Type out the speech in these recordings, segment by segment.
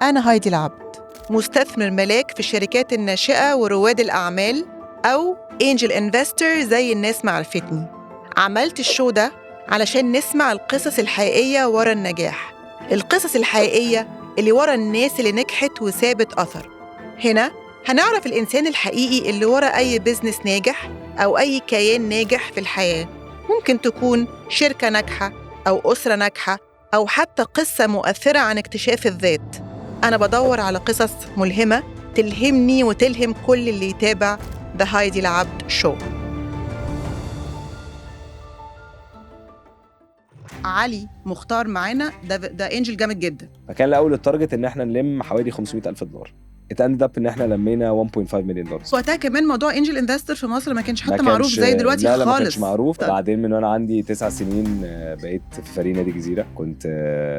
أنا هايدي العبد، مستثمر ملاك في الشركات الناشئة ورواد الأعمال، أو angel investor زي الناس ما عرفتني. عملت ال show ده علشان نسمع القصص الحقيقية ورا النجاح، القصص الحقيقية اللي ورا الناس اللي نجحت وسابت أثر. هنا هنعرف الإنسان الحقيقي اللي ورا أي business ناجح أو أي كيان ناجح في الحياة. ممكن تكون شركة ناجحة أو أسرة ناجحة أو حتى قصة مؤثرة عن اكتشاف الذات. أنا بدور على قصص ملهمة تلهمني وتلهم كل اللي يتابع The هايدي العبد Show. علي مختار معانا، ده angel جامد جدا. فكان الاول ال target ان احنا نلم حوالي 500,000 دولار. it ended up ان احنا لمينا 1.5 مليون دولار. وقتها كمان موضوع angel investor في مصر ما كانش حتى معروف زي دلوقتي. لا لا، خالص. ما كانش معروف. طب. بعدين من وانا عندي 9 سنين بقيت في فريق نادي الجزيره، كنت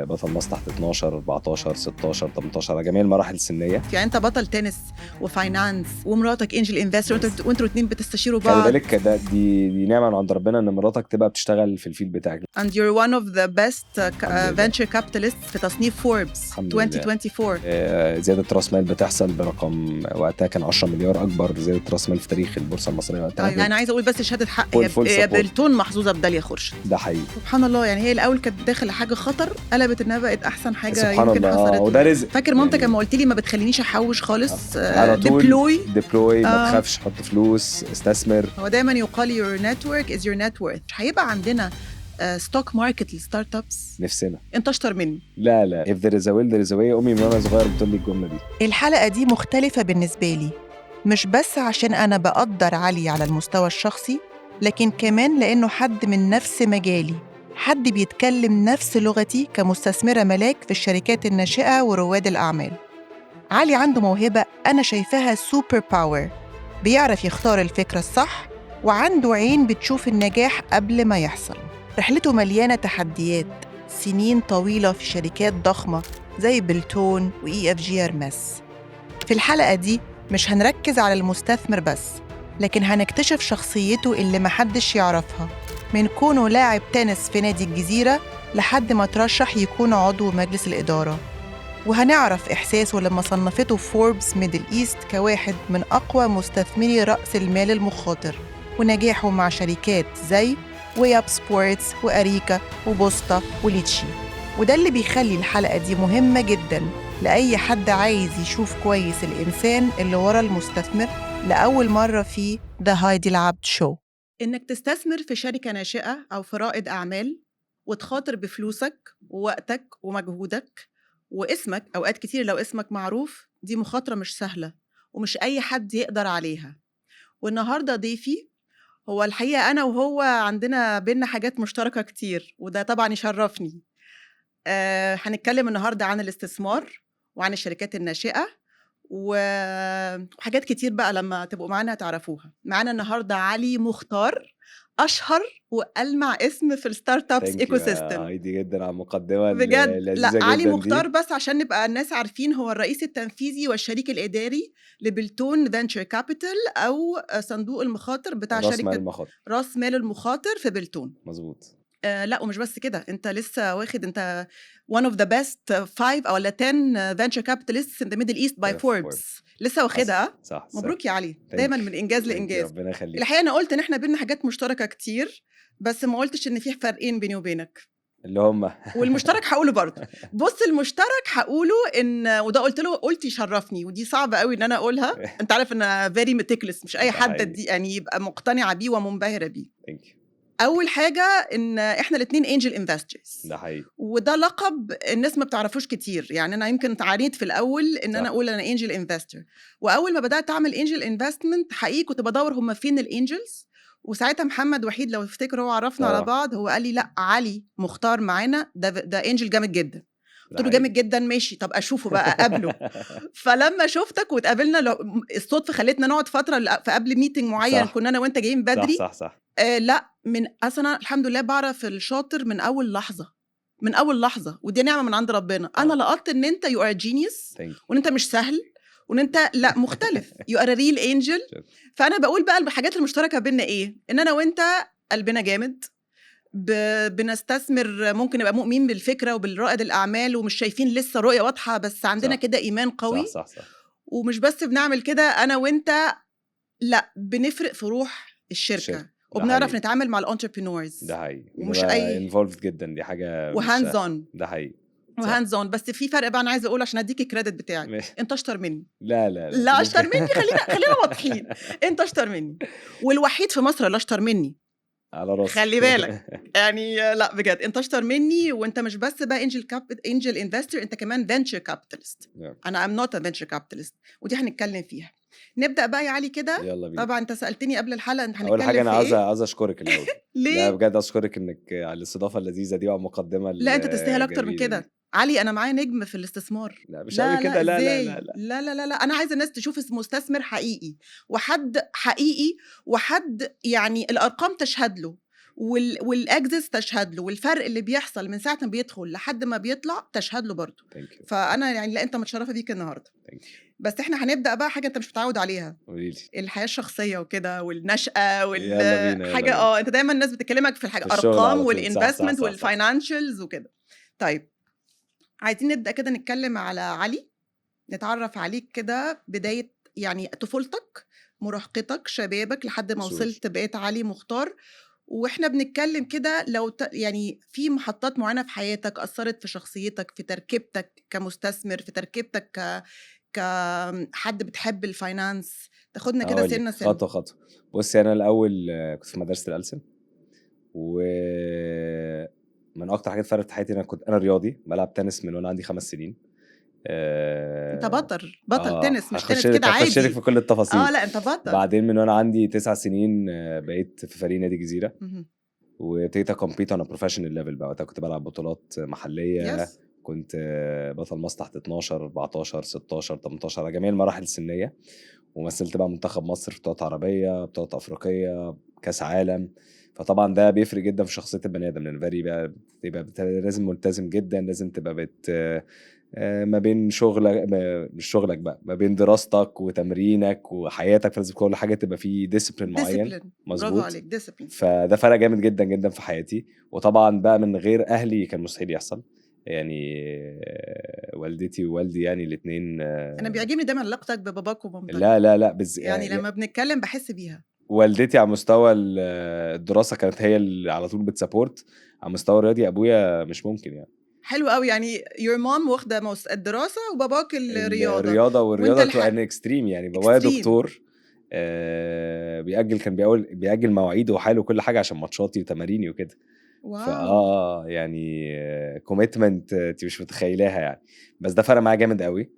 بطل مصر تحت 12، 14، 16، 18، على جميع المراحل السنيه. يعني انت بطل تنس و finance ومراتك angel investor، وانتوا الاثنين بتستشيروا خلي بعض. بالك، ده دي نعمه من عند ربنا ان مراتك تبقى بتشتغل في ال field بتاعك. and you're one of the best الحمد لله. venture capitalists في تصنيف فوربس الحمد لله. 2024. زيادة راس مال بتحصل برقم وقتها كان 10 مليار، اكبر زيادة راس مال في تاريخ البورصة المصرية وقتها. طيب، انا عايزه اقول بس شهادة حق full هي support. بلتون محظوظة بداليا خورشيد. ده حقيقي. سبحان الله، يعني هي الاول كانت داخله حاجة خطر، قلبت انها بقت احسن حاجة سبحان يمكن الله. حصلت. وده رزق. فاكر مامتك يعني لما قلت لي ما بتخلينيش احوش خالص؟ على طول. deploy. deploy، ما تخافش، حط فلوس، استثمر. هو دايما يقال your network is your net worth. هيبقى عندنا stock market لل startups؟ نفسنا. انت اشطر مني. لا لا، if there is a will there is a way. امي من وانا صغير بتقول لي الجملة دي. الحلقة دي مختلفة بالنسبة لي، مش بس عشان أنا بقدر علي على المستوى الشخصي، لكن كمان لأنه حد من نفس مجالي، حد بيتكلم نفس لغتي كمستثمرة ملاك في الشركات الناشئة ورواد الأعمال. علي عنده موهبة أنا شايفاها super power، بيعرف يختار الفكرة الصح وعنده عين بتشوف النجاح قبل ما يحصل. رحلته مليانة تحديات، سنين طويلة في شركات ضخمة زي بلتون و EFG Hermes. في الحلقة دي مش هنركز على المستثمر بس، لكن هنكتشف شخصيته اللي محدش يعرفها، من كونه لاعب تنس في نادي الجزيرة لحد ما ترشح يكون عضو مجلس الإدارة، وهنعرف إحساسه لما صنفته فوربس Middle East كواحد من أقوى مستثمري رأس المال المخاطر، ونجاحه مع شركات زي WayUp Sports وأريكا وبوسطة وليتشي. وده اللي بيخلي الحلقة دي مهمة جدا لأي حد عايز يشوف كويس الإنسان اللي ورا المستثمر. لأول مرة في The هايدي العبد Show، إنك تستثمر في شركة ناشئة أو في رائد أعمال وتخاطر بفلوسك ووقتك ومجهودك واسمك، أوقات كتير لو اسمك معروف، دي مخاطرة مش سهلة ومش أي حد يقدر عليها. والنهاردة ضيفي هو الحقيقة أنا وهو عندنا بينا حاجات مشتركة كتير، وده طبعا يشرفني. هنتكلم النهاردة عن الاستثمار وعن الشركات الناشئة وحاجات كتير بقى، لما تبقوا معانا تعرفوها. معانا النهارده علي مختار، اشهر والمع اسم في ال startups ecosystem. هايدي جدا على المقدمة بجد. اللذيذة. لا، علي جدا مختار دي. بس عشان نبقى الناس عارفين، هو الرئيس التنفيذي والشريك الاداري لبلتون Venture Capital، او صندوق المخاطر بتاع راس مال شركة المخاطر. راس مال المخاطر في بلتون. مظبوط. لا، ومش بس كده، انت لسه واخد انت one of the best 5 او 10 venture capitalists in the Middle East by Forbes، لسه واخدها. صح. مبروك يا علي، دايما من انجاز لانجاز. ربنا يخليك. الحقيقة انا قلت ان احنا بينا حاجات مشتركة كتير، بس ما قلتش ان في فرقين بيني وبينك. اللي هم؟ والمشترك هقوله برضه. بص، المشترك هقوله ان، وده قلت له، قلت يشرفني، ودي صعبة قوي ان انا اقولها، انت عارف ان very meticulous، مش اي حد دي يعني يبقى مقتنعة بيه ومنبهره بيه. Thank you. اول حاجة ان احنا الاثنين angel investors. ده حقيقي. وده لقب الناس ما بتعرفوش كتير، يعني انا يمكن عانيت في الاول ان انا اقول انا angel investor، واول ما بدات اعمل angel investment حقيقي كنت بدور هم فين ال angels. وساعتها محمد وحيد، لو تفتكر، هو عرفنا على بعض، هو قال لي: لا، علي مختار معانا، ده angel جامد جدا. قلت له: جامد جدا، ماشي، طب اشوفه بقى، اقابله. فلما شفتك واتقابلنا، لو الصدفة خلتنا نقعد فترة في قبل meeting معين، كنا انا وانت جايين بدري. صح صح, صح. لا، من اصلا الحمد لله بعرف الشاطر من اول لحظه، من اول لحظه، ودي نعمه من عند ربنا. انا لقطت ان انت you are genius وان انت مش سهل وان انت لا مختلف، you are real angel. فانا بقول بقى الحاجات المشتركة بينا ايه؟ ان انا وانت قلبنا جامد. بنستثمر، ممكن نبقى مؤمنين بالفكرة وبالرائد الاعمال ومش شايفين لسه رؤية واضحه، بس عندنا كده ايمان قوي. صح صح صح ومش بس بنعمل كده انا وانت، لا، بنفرق في روح الشركه. الشركة. ده وبنعرف حقيقي. نتعامل مع ال entrepreneurs. ده حقيقي. ومش أي involved جدا، دي حاجة مش و hands on. ده حقيقي. و hands on. بس في فرق بقى، انا عايزه اقول عشان اديك ال credit بتاعك. ماشي. انت اشطر مني. لا لا لا. لا، اشطر مني، خلينا واضحين، انت اشطر مني، والوحيد في مصر اللي اشطر مني. على راسي. خلي بالك يعني، لا بجد انت اشطر مني، وانت مش بس بقى angel investor، انت كمان venture capitalist. انا I'm not a venture capitalist، ودي هنتكلم فيها. نبدا بقى يا علي كده. يلا بينا. طبعا انت سالتني قبل الحلقة انت هنتكلم اول حاجة انا في عاوز ايه؟ عاوز اشكرك الاول. ليه؟ لا بجد، اشكرك انك على الاستضافة اللذيذة دي وعلى المقدمة لا، انت تستاهل اكتر من الجميلة كده. دي. علي، انا معايا نجم في الاستثمار. لا مش لا. قوي كده، لا لا. إزاي؟ لا لا. لا لا لا لا، انا عايزه الناس تشوف مستثمر حقيقي وحد حقيقي وحد يعني الارقام تشهد له وال exits تشهد له، والفرق اللي بيحصل من ساعة ما بيدخل لحد ما بيطلع تشهد له برضه. thank you. فانا يعني لا، انت متشرفه بيك النهارده. thank you. بس احنا هنبدا بقى حاجة انت مش متعود عليها. قولي لي. الحياة الشخصية وكده والنشأة وال يلا بينا، يلا حاجة بينا. اه، انت دايما الناس بتكلمك في الحاجة في الشغل ارقام على طول. صح، صح، وال investment صح، صح. وال financials وكده. طيب، عايزين نبدا كده نتكلم على علي، نتعرف عليك كده، بداية يعني طفولتك، مراهقتك، شبابك، لحد ما sure. وصلت بقيت علي مختار. واحنا بنتكلم كده لو يعني في محطات معينة في حياتك اثرت في شخصيتك، في تركيبتك كمستثمر، في تركيبتك كحد بتحب ال finance، تاخدنا كده هقول لك سنة سنه. خطوة خطوه. بصي، انا الاول كنت في مدرسه الألسن، ومن اكتر حاجات فرقت في حياتي انا كنت انا رياضي، بلعب تنس من وانا عندي 5 سنين. انت بطل بطل تنس، مش هخش تنس لك كده هخش لك عادي. في كل التفاصيل. اه لا، انت بطل. بعدين من وانا عندي 9 سنين بقيت في فريق نادي جزيره. وابتديت ا compete on a professional level بقى. وقتها كنت بلعب بطولات محليه. كنت بطل مصر تحت 12، 14، 16، 18، على جميع المراحل السنيه، ومثلت بقى منتخب مصر في بطولات عربيه، بطولات افريقيه، كاس عالم. فطبعا ده بيفرق جدا في شخصية البني ادم، لان very بقى تبقى لازم ملتزم جدا، لازم تبقى بت آه، ما بين شغلك مش شغلك بقى، ما بين دراستك وتمرينك وحياتك، فلازم كل حاجة تبقى فيه discipline معين. discipline، برافو مظبوط. عليك، discipline. فده فرق جامد جدا جدا في حياتي. وطبعا بقى من غير اهلي كان مستحيل يحصل، يعني والدتي ووالدي يعني الاثنين. انا بيعجبني دايما علاقتك بباباك ومامتك. لا لا لا يعني لما بنتكلم بحس بيها. والدتي على مستوى الدراسة كانت هي اللي على طول بت support، على مستوى الرياضي ابويا مش ممكن يعني. حلو قوي، يعني your mom واخده الدراسة وباباك الرياضه. الرياضه، والرياضة وانت to an extreme، يعني بابايا extreme. دكتور بيأجل، كان بيقول بيأجل مواعيده وحاله وكل حاجة عشان ماتشاتي وتماريني وكده. wow. فاه يعني commitment انت مش متخيلاها يعني، بس ده فرق معايا جامد قوي.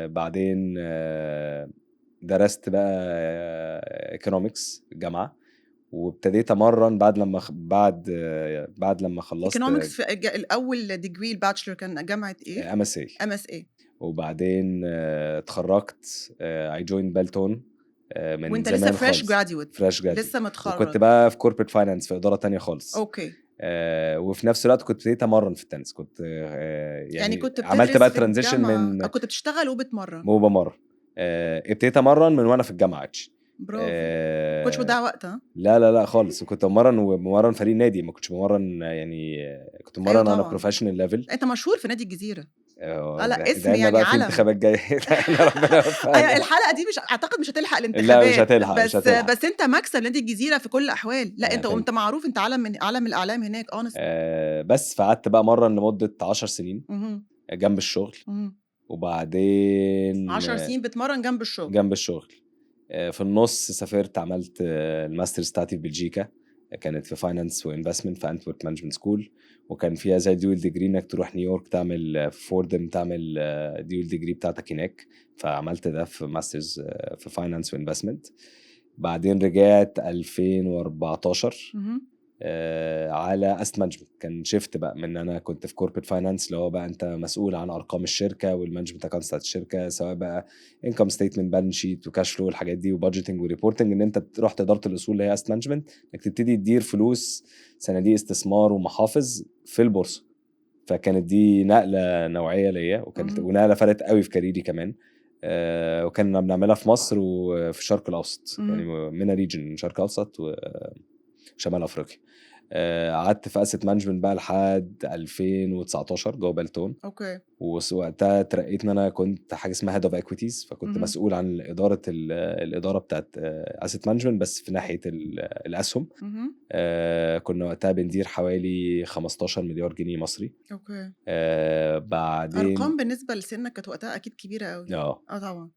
بعدين درست بقى economics الجامعه، وابتديت امرن بعد لما خ- بعد آه، بعد لما خلصت. economics في الاول degree، ال bachelor، كان جامعه ايه؟ MSA. MSA. وبعدين اتخرجت، I joined بلتون من وانت زمان لسه fresh خالص. graduate. fresh graduate. لسه متخرج. وكنت بقى في corporate finance، في ادارة تانية خالص. وفي نفس الوقت كنت ابتديت امرن في التنس، كنت يعني, يعني كنت عملت بقى بتدرس في transition الجامعة. من كنت بتشتغل وبتمرن. وبمرن. ابتديت امرن من وانا في الجامعة actually. برافو، كنتش بتضيع وقت ها. لا لا لا خالص، وكنت بمرن وبمرن فريق نادي، ما كنتش بمرن يعني كنت بمرن على طبعاً. professional level. انت مشهور في نادي الجزيره. لا، اسم دعينا يعني بقى في علم. انتخابات جايه، دعينا ربنا يوفقنا. ايوه، الحلقة دي مش اعتقد مش هتلحق الانتخابات. لا مش هتلحق، بس مش هتلحق. بس انت مكسب نادي الجزيرة في كل الاحوال. لا انت thank وانت معروف، انت علم من علم الاعلام هناك honest. بس فقعدت بقى مرن لمدة 10 سنين جنب الشغل. وبعدين 10 سنين بتمرن جنب الشغل. جنب الشغل. في النص سافرت، عملت ال masters بتاعتي في بلجيكا، كانت في finance و investment في Antwerp Management School، وكان فيها زي dual degree انك تروح نيويورك تعمل فوردم، تعمل dual degree بتاعتك هناك. فعملت ده في masters في finance و investment. بعدين رجعت 2014 على asset management. كان shift بقى من انا كنت في corporate finance، اللي هو بقى انت مسؤول عن ارقام الشركة وال management accounts بتاعت الشركه، سواء بقى income statement، balance sheet، و cash flow والحاجات دي، و budgeting و reporting، ان انت تروح ادارة الاصول اللي هي asset management، انك تبتدي تدير فلوس صناديق استثمار ومحافظ في البورصه. فكانت دي نقله نوعية ليا، وكانت ونقله فرقت قوي في career ي كمان. وكنا بنعملها في مصر وفي الشرق الاوسط. يعني MENA region، الشرق الاوسط وشمال افريقيا. قعدت في asset management بقى لحد 2019 جوه بلتون. ووقتها اترقيت ان انا كنت حاجة اسمها head of equities، فكنت مسؤول عن ادارة الادارة بتاعت asset management بس في ناحية الاسهم. كنا وقتها بندير حوالي 15 مليار جنيه مصري. بعدين ارقام بالنسبة لسنك كانت وقتها اكيد كبيرة قوي. اه. اه طبعا.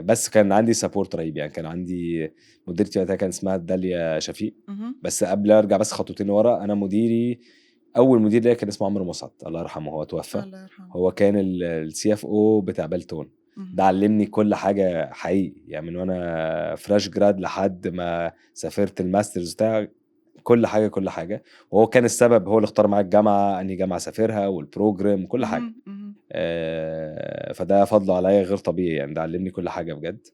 بس كان عندي support رهيب، يعني كان عندي مديرتي وقتها كان اسمها داليا شفيق. بس قبل ارجع بس خطوتين ورا، انا مديري، اول مدير ليا كان اسمه عمرو مسعد، الله يرحمه، هو توفى. الله يرحمه. هو كان ال CFO بتاع بلتون. ده علمني كل حاجة حقيقي، يعني من وانا fresh grad لحد ما سافرت ال masters بتاع كل حاجة كل حاجه. وهو كان السبب، هو اللي اختار معايا الجامعه، انهي جامعه اسافرها وال program وكل حاجه. مهم. مهم. فده فضله عليا غير طبيعي، يعني ده علمني كل حاجة بجد.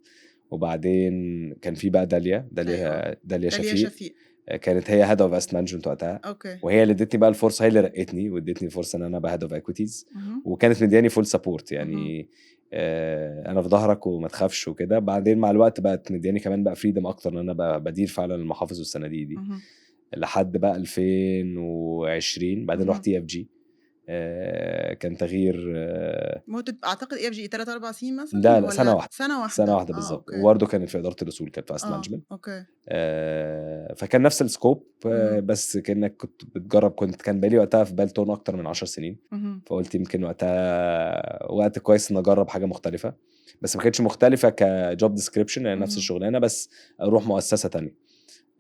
وبعدين كان في بقى داليا، داليا. داليا داليا شفيق. شفيق. كانت هي head of asset management وقتها. وهي اللي ادتني بقى الفرصه، هي اللي رقتني وادتني الفرصة ان انا ابقى head of equities. وكانت مدياني full support، يعني انا في ظهرك وما تخافش وكده. بعدين مع الوقت بقت مدياني كمان بقى freedom اكتر ان انا بقى بدير فعلا المحافظ والصناديق دي لحد بقى 2020. بعدين رحت EFG، كان تغيير. مدة اعتقد EFG 3 4 سنين مثلا. لا لا، ولا سنة واحده. سنة واحده. سنة واحدة بالظبط. وبرده كانت في ادارة الاصول، كانت في asset management. فكان نفس ال scope، بس كانك كنت بتجرب. كان بقالي وقتها في بالتون اكتر من 10 سنين. فقلت يمكن وقتها وقت كويس ان اجرب حاجة مختلفه، بس ما كانتش مختلفة ك job description، يعني نفس الشغلانة بس اروح مؤسسة تانية.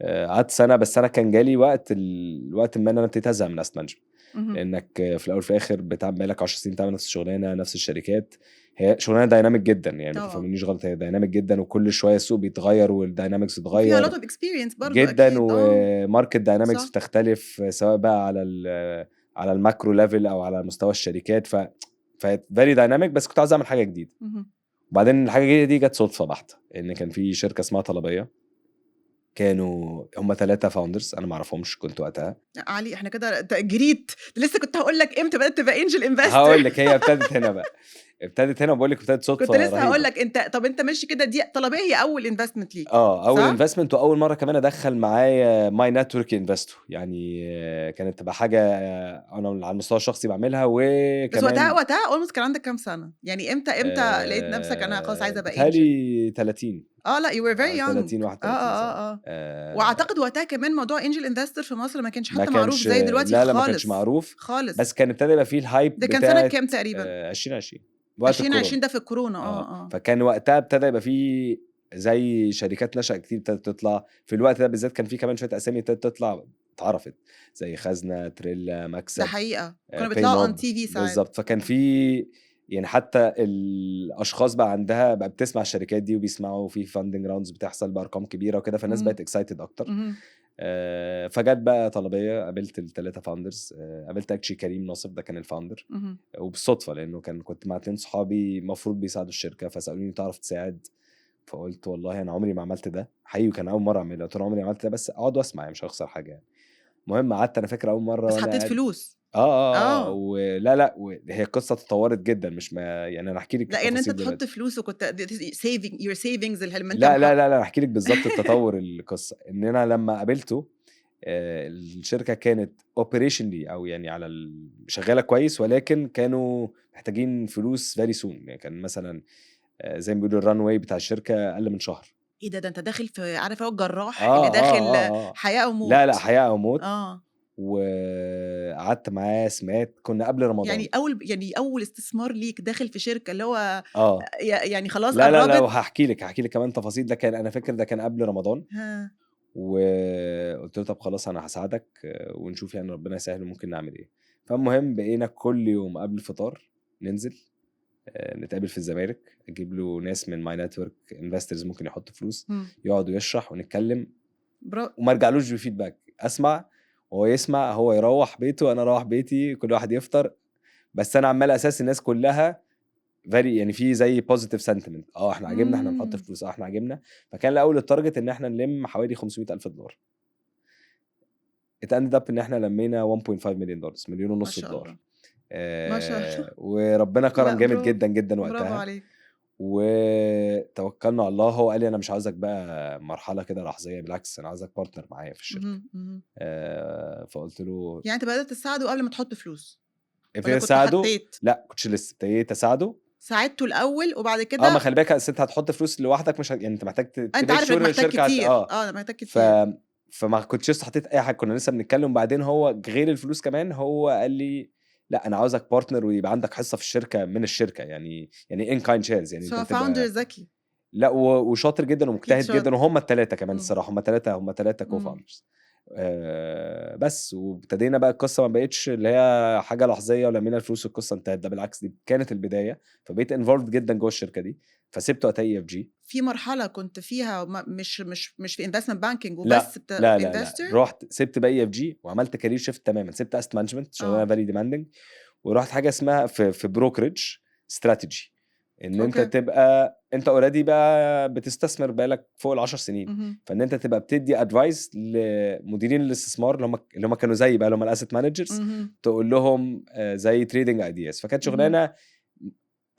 قعدت سنه، بس انا كان جالي وقت الوقت ما انا ابتديت ازهق من asset management. لانك في الاول وفي الاخر بتعمل بقالك 10 سنين تعمل نفس الشغلانه، نفس الشركات. هي شغلانة dynamic جدا، يعني ما تفهمنيش غلط، هي dynamic جدا وكل شوية السوق بيتغير وال dynamics فيها بتتغير lot of experience برضه. جدا. اكيد اه. و market dynamics بتختلف، سواء بقى على ال macro level او على مستوى الشركات، ف very dynamic. بس كنت عاوز اعمل حاجة جديده. وبعدين الحاجة الجديدة دي جت صدفة بحته، ان كان في شركة اسمها طلبيه، كانوا هم ثلاثة founders انا ما اعرفهمش كنت وقتها. علي، احنا كده انت جريت، لسه كنت هقول لك امتى بدات تبقى angel investor. هقول لك، هي ابتدت هنا بقى، ابتدت هنا، وبقول لك ابتدت صدفة كنت لسه هقول رهيبة. لك انت، طب انت ماشي كده، دي طلبية هي اول investment ليك؟ اه، اول صح؟ investment، واول مرة كمان ادخل معايا my network investor، يعني كانت تبقى حاجة انا على المستوى الشخصي بعملها. بس وكمان وقتها almost كان عندك كام سنة؟ يعني امتى لقيت نفسك انا خلاص عايزه ابقى angel؟ بتهيألي 30. اه لا، you were very young. 30، 31 سنه. واعتقد وقتها كمان موضوع angel investor في مصر ما كانش ما حتى معروف كانش زي دلوقتي. لا لا، ما خالص. كانش معروف. خالص. بس كان ابتدى يبقى فيه ال hype. ده كان سنة بتاعت كام تقريبا؟ 2020، وقت 2020. الكورونا. ده في الكورونا، اه. فكان وقتها ابتدى يبقى فيه زي شركات نشأ كتير ابتدت تطلع في الوقت ده بالذات. كان في كمان شوية اسامي ابتدت تطلع اتعرفت، زي خزنه، تريلا، ده مكسب، حقيقة كانوا بيطلعوا on Paymob. TV ساعات. بالظبط. فكان في يعني حتى الاشخاص بقى عندها بقى بتسمع الشركات دي وبيسمعوا في funding rounds بتحصل بارقام كبيرة وكده، فالناس بقت excited اكتر. فجت بقى طلبيه، قابلت الثلاثة founders، قابلت actually كريم ناصف، ده كان ال founder. وبالصدفه لانه كنت مع اتنين صحابي المفروض بيساعدوا الشركه، فسالوني تعرف تساعد؟ فقلت والله انا عمري ما عملت ده حقيقي، وكان اول مرة اعمله. قلت له عمري ما عملت ده، بس اقعد واسمع، يعني مش هخسر حاجة يعني. المهم قعدت، انا فاكر اول مرة بس وانا حطيت قاعد فلوس؟ اه. ولا لا، هي القصة تطورت جدا، مش ما يعني انا احكي لك لا، يعني انت التفاصيل تحط دلوقتي. فلوس وكنت saving your savings اللي ما انت لا لا لا لا، احكي لك بالظبط التطور. القصة ان انا لما قابلته الشركة كانت operationally او يعني على شغالة كويس، ولكن كانوا محتاجين فلوس very soon، يعني كان مثلا زي ما بيقولوا ال runway بتاع الشركة اقل من شهر. ايه ده؟ ده انت داخل في، عارف، هو الجراح اللي داخل حياة او موت. لا لا، حياة او موت. وقعدت معاه سمعت، كنا قبل رمضان. يعني اول استثمار ليك داخل في شركة اللي هو يعني خلاص لا لا لا. قربت. وهحكي لك، هحكي لك كمان تفاصيل. ده كان، انا فاكر ده كان قبل رمضان. وقلت له طب خلاص انا هساعدك ونشوف يعني ربنا يسهل وممكن نعمل ايه. فالمهم بقينا كل يوم قبل الفطار ننزل نتقابل في الزمالك، اجيب له ناس من my network investors ممكن يحطوا فلوس، يقعد ويشرح ونتكلم. وما ارجعلوش ب feedback، اسمع وهو يسمع، هو يروح بيته، انا اروح بيتي، كل واحد يفطر، بس انا عمال اساس الناس كلها very يعني في زي positive sentiment، اه احنا عجبنا، احنا نحط فلوس، اه احنا عجبنا. فكان الاول ال target ان احنا نلم حوالي 500 الف دولار. it ended up ان احنا لمينا 1.5 مليون دولار، مليون ما ونص شاء دولار. الله، ما شاء الله. وربنا كرم لا جامد برافو. جدا جدا برافو وقتها. عليك. وتوكلنا على الله. هو قال لي انا مش عاوزك بقى مرحلة كده لحظيه، بالعكس انا عاوزك partner معايا في الشركه. مهم. مهم. فقلت له يعني انت بدات تساعده قبل ما تحط فلوس ولا ابتديت كنت اساعده. حطيت؟ لا، كنتش لسه، ابتديت اساعده. ساعدته الاول وبعد كده اه، ما خلي بالك، اصل انت هتحط فلوس لوحدك مش يعني انت محتاج انت عارف انك محتاج الشركة كتير. اه. اه، محتاج كتير. فما كنتش لسه حطيت اي حاجه، كنا لسه بنتكلم. وبعدين هو غير الفلوس كمان، هو قال لي لا، انا عاوزك partner ويبقى عندك حصة في الشركة من الشركه، يعني in kind shares يعني so انت founder تبقى ذكي. لا، وشاطر جدا ومجتهد شاطر. جدا، وهم الثلاثة كمان. الصراحة هم ثلاثه co-founders. بس وابتدينا بقى القصه، ما بقتش اللي هي حاجة لحظيه ولمينا الفلوس والقصه انتهت، ده بالعكس دي كانت البدايه. فبقيت involved جدا جوه الشركة دي، فسبت وقتها EFG. في مرحلة كنت فيها مش في investment banking لا. وبس لا لا لا. investor؟ رحت سبت بقى EFG وعملت career shift تماما، سبت asset management، شغلانة very demanding، ورحت حاجة اسمها في brokerage strategy، ان انت تبقى انت already بقى بتستثمر بقالك فوق ال 10 سنين، فان انت تبقى بتدي advice لمديرين الاستثمار اللي هم كانوا زي بقى اللي هم ال asset managers، تقول لهم زي trading ideas. فكانت شغلانة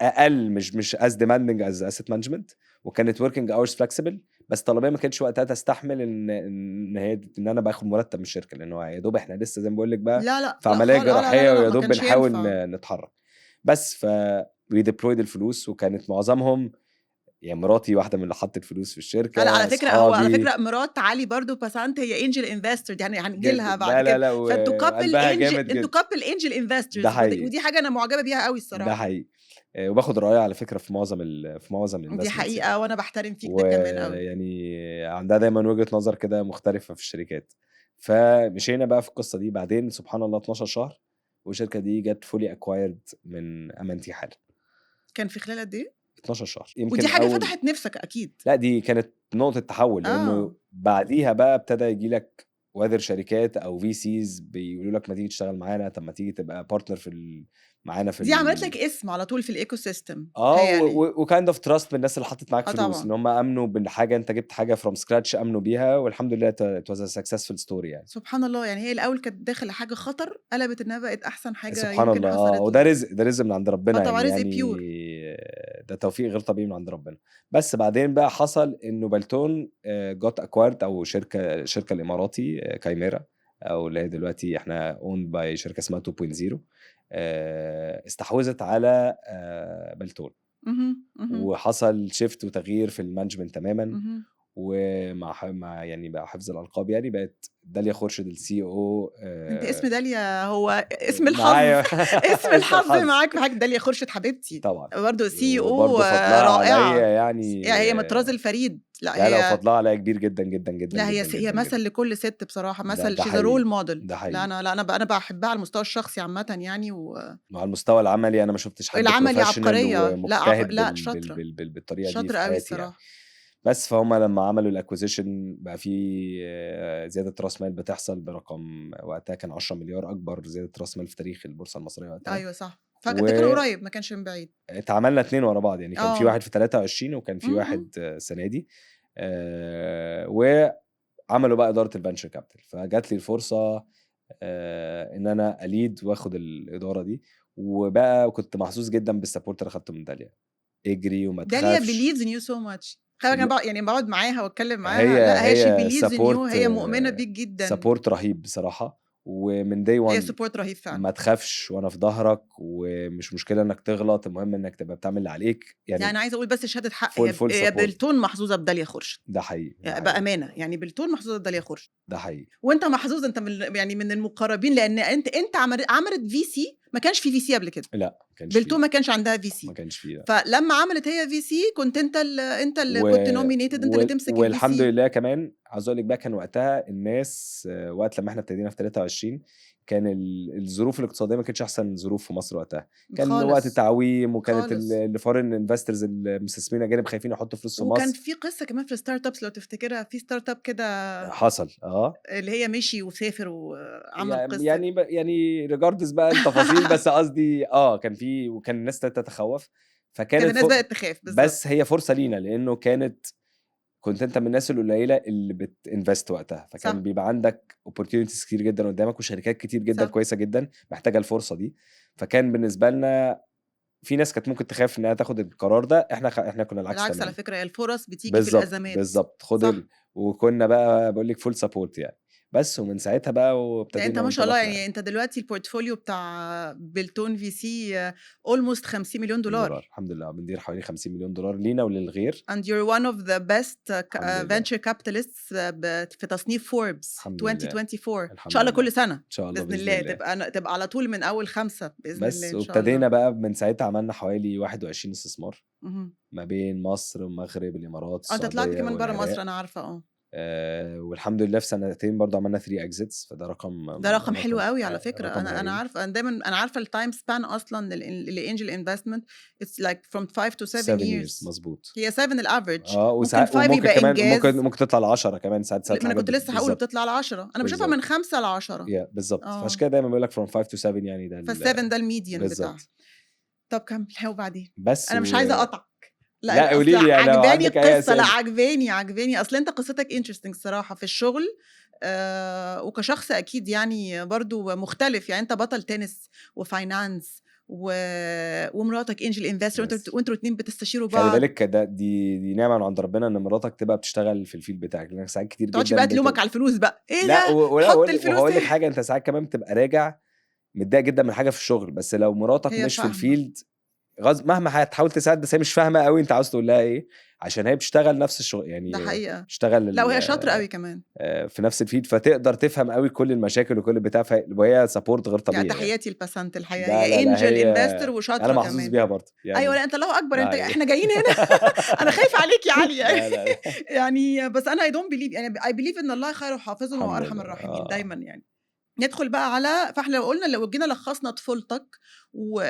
اقل، مش as demanding as asset management، وكانت working hours flexible، بس طلبية ما كانتش وقتها تستحمل ان هي ان انا باخد مرتب من الشركه، لانه يا دوب احنا لسه زي ما بقول لك بقى لا لا في لا عملية خالص. لا لا جراحيه، لا لا، ويا ما دوب كانش بنحاول ينفع. نتحرك بس. ف we deployed الفلوس، وكانت معظمهم يعني مراتي واحدة من اللي حطت فلوس في الشركه. لا، على فكره، هو على أصحابي. فكرة مرات علي برضو باسانت هي angel investor، يعني هنجي لها جداً. بعد لا كده. لا لا، فانتوا couple وقلبها angel جامد انتوا جدا. couple angel investors. ده حقيقي. ودي حاجة انا معجبه بيها قوي الصراحه. ده حقيقي. وباخد رايها على فكرة في معظم دي ال investments. حقيقه، وانا بحترم فيك ده كمان قوي. ويعني عندها دايما وجهه نظر كده مختلفة في الشركات. فمشينا بقى في القصة دي، بعدين سبحان الله 12 شهر والشركة دي جت fully acquired من M&T حالا. كان في خلال قد ايه؟ 12 شهر يمكن. ودي حاجة فتحت نفسك اكيد. لا، دي كانت نقطة تحول، لانه بعديها بقى ابتدى يجي لك whether شركات او VCs بيقولوا لك ما تيجي تشتغل معانا، طب ما تيجي تبقى partner معانا في دي عملت لك اسم على طول في ال ecosystem. اه، و kind of trust من الناس اللي حطت معاك فلوس، ان هم امنوا بالحاجه، انت جبت حاجة from scratch امنوا بيها، والحمد لله it was a successful story يعني. سبحان الله، يعني هي الاول كانت داخله حاجة خطر، قلبت انها بقت احسن حاجة سبحان يمكن الله. حصلت. وده رزق، ده رزق من عند ربنا. آه طبعا. يعني رزق pure. ده توفيق غير طبيعي من عند ربنا. بس بعدين بقى حصل انه بلتون got acquired، او شركه الاماراتي كايميرا، او اللي هي دلوقتي احنا owned by شركة اسمها 2.0، استحوذت على بلتون. مهم. مهم. وحصل shift وتغيير في ال management تماما. ومع مع يعني بقى حفظ الالقاب، يعني بقت داليا خورشيد ال CEO. انت اسم داليا هو اسم الحظ. معايا. اسم الحظ معاك في حاجه. داليا خورشيد حبيبتي. طبعا. برضه CEO وبرضه فضلها رائعه. عليا يعني. يعني هي من الطراز الفريد. لا لا لا، هي فضلها عليا كبير جدا جدا جدا. لا هي جدا هي جدا مثل جدا. لكل ست بصراحه. مثل. ده she's حقيقي. role model. ده حقيقي. لا انا بحبها على المستوى الشخصي عامة يعني وعلى المستوى العملي انا ما شفتش حد العملي professional عبقريه. لا ومجتهد لا، شاطرة بالطريقة دي شاطرة في قوي حياتي يعني. الصراحه. بس فهم لما عملوا ال acquisition بقى في زيادة راس مال بتحصل برقم وقتها كان 10 مليار، اكبر زيادة راس مال في تاريخ البورصة المصرية وقتها. ايوه صح، فده كان قريب، ما كانش من بعيد. اتعملنا اتنين ورا بعض، يعني كان في واحد في 23 وكان في واحد السنة دي. وعملوا بقى ادارة ال venture capital، فجات لي الفرصة ان انا ا lead واخد الادارة دي، وبقى كنت محظوظ جدا بال support اللي اخدته من داليا، اجري وما داليا تخافش. believes in you so much. خلي بالك، انا يعني بقعد معاها واتكلم معاها. هي لا هي she هي believes in you. support هي مؤمنة بيك جدا. support رهيب بصراحه، ومن day هي 1 support رهيب فعلا. ما تخافش وانا في ظهرك، ومش مشكلة انك تغلط، المهم انك تبقى بتعمل اللي عليك يعني. يعني انا عايزه اقول بس شهادة حق، full full هي support. بلتون محظوظة بداليا خورشيد. ده حقيقي، ده يعني حقيقي. بامانه، يعني بلتون محظوظة بداليا خورشيد. ده حقيقي. وانت محظوظ، انت من يعني من المقربين، لان انت عملت VC، ما كانش في VC قبل كده. لا، ما كانش بلتون فيه. ما كانش عندها VC. ما كانش فيه، لا. فلما عملت هي VC كنت انت اللي كنت nominated، انت اللي تمسك والحمد ال VC. لله كمان عاوز اقول لك بقى، كان وقتها الناس وقت لما احنا ابتدينا في 23 كان الظروف الاقتصادية ما كانتش احسن ظروف في مصر وقتها، كان وقت تعويم، وكانت ال foreign investors، المستثمرين الاجانب خايفين يحطوا فلوس في وكان مصر. في قصة كمان في ال startups لو تفتكرها، في startup كده حصل اه. اللي هي مشي وسافر وعمل يعني قصه. يعني regardless بقى التفاصيل، بس قصدي كان في، وكان الناس تتخوف. فكانت كان الناس بدات تخاف بالظبط. بس هي فرصة لينا، لانه كنت انت من الناس القليلة اللي بت invest وقتها، فكان بيبقى عندك opportunities كتير جدا قدامك، وشركات كتير جدا كويسة جدا محتاجه الفرصة دي. فكان بالنسبة لنا في ناس كانت ممكن تخاف انها تاخد القرار ده، احنا كنا العكس بالعكس على تماما. فكره، هي الفرص بتيجي في بالظبط الازمات. بالظبط، خد صح. وكنا بقى بقول لك full support يعني، بس ومن ساعتها بقى لا وابتدينا انت ما شاء الله وانطلقنا. يعني انت دلوقتي ال portfolio بتاع بلتون VC almost 50 مليون دولار. دولار، الحمد لله، بندير حوالي 50 مليون دولار لينا وللغير. and you're one of the best الحمد لله. venture capitalists في تصنيف فوربس الحمد لله. 2024 ان الحمد شاء الله لله. كل سنه. ان شاء الله. باذن باذن الله الله. تبقى على طول من اول 5 باذن بس الله ان شاء وابتدينا الله. بقى من ساعتها عملنا حوالي 21 استثمار مهم. ما بين مصر، المغرب، الامارات، اه انت طلعت السعودية كمان بره والعراق. مصر، انا عارفه اه. والحمد لله في سنتين برضو عملنا 3 exits، فده رقم ده رقم حلو قوي على فكره. رقم انا هايل. عارفه، انا دايما انا عارفه ال time span اصلا لل angel investment، it's like from 5 to 7 7 years. years، مظبوط. هي 7 ال average. اه ممكن وساعات 5 وممكن يبقى كمان انجاز. ممكن تطلع ل 10 كمان ساعات. ما انا الحاجات كنت لسه هقول بالظبط. بتطلع ل 10، انا بشوفها من 5 ل 10. yeah بالظبط. فعشان كده دايما بيقول لك from 5 to 7 يعني ده فال7 ده ال median بتاعها. بالظبط. طب كمل وبعدين؟ بس انا مش عايزه اقطعك. لا لا، أصل قولي لي يعني لو عجباني عندك أي القصه، لا أسئلة. عجباني اصل انت قصتك interesting الصراحة في الشغل وكشخص اكيد يعني برضو مختلف، يعني انت بطل تنس و finance ومراتك angel investor، وانتوا الاثنين بتستشيروا خلي بعض. بالك ده دي نعمه من عند ربنا ان مراتك تبقى بتشتغل في ال field بتاعك، لانك ساعات كتير تقعدش جدا بقى تلومك على الفلوس بقى ايه لا ده ولا حط وهقول الفلوس وهقول لك هنا. حاجه، انت ساعات كمان بتبقى راجع متضايق جدا من حاجة في الشغل، بس لو مراتك هي مش في فاهمة. ال field مهما هتحاول تساعد بس هي مش فاهمه قوي انت عاوز تقول لها ايه، عشان هي بتشتغل نفس الشغل يعني. ده حقيقه. بتشتغل لا وهي شاطرة قوي كمان. في نفس ال field، فتقدر تفهم قوي كل المشاكل وكل البتاع، وهي support غير طبيعي يعني يعني. تحياتي لبسنت الحقيقه. لا هي لا لا angel investor وشاطره انا محظوظ كمان. بيها برضه يعني. ايوه لا انت الله اكبر، انت لا، احنا جايين هنا، انا خايفة عليك يا علي. لا لا لا. يعني بس انا I don't believe، يعني I believe ان الله خير حافظ الحمد وارحم لله. الراحمين. دايما يعني ندخل بقى على، فاحنا لو قلنا لو جينا لخصنا طفولتك و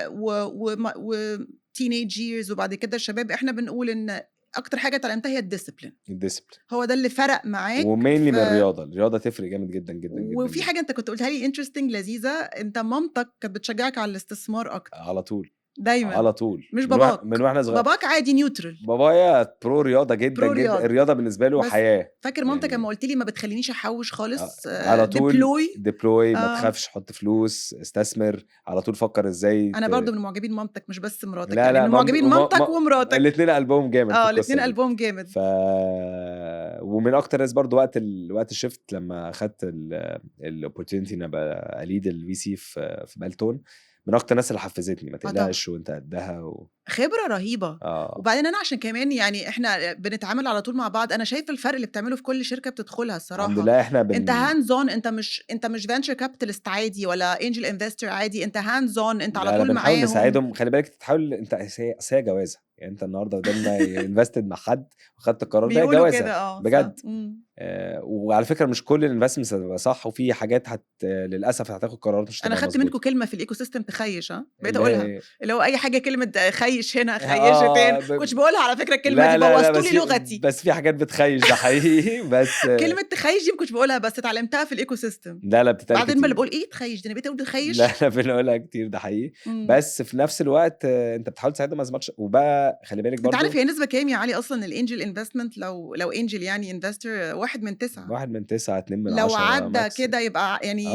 teenage years وبعد كده الشباب، احنا بنقول ان اكتر حاجة اتعلمتها هي ال discipline. ال discipline. هو ده اللي فرق معاك. و mainly من الرياضه، الرياضة تفرق جامد جدا جدا جدا وفي جداً. حاجة انت كنت قلتها لي interesting لذيذه، انت مامتك كانت بتشجعك على الاستثمار اكتر. على طول. دايما. على طول. مش باباك؟ من واحنا صغير. باباك عادي neutral. بابايا pro رياضة جدا pro جدا. رياضة. الرياضة بالنسبة له بس حياه. فاكر مامتك يعني لما قلت لي ما بتخلينيش احوش خالص؟ على طول. deploy. deploy، ما تخافش، حط فلوس، استثمر على طول، فكر ازاي انا برضو من معجبين مامتك مش بس مراتك. لا يعني لا من معجبين مامتك ومراتك. الاثنين قلبهم جامد في القصة الاثنين دي. قلبهم جامد. ومن اكتر الناس برضو وقت ال shift لما خدت ال opportunity ان ابقى lead ال VC في بلتون، من اكتر الناس اللي حفزتني ما طبعا. تقلقش وانت قدها خبره رهيبه. وبعدين انا عشان كمان يعني احنا بنتعامل على طول مع بعض، انا شايفه الفرق اللي بتعمله في كل شركة بتدخلها الصراحه. الحمد لله احنا انت hands on، انت مش venture capitalist عادي ولا angel investor عادي، انت hands on، انت على لا لا طول بنحاول معاهم. نساعدهم. خلي بالك تحاول انت، أصل هي جوازه يعني، انت النهارده بدل ما invested مع حد وخدت القرار ده هي بيقولوا جوازه. كده اه صح. بجد. وعلى فكرة مش كل ال investments هتبقى صح، وفي حاجات للاسف هتاخد قرارات مش انا هتبقى خدت مظبوطة. منكم كلمة في ال ecosystem تخيش، ها بقيت اللي هي اقولها. إيه؟ اللي هو اي حاجة كلمة خيش هنا خيشت هنا. كنتش بقولها على فكرة الكلمة لا دي، لا لا بوظتوا بس لي في لغتي. بس في حاجات بتخيش ده حقيقي، بس كلمة تخيش دي ما كنتش بقولها بس اتعلمتها في ال ecosystem. لا لا بتتقال بعدين ما اللي كتير. بقول ايه تخيش دي، انا بقيت اقول تخيش. لا لا بنقولها كتير ده حقيقي. بس في نفس الوقت انت بتحاول تساعدهم as much، وبقى خلي بالك انت برضو عارف هي نسبه كام يا علي اصلا ال angel investment؟ لو angel يعني investor، 1 من 9. 1 من 9، 2 من لو 10 عدى max. كده يبقى يعني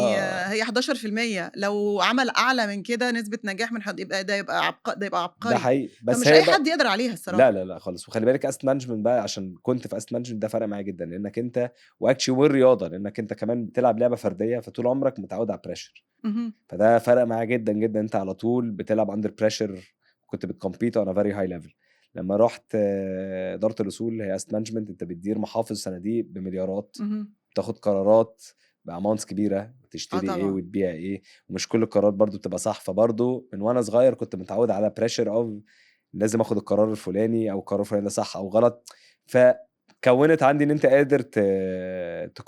هي 11%، لو عمل اعلى من كده نسبه نجاح من حد يبقى ده يبقى ده يبقى ده عبقري. حقيقي بس فمش هي اي بقى حد يقدر عليها الصراحه. لا لا لا خالص. وخلي بالك asset management بقى، عشان كنت في asset management ده فرق معايا جدا، لانك انت و actually والرياضه، لانك انت كمان بتلعب لعبه فرديه، فطول عمرك متعود على pressure. فده فرق معايا جدا جدا، انت على طول بتلعب under pressure، كنت بت compete on very high level. لما رحت ادارة الاصول هي asset management، انت بتدير محافظ صناديق بمليارات، بتاخد قرارات ب amounts كبيره، تشتري ايه وتبيع ايه، ومش كل القرارات برضو بتبقى صح. فبرضو من وانا صغير كنت متعود على pressure of لازم اخد القرار الفلاني او القرار الفلاني ده صح او غلط، فكونت عندي ان انت قادر ت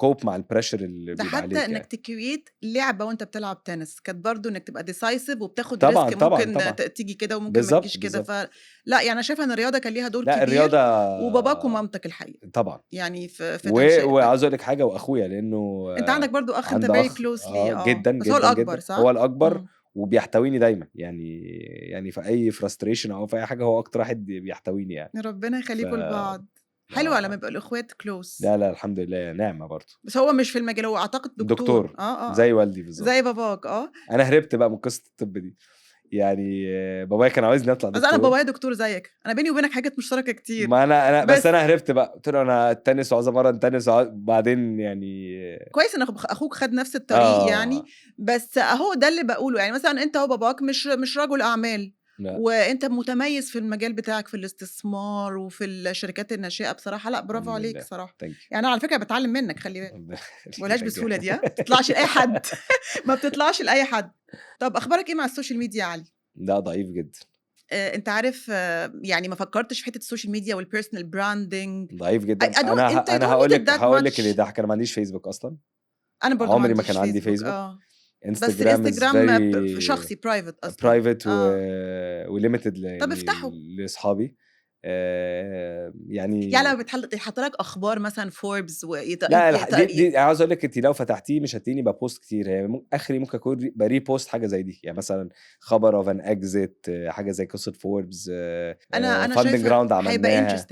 cope مع ال pressure اللي ده بيبقى حتى عليك انك يعني. ت create لعبه وانت بتلعب تنس كانت برضو انك تبقى decisive وبتاخد طبعا risk طبعا ممكن طبعا تيجي كده وممكن ما تجيش كده. فلا يعني انا شايفه ان الرياضة كان ليها دور لا كبير. الرياضة وباباك ومامتك الحقيقة طبعا يعني في تنشئتك. وعاوز اقول لك حاجه، واخويا لانه انت عندك برضو اخ انت عنده very أخ. close ليه. جدا بس هو جدا الاكبر جدا. صح؟ هو الاكبر. وبيحتويني دايما يعني في اي frustration او في اي حاجة هو اكتر واحد بيحتويني يعني. ربنا يخليكم لبعض. حلوة لما يبقى الاخوات close. لا لا الحمد لله نعمه برضه. بس هو مش في المجال، هو اعتقد دكتور. دكتور. زي والدي بالظبط. زي باباك اه. انا هربت بقى من قصة الطب دي يعني بابايا كان عاوزني اطلع بس دكتور. انا بابايا دكتور زيك، انا بيني وبينك حاجات مشتركة كتير. ما انا بس بس انا هربت بقى، قلت له انا التنس وعاوز اتمرن تنس بعدين يعني. كويس ان اخوك خد نفس الطريق يعني. بس اهو ده اللي بقوله، يعني مثلا انت وباباك مش رجل اعمال. لا. وانت متميز في المجال بتاعك في الاستثمار وفي الشركات الناشئه، بصراحة لا، برافو الحمد عليك لله. صراحه. thank you. يعني انا على فكرة بتعلم منك، خلي بالك، ما بقولهاش بسهولة دي، ها، ما بتطلعش لاي حد، ما بتطلعش لاي حد. طب اخبارك ايه مع ال social media يا علي؟ لا، ضعيف جدا. انت عارف، يعني ما فكرتش في حتة ال social media وال personal branding؟ ضعيف جدا. انا هقول لك اللي يضحك، انا ما عنديش فيسبوك اصلا. انا برضه عمري ما كان عندي فيسبوك. انستجرام، بس انستجرام شخصي private اصلا. private و limited. طب افتحه. لاصحابي يعني. يعني لما بتحط لك اخبار مثلا فوربس لا لا، دي عاوز اقول لك، انت لو فتحتيه مش هتلاقيني ب post كتير. هي اخري ممكن اكون ب repost حاجة زي دي، يعني مثلا خبر of an exit، حاجة زي قصة فوربس. انا funding round عملناها،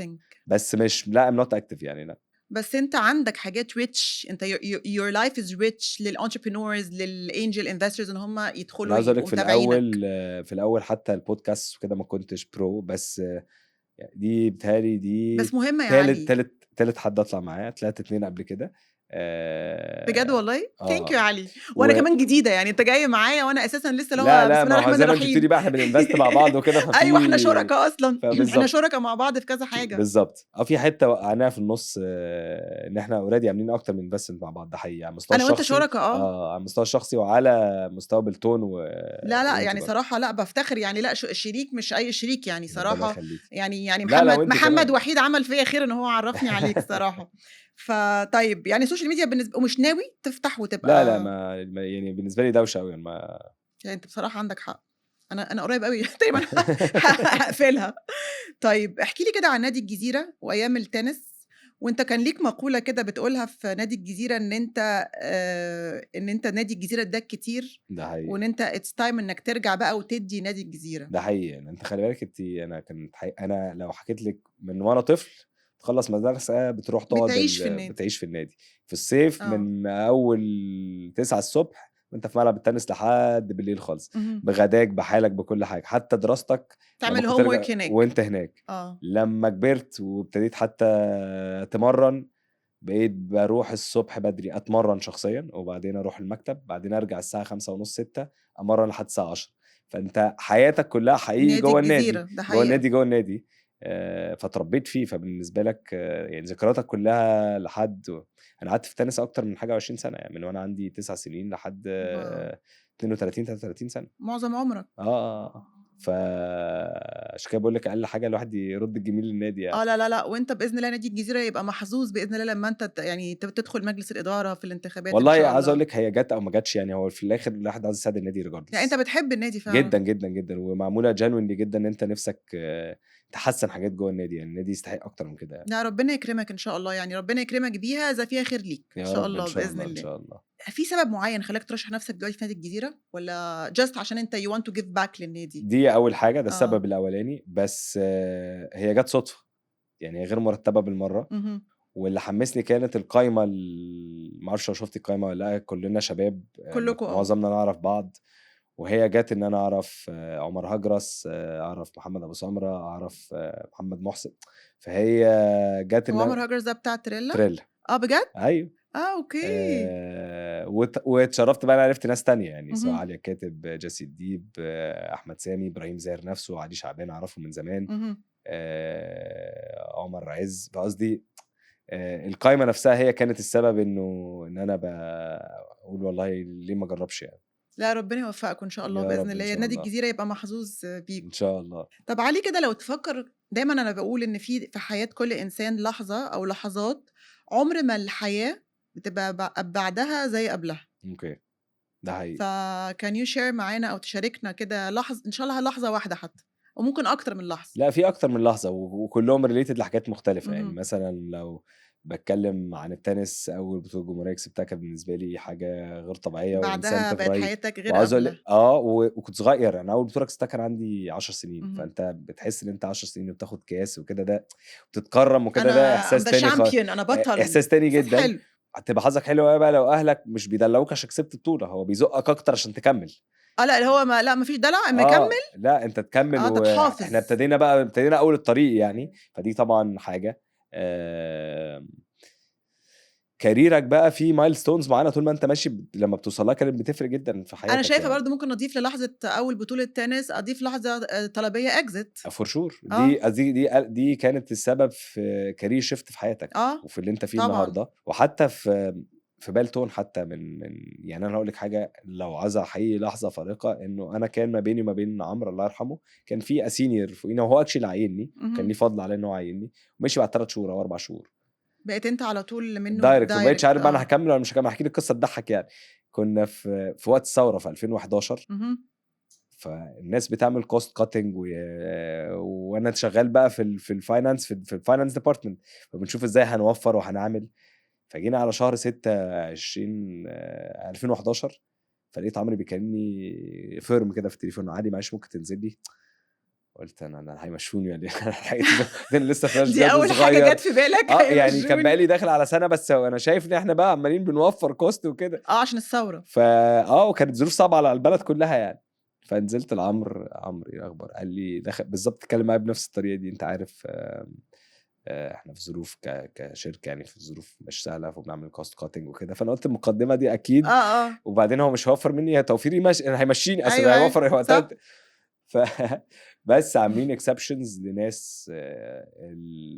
بس مش، لا، I'm not active يعني، لا. بس انت عندك حاجات rich، انت your life is rich لل entrepreneurs، لل angel investors، ان هم يدخلوا. عاوز اقول لك، في الاول حتى البودكاست وكده ما كنتش pro، بس دي بتهيألي دي بس مهمة يعني. تالت حد اطلع معاه، طلعت اتنين قبل كده. بجد والله؟ thank you يا علي، وانا كمان جديده، يعني انت جاي معايا وانا اساسا لسه لو لا لا، ما هو زي ما انت بتقولي بقى، احنا بن invest مع بعض وكده. ففي ايوه، احنا شركاء اصلا، احنا شركاء مع بعض في كذا حاجه. بالظبط، في حتة وقعناها في النص، ان احنا already عاملين اكتر من investment مع بعض، ده حقيقي على المستوى انا وانت شركاء. اه، على المستوى الشخصي وعلى مستوى بالتون و لا لا، يعني صراحة لا، بفتخر يعني، لا، شريك مش اي شريك يعني صراحه، يعني محمد وحيد عمل فيا خير ان هو عرفني عليك صراحه. فطيب، يعني ال social media بالنسبه، ومش ناوي تفتح وتبقى؟ لا لا، ما يعني بالنسبة لي دوشه قوي، ما يعني انت بصراحة عندك حق، انا قريب قوي تقريبا هقفلها. طيب احكي لي كده عن نادي الجزيرة وايام التنس، وانت كان ليك مقولة كده بتقولها في نادي الجزيرة ان انت نادي الجزيرة اداك كتير. ده حقيقي. وان انت it's time انك ترجع بقى وتدي نادي الجزيره. ده حقيقي، يعني انت خلي بالك انت، انا كانت انا لو حكيت لك من وانا طفل، تخلص مدرسه بتروح تقعد بتعيش في النادي. بتعيش في النادي في الصيف من اول 9 الصبح وانت في ملعب التنس لحد بالليل خالص، بغداك بحالك بكل حاجه، حتى دراستك. تعمل homework هناك. وانت هناك. لما كبرت وابتديت حتى اتمرن، بقيت بروح الصبح بدري اتمرن شخصيا، وبعدين اروح المكتب، بعدين ارجع الساعة 5:30 6 امرن لحد الساعة 10. فانت حياتك كلها حقيقي جوه النادي، جوه النادي، جوه النادي. فتربيت فيه، فبالنسبه لك يعني ذكرياتك كلها لحد انا قعدت في تنس اكتر من حاجة 20 سنه، يعني من وانا عندي 9 سنين لحد 32 33 سنه. معظم عمرك. اه، فعشان كده بقول لك اقل حاجة الواحد يرد الجميل للنادي يعني. اه لا لا لا، وانت باذن الله نادي الجزيرة يبقى محظوظ باذن الله لما انت يعني تدخل مجلس الادارة في الانتخابات. والله عايز اقول لك، هي جت او ما جاتش، يعني هو في الاخر الواحد عايز يساعد النادي regardless. يعني انت بتحب النادي فعلا. جدا جدا جدا، ومعموله genuinely جدا، ان انت نفسك تحسن حاجات جوه النادي، يعني النادي يستحق اكتر من كده يعني. لا، ربنا يكرمك ان شاء الله، يعني ربنا يكرمك بيها اذا فيها خير ليك ان شاء الله. إن شاء باذن الله. الله. ان شاء الله. في سبب معين خلاك ترشح نفسك دلوقتي في نادي الجزيره، ولا just عشان انت you want to give back للنادي؟ دي اول حاجه، ده السبب الاولاني، بس هي جت صدفه، يعني هي غير مرتبه بالمره. واللي حمسني كانت القايمه، ما اعرفش لو شفت القايمة ولا لا، كلنا شباب. كلكم. معظمنا نعرف بعض، وهي جت ان انا اعرف عمر هجرس، اعرف محمد ابو سمره، اعرف محمد محسن، فهي جت ان عمر هجرس ده بتاع تريلا؟ تريلا. اه بجد؟ ايوه. اه okay. واتشرفت بقى، انا عرفت ناس تانية يعني، سواء عليا كاتب، جاسي الديب، احمد سامي، ابراهيم زاهر نفسه، علي شعبان اعرفه من زمان، عمر عز. فقصدي القايمة نفسها هي كانت السبب ان انا بقول والله ليه ما اجربش يعني. لا، ربنا يوفقكم ان شاء الله، باذن الله نادي الجزيرة يبقى محظوظ بيكم. ان شاء الله. طب علي، كده لو تفكر، دايما انا بقول ان في حياة كل انسان لحظة او لحظات عمر ما الحياة بتبقى بعدها زي قبلها. okay، ده حقيقي. ف can you share معانا او تشاركنا كده لحظه، ان شاء الله لحظة واحدة حتى، وممكن اكتر من لحظه؟ لا، في اكتر من لحظة وكلهم related لحاجات مختلفه. يعني مثلا لو بتكلم عن التنس، اول بطوله جمهورية كسبتها كانت بالنسبة لي حاجة غير طبيعيه. بعدها بقت حياتك غير. وعاوز اقول وكنت صغير، انا اول بطوله كسبتها كان عندي 10 سنين. فانت بتحس ان انت 10 سنين وبتاخد كاس وكده، ده بتتكرم وكده، ده احساس تاني champion، انا بطل. احساس تاني جدا. حلو. هتبقى حظك حلو قوي بقى لو اهلك مش بيدلعوك عشان كسبت بطوله، هو بيزقك اكتر عشان تكمل. لا، اللي هو ما لا، ما فيش دلع، مكمل. لا، انت تكمل. انت تحافظ. احنا ابتدينا بقى، ابتدينا اول الطريق يعني. فدي طبعا حاجة career ك بقى في milestones معانا طول ما انت ماشي، لما بتوصل لها كانت بتفرق جدا في حياتك. انا شايفه يعني. برضو ممكن نضيف للحظة اول بطوله تنس، اضيف لحظة طلبية exit. for sure، دي كانت السبب في career shift في حياتك وفي اللي انت فيه النهارده، وحتى في بالتون، حتى من يعني انا هقول لك حاجة، لو عايزه حقيقي لحظة فارقه، انه انا كان ما بيني وما بين عمرو الله يرحمه كان في senior فوقينا، وهو actually اللي عيني، كان ليه فضل عليه ان هو عيني، ومشي بعد 3 شهور او 4 شهور. بقيت انت على طول منه direct، وما بقتش عارف بقى انا هكمل ولا مش هكمل. هحكي لك قصة تضحك يعني. كنا في وقت الثورة في 2011، فالناس بتعمل cost cutting، وانا شغال بقى في ال finance، في ال finance department، فبنشوف ازاي هنوفر وهنعمل. فجينا على شهر 6 20 2011، فلقيت عمرو بيكلمني firm كده في التليفون، عادي معلش ممكن تنزل لي؟ قلت انا هيمشوني ولا ايه؟ انا لسه fresh. دي اول حاجة جت في بالك؟ يعني كان بقالي داخل على سنة بس، وانا شايف ان احنا بقى عمالين بنوفر cost وكده. عشان الثوره. فا وكانت ظروف صعبة على البلد كلها يعني. فنزلت لعمرو، عمرو ايه الاخبار؟ قال لي، دخل بالظبط اتكلم معايا بنفس الطريقة دي، انت عارف احنا في ظروف كشركة يعني في ظروف مش سهله، فبنعمل cost cutting وكده. فانا قلت المقدمة دي اكيد وبعدين هو مش هيوفر مني، توفيري ماشي، هيمشيني اصل هيوفر وقتها. ف بس عاملين exceptions لناس.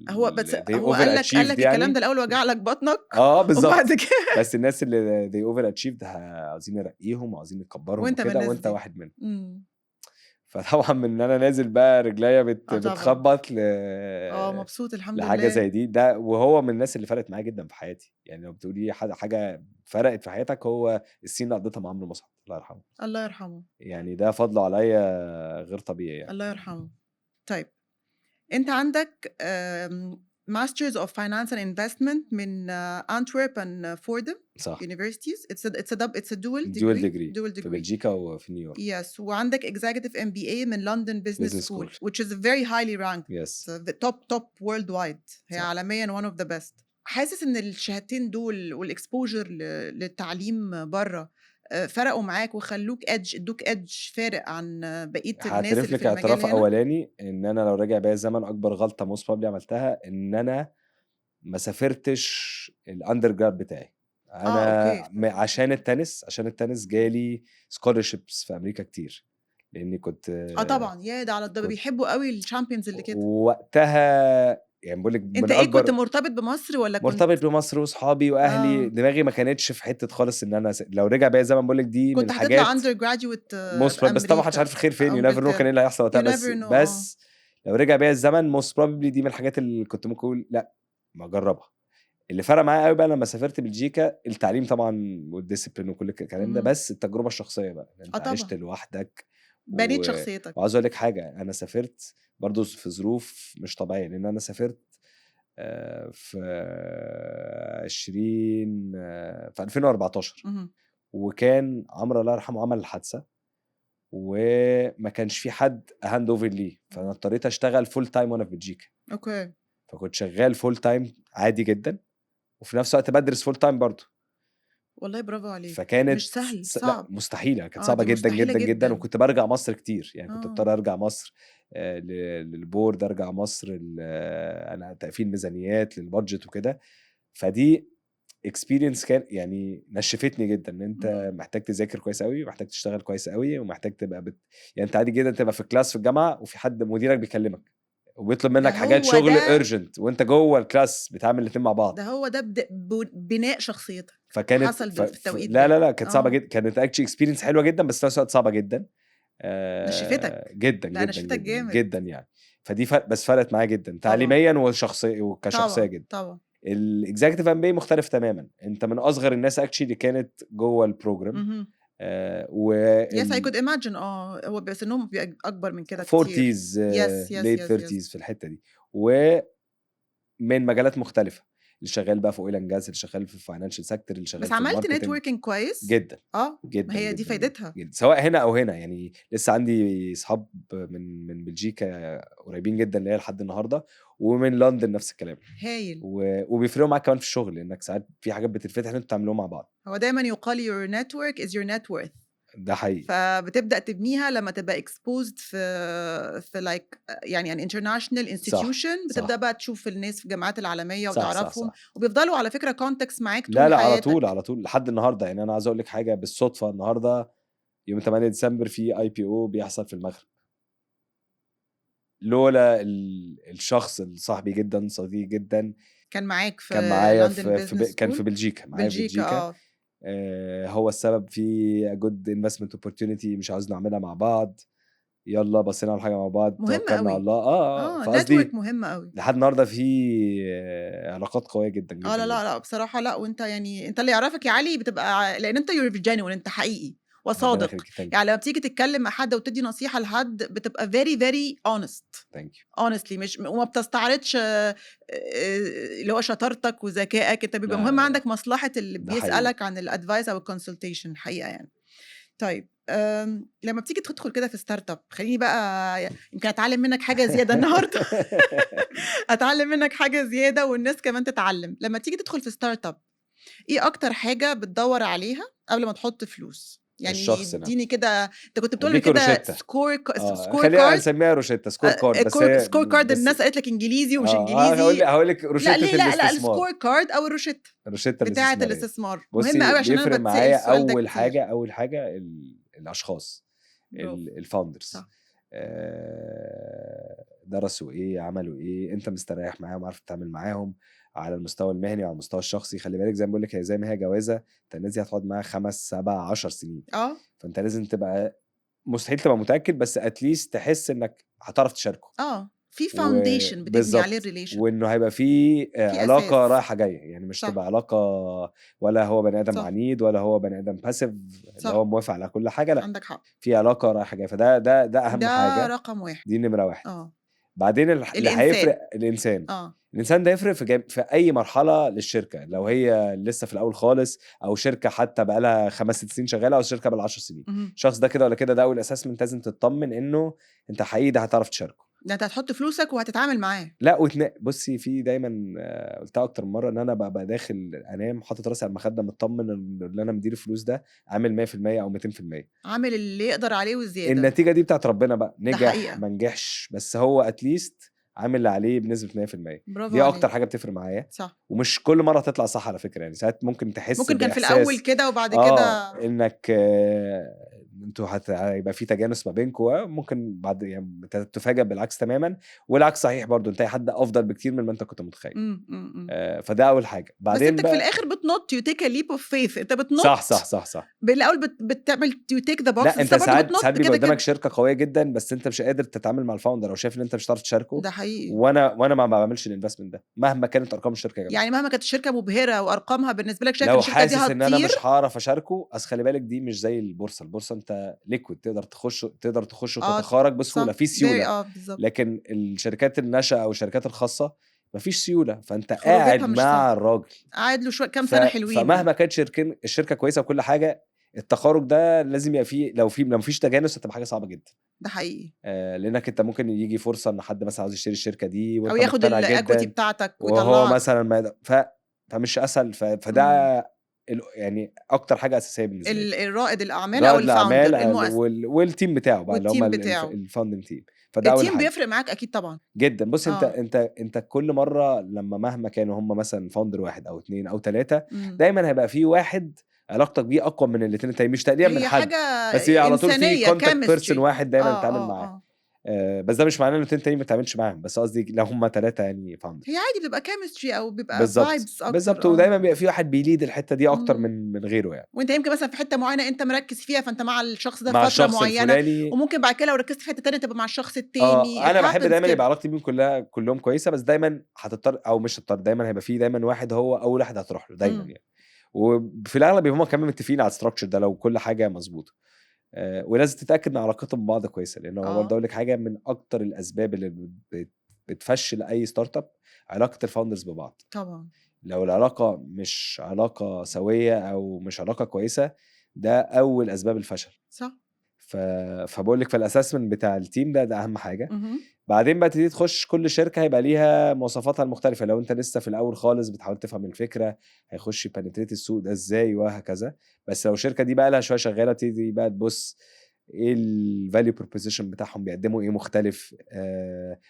هو بس هو قال لك يعني الكلام ده الاول وجع لك بطنك؟ اه بالظبط. وبعد كده بس الناس اللي they over achieved عاوزين نرقيهم وعاوزين نكبرهم وانت وكده، وانت واحد منهم. فطبعا من ان انا نازل بقى رجليا بتخبط ل مبسوط الحمد لحاجة لله. زي دي. ده وهو من الناس اللي فرقت معايا جدا في حياتي. يعني لو بتقولي حاجة فرقت في حياتك، هو السنين اللي قضيتها مع عمرو مسعد الله يرحمه. الله يرحمه. يعني ده فضله عليا غير طبيعي يعني. الله يرحمه. طيب، انت عندك Masters of Finance and Investment من Antwerp and Fordham universities. It's a dual degree. dual degree. dual degree. في بلجيكا وفي نيويورك. yes، وعندك executive MBA من London Business School, which is very highly ranked. The top top worldwide. هي عالميا one of the best. حاسس ان الشهادتين دول وال exposure للتعليم بره فرقوا معاك وخلوك edge، ادوك edge فارق عن بقية الناس اللي في لك اعتراف اولاني، ان انا لو راجع بيا الزمن، اكبر غلطه most probably عملتها ان انا ما سافرتش ال undergrad بتاعي. انا عشان التنس، عشان التنس جالي scholarships في امريكا كتير، لاني كنت اه طبعا، يا ده على ده بيحبوا قوي ال champions اللي كده. وقتها يعني بقول لك انت ايه، كنت مرتبط بمصر ولا كنت مرتبط بمصر واصحابي واهلي. دماغي ما كانتش في حتة خالص ان انا لو رجع بيا الزمن، بقول لك دي كنت من الحاجات هتطلع undergraduate. بس طبعا محدش عارف الخير فين، you never know كان ايه اللي هيحصل وقتها. بس لو رجع بيا الزمن، most probably دي من الحاجات اللي كنت ممكن اقول لا ما اجربها. اللي فرق معايا قوي بقى لما سافرت بلجيكا، التعليم طبعا وال discipline وكل الكلام ده، بس التجربة الشخصية بقى، انت عشت لوحدك. بنيت شخصيتك. وعاوز اقول لك حاجه، انا سافرت برضو في ظروف مش طبيعيه، لان انا سافرت في 20 في 2014، وكان عمرو الله يرحمه عمل الحادثه، وما كانش في حد hand over ليه، فانا اضطريت اشتغل full time وانا في بلجيكا. فكنت شغال full time عادي جدا، وفي نفس الوقت بدرس full time برضه. والله برافو عليك. فكانت مش سهل. صعب. لا، مستحيله، كانت صعبة جدا جدا جدا، جدا. وكنت برجع مصر كتير يعني، كنت اضطر ارجع مصر لل board، ارجع مصر انا تقفيل ميزانيات لل budget وكده. فدي experience كان يعني نشفتني جدا، ان انت محتاج تذاكر كويس قوي، ومحتاج تشتغل كويس قوي، ومحتاج تبقى يعني انت عادي جدا تبقى في class في الجامعة وفي حد مديرك بيكلمك وبيطلب منك حاجات شغل urgent وانت جوه ال class، بتعمل الاثنين مع بعض. ده هو ده بناء شخصيتك. فكانت حصل في التوقيت. لا لا لا، كانت صعبة جدا. كانت actually experience حلوة جدا، بس في نفس الوقت صعبة جدا. نشفتك. جدا. لا جدا. نشفتك جدا جامد. جدا يعني. فدي بس فرقت معايا جدا تعليميا وشخصية وكشخصيه جدا. ال executive MBA مختلف تماما، انت من اصغر الناس actually اللي كانت جوه ال program. و yes، I could imagine. هو بس سنهم بيبقى اكبر من كده كتير. 40s، late 30s في الحتة دي، ومن مجالات مختلفه. اللي شغال بقى في oil and gas، اللي شغال في ال financial sector، اللي شغال بس في عملت ال marketing. networking كويس؟ جدا. اه، جدا. ما هي دي جدا. فايدتها. جدا، سواء هنا او هنا. يعني لسه عندي اصحاب من بلجيكا قريبين جدا ليا لحد النهارده، ومن لندن نفس الكلام. هايل. وبيفرقوا معاك كمان في الشغل، لانك ساعات في حاجات بتتفتح ان انتوا تعملوها مع بعض. هو دايما يقال your network is your net worth. ده حقيقي. فبتبدا تبنيها لما تبقى exposed في like يعني an international institution، بتبدا بقى تشوف الناس في الجامعات العالمية وتعرفهم، وبيفضلوا على فكرة contacts معاك طول لا لا، على حياتك. طول على طول لحد النهارده. يعني انا عايز اقول لك حاجه، بالصدفة النهارده يوم 8 ديسمبر في IPO بيحصل في المغرب، لولا الشخص الصاحبي جدا، صديق جدا، كان معاك في كان معايا London في Business كان School؟ في بلجيكا، معايا في بلجيكا. بلجيكا. اه. هو السبب في good investment opportunity، مش عاوز نعملها مع بعض، يلا بصينا على حاجة مع بعض. مهم توكلنا قوي. على الله. اه. فقصدي network مهم قوي. لحد النهارده في علاقات قوية جدا جدا. اه، لا لا لا، بصراحة لا، وانت يعني انت اللي يعرفك يا علي بتبقى لان انت you're genuine، انت حقيقي وصادق. يعني لما بتيجي تتكلم مع حد وتدي نصيحة لحد بتبقى very very honest. thank you. honestly، مش وما بتستعرضش اللي هو شطارتك وذكائك، انت بيبقى لا، مهم لا. عندك مصلحة اللي ده حقيقي. بيسالك عن ال advice او ال consultation الحقيقة يعني. طيب، لما بتيجي تدخل كده في startup، خليني بقى يمكن اتعلم منك حاجة زيادة النهارده، اتعلم منك حاجة زيادة والناس كمان تتعلم. لما تيجي تدخل في startup، ايه اكتر حاجة بتدور عليها قبل ما تحط فلوس؟ يعني الشخص نفسه. اديني كده، انت كنت بتقول لي أديك كده روشتة. score score خلينا card. نسميها روشتة score card، بس هي score card. بس الناس قالت لك انجليزي ومش هقول انجليزي. هقول لك روشتة لا ليه، لا لا، الاستثمار. ال score card او الروشتة روشتة بتاعه الاستثمارية. الاستثمار. بصي، مهم قوي عشان انا بيفرق بتسال معايا السؤال ده اول كتير. حاجه، اول حاجة الاشخاص، برافو. ال founders. درسوا ايه، عملوا ايه، انت مستريح معاهم، عارف تتعامل معاهم على المستوى المهني وعلى المستوى الشخصي. خلي بالك، زي ما بقول لك، هي زي ما هي جوازه، انت الناس دي هتقعد معاها 5 7 10 سنين. فانت لازم تبقى، مستحيل تبقى متاكد، بس at least تحس انك هتعرف تشاركه. اه، في foundation بتبني بالظبط. عليه ال relation. وانه هيبقى في في علاقة أساس. رايحة جايه، يعني مش تبقى علاقة ولا هو بني ادم عنيد ولا هو بني ادم passive اللي هو موافق على كل حاجه، لا. عندك حق. في علاقة رايحة جايه، فده ده ده اهم ده حاجه. رقم واحد. دي نمره واحد. بعدين اللي الإنسان. هيفرق الانسان. الانسان ده يفرق في اي مرحلة للشركه، لو هي لسه في الاول خالص او شركة حتى بقالها 5 6 سنين شغاله، او شركة بقالها 10 سنين. الشخص ده كده ولا كده، ده اول assessment، لازم تطمن انه انت حقيقي ده هتعرف تشاركه. ده انت هتحط فلوسك وهتتعامل معاه. لا، بصي، في دايما قلتها اكتر من مرة ان انا ببقى داخل انام حاطط راسي على المخدة مطمن ان اللي انا مدير الفلوس ده عامل 100% او 200%. عامل اللي يقدر عليه وزياده. النتيجة دي بتاعت ربنا بقى، نجح حقيقة. ما نجحش، بس هو at least عامل اللي عليه بنسبة 100%. برافو دي عليك. اكتر حاجة بتفرق معايا. ومش كل مرة تطلع صح على فكره، يعني ساعات ممكن تحس ممكن كان في بإحساس الاول كده وبعد كده انك انتوا هيبقى في تجانس ما بينكم، ممكن بعد يعني تفاجئ بالعكس تماما، والعكس صحيح برضو، انت حد افضل بكتير من ما انت كنت متخيل. مم، مم، مم. فده اول حاجه. بس بعدين انت في بقى الاخر بتنط، you take a leap of faith، انت بتنط. صح. بالاول بتعمل you tick the box. لا، انت ساعات بتنط ساعات بيبقى كده قدامك كده. شركة قوية جدا، بس انت مش قادر تتعامل مع ال founder او شايف ان انت مش هتعرف تشاركه. ده حقيقي. وانا ما بعملش ال investment ده مهما كانت ارقام الشركة جامدة. يعني مهما كانت الشركة مبهرة وارقامها بالنسبة لك شايف لو ان الشركة دي حاسس ان انا هتطير. مش هعرف اشاركه، اصل خلي بالك دي مش زي البورصه، البورصة انت liquid، تقدر تخش وتتخارج بسهوله، في سيوله. اه بالظبط. لكن الشركات الناشئة او الشركات الخاصة مفيش سيوله، فانت خروجتها قاعد مش مع سهلة. الراجل قاعد له شوية كام سنة حلوين. فمهما كانت الشركة كويسة وكل حاجه، التخارج ده لازم يبقى فيه، لو مفيش تجانس هتبقى حاجة صعبة جدا. ده حقيقي. لانك انت ممكن يجي فرصة ان حد مثلا عاوز يشتري الشركة دي وانت او ياخد مقتنع ال equity جدا بتاعتك وهو ويطلعك. مثلا ما يقدر- فمش اسهل. فده يعني اكتر حاجة اساسية بالنسبة لي. الرائد الاعمال او رائد ال founder الاعمال المؤسس. وال team بتاعه بقى اللي هم وال team بتاعه. ال founding team، فده اول ال team حاجه. بيفرق معاك اكيد طبعا. جدا. بص، انت انت كل مرة لما مهما كانوا هم مثلا founder واحد او اثنين او ثلاثه، دايما هيبقى في واحد علاقتك بيه اقوى من الاثنين التانيين، مش تقليلا من هي حد، حاجة بس هي على طول في إنسانية، contact person chemistry. واحد دايما تتعامل معاه. بس ده مش معناه ان الاثنين التانيين ما تتعاملش معاهم، بس قصدي لو هم ثلاثة يعني founders. هي عادي بتبقى chemistry او بيبقى vibes اكتر. بالظبط. ودايما بيبقى في واحد بي lead الحتة دي اكتر من غيره يعني. وانت يمكن مثلا في حتة معينة انت مركز فيها، فانت مع الشخص ده مع فترة الشخص معينه، الفلاني. وممكن بعد كده لو ركزت في حتة تانية تبقى مع الشخص التاني. انا It بحب happens دايما كده. يبقى علاقتي بيهم كلها كلهم كويسه، بس دايما هتضطر او مش هتضطر، دايما هيبقى في دايما واحد هو اول واحد هتروح له دايما. يعني وفي الاغلب بيبقوا هم كمان متفقين على ال structure ده لو كل حاجة مظبوطه. ولازم تتاكد ان علاقتهم ببعض كويسه، لان هو برضه اقول لك حاجه، من اكتر الاسباب اللي بتفشل اي startup علاقة ال founders ببعض. لو العلاقة مش علاقة سويه او مش علاقة كويسه، ده اول اسباب الفشل. فبقول لك فال assessment بتاع ال team ده اهم حاجه. بعدين بقى تبتدي تخش كل شركة هيبقى ليها مواصفاتها المختلفه. لو انت لسه في الاول خالص بتحاول تفهم الفكره، هيخش ي penetrate السوق ده ازاي وهكذا. بس لو الشركة دي بقى لها شوية شغاله، تبتدي بقى تبص ايه ال value proposition بتاعهم، بيقدموا ايه مختلف،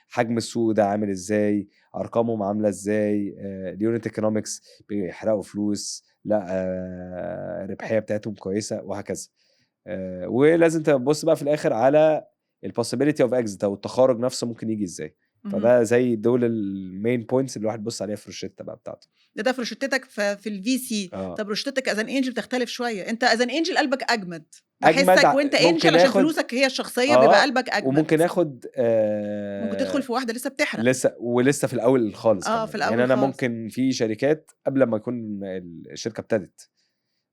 حجم السوق ده عامل ازاي، ارقامهم عامله ازاي، ال unit economics، بيحرقوا فلوس لا، الربحية بتاعتهم كويسة وهكذا. ولازم تبص بقى في الاخر على ال possibility of exit او التخارج نفسه ممكن يجي ازاي. فده زي دول ال main points اللي الواحد يبص عليها في الروشته بقى بتاعته. ده في روشتتك في ال VC. طب روشتتك as an angel بتختلف شويه. انت as an angel قلبك اجمد. أجمد. بحسك وانت ممكن angel عشان فلوسك هي الشخصيه، بيبقى قلبك اجمد. وممكن اخد ممكن تدخل في واحدة لسه بتحرق. لسه، ولسه في الاول خالص كمان. في الأول يعني انا خالص. ممكن في شركات قبل ما يكون الشركة ابتدت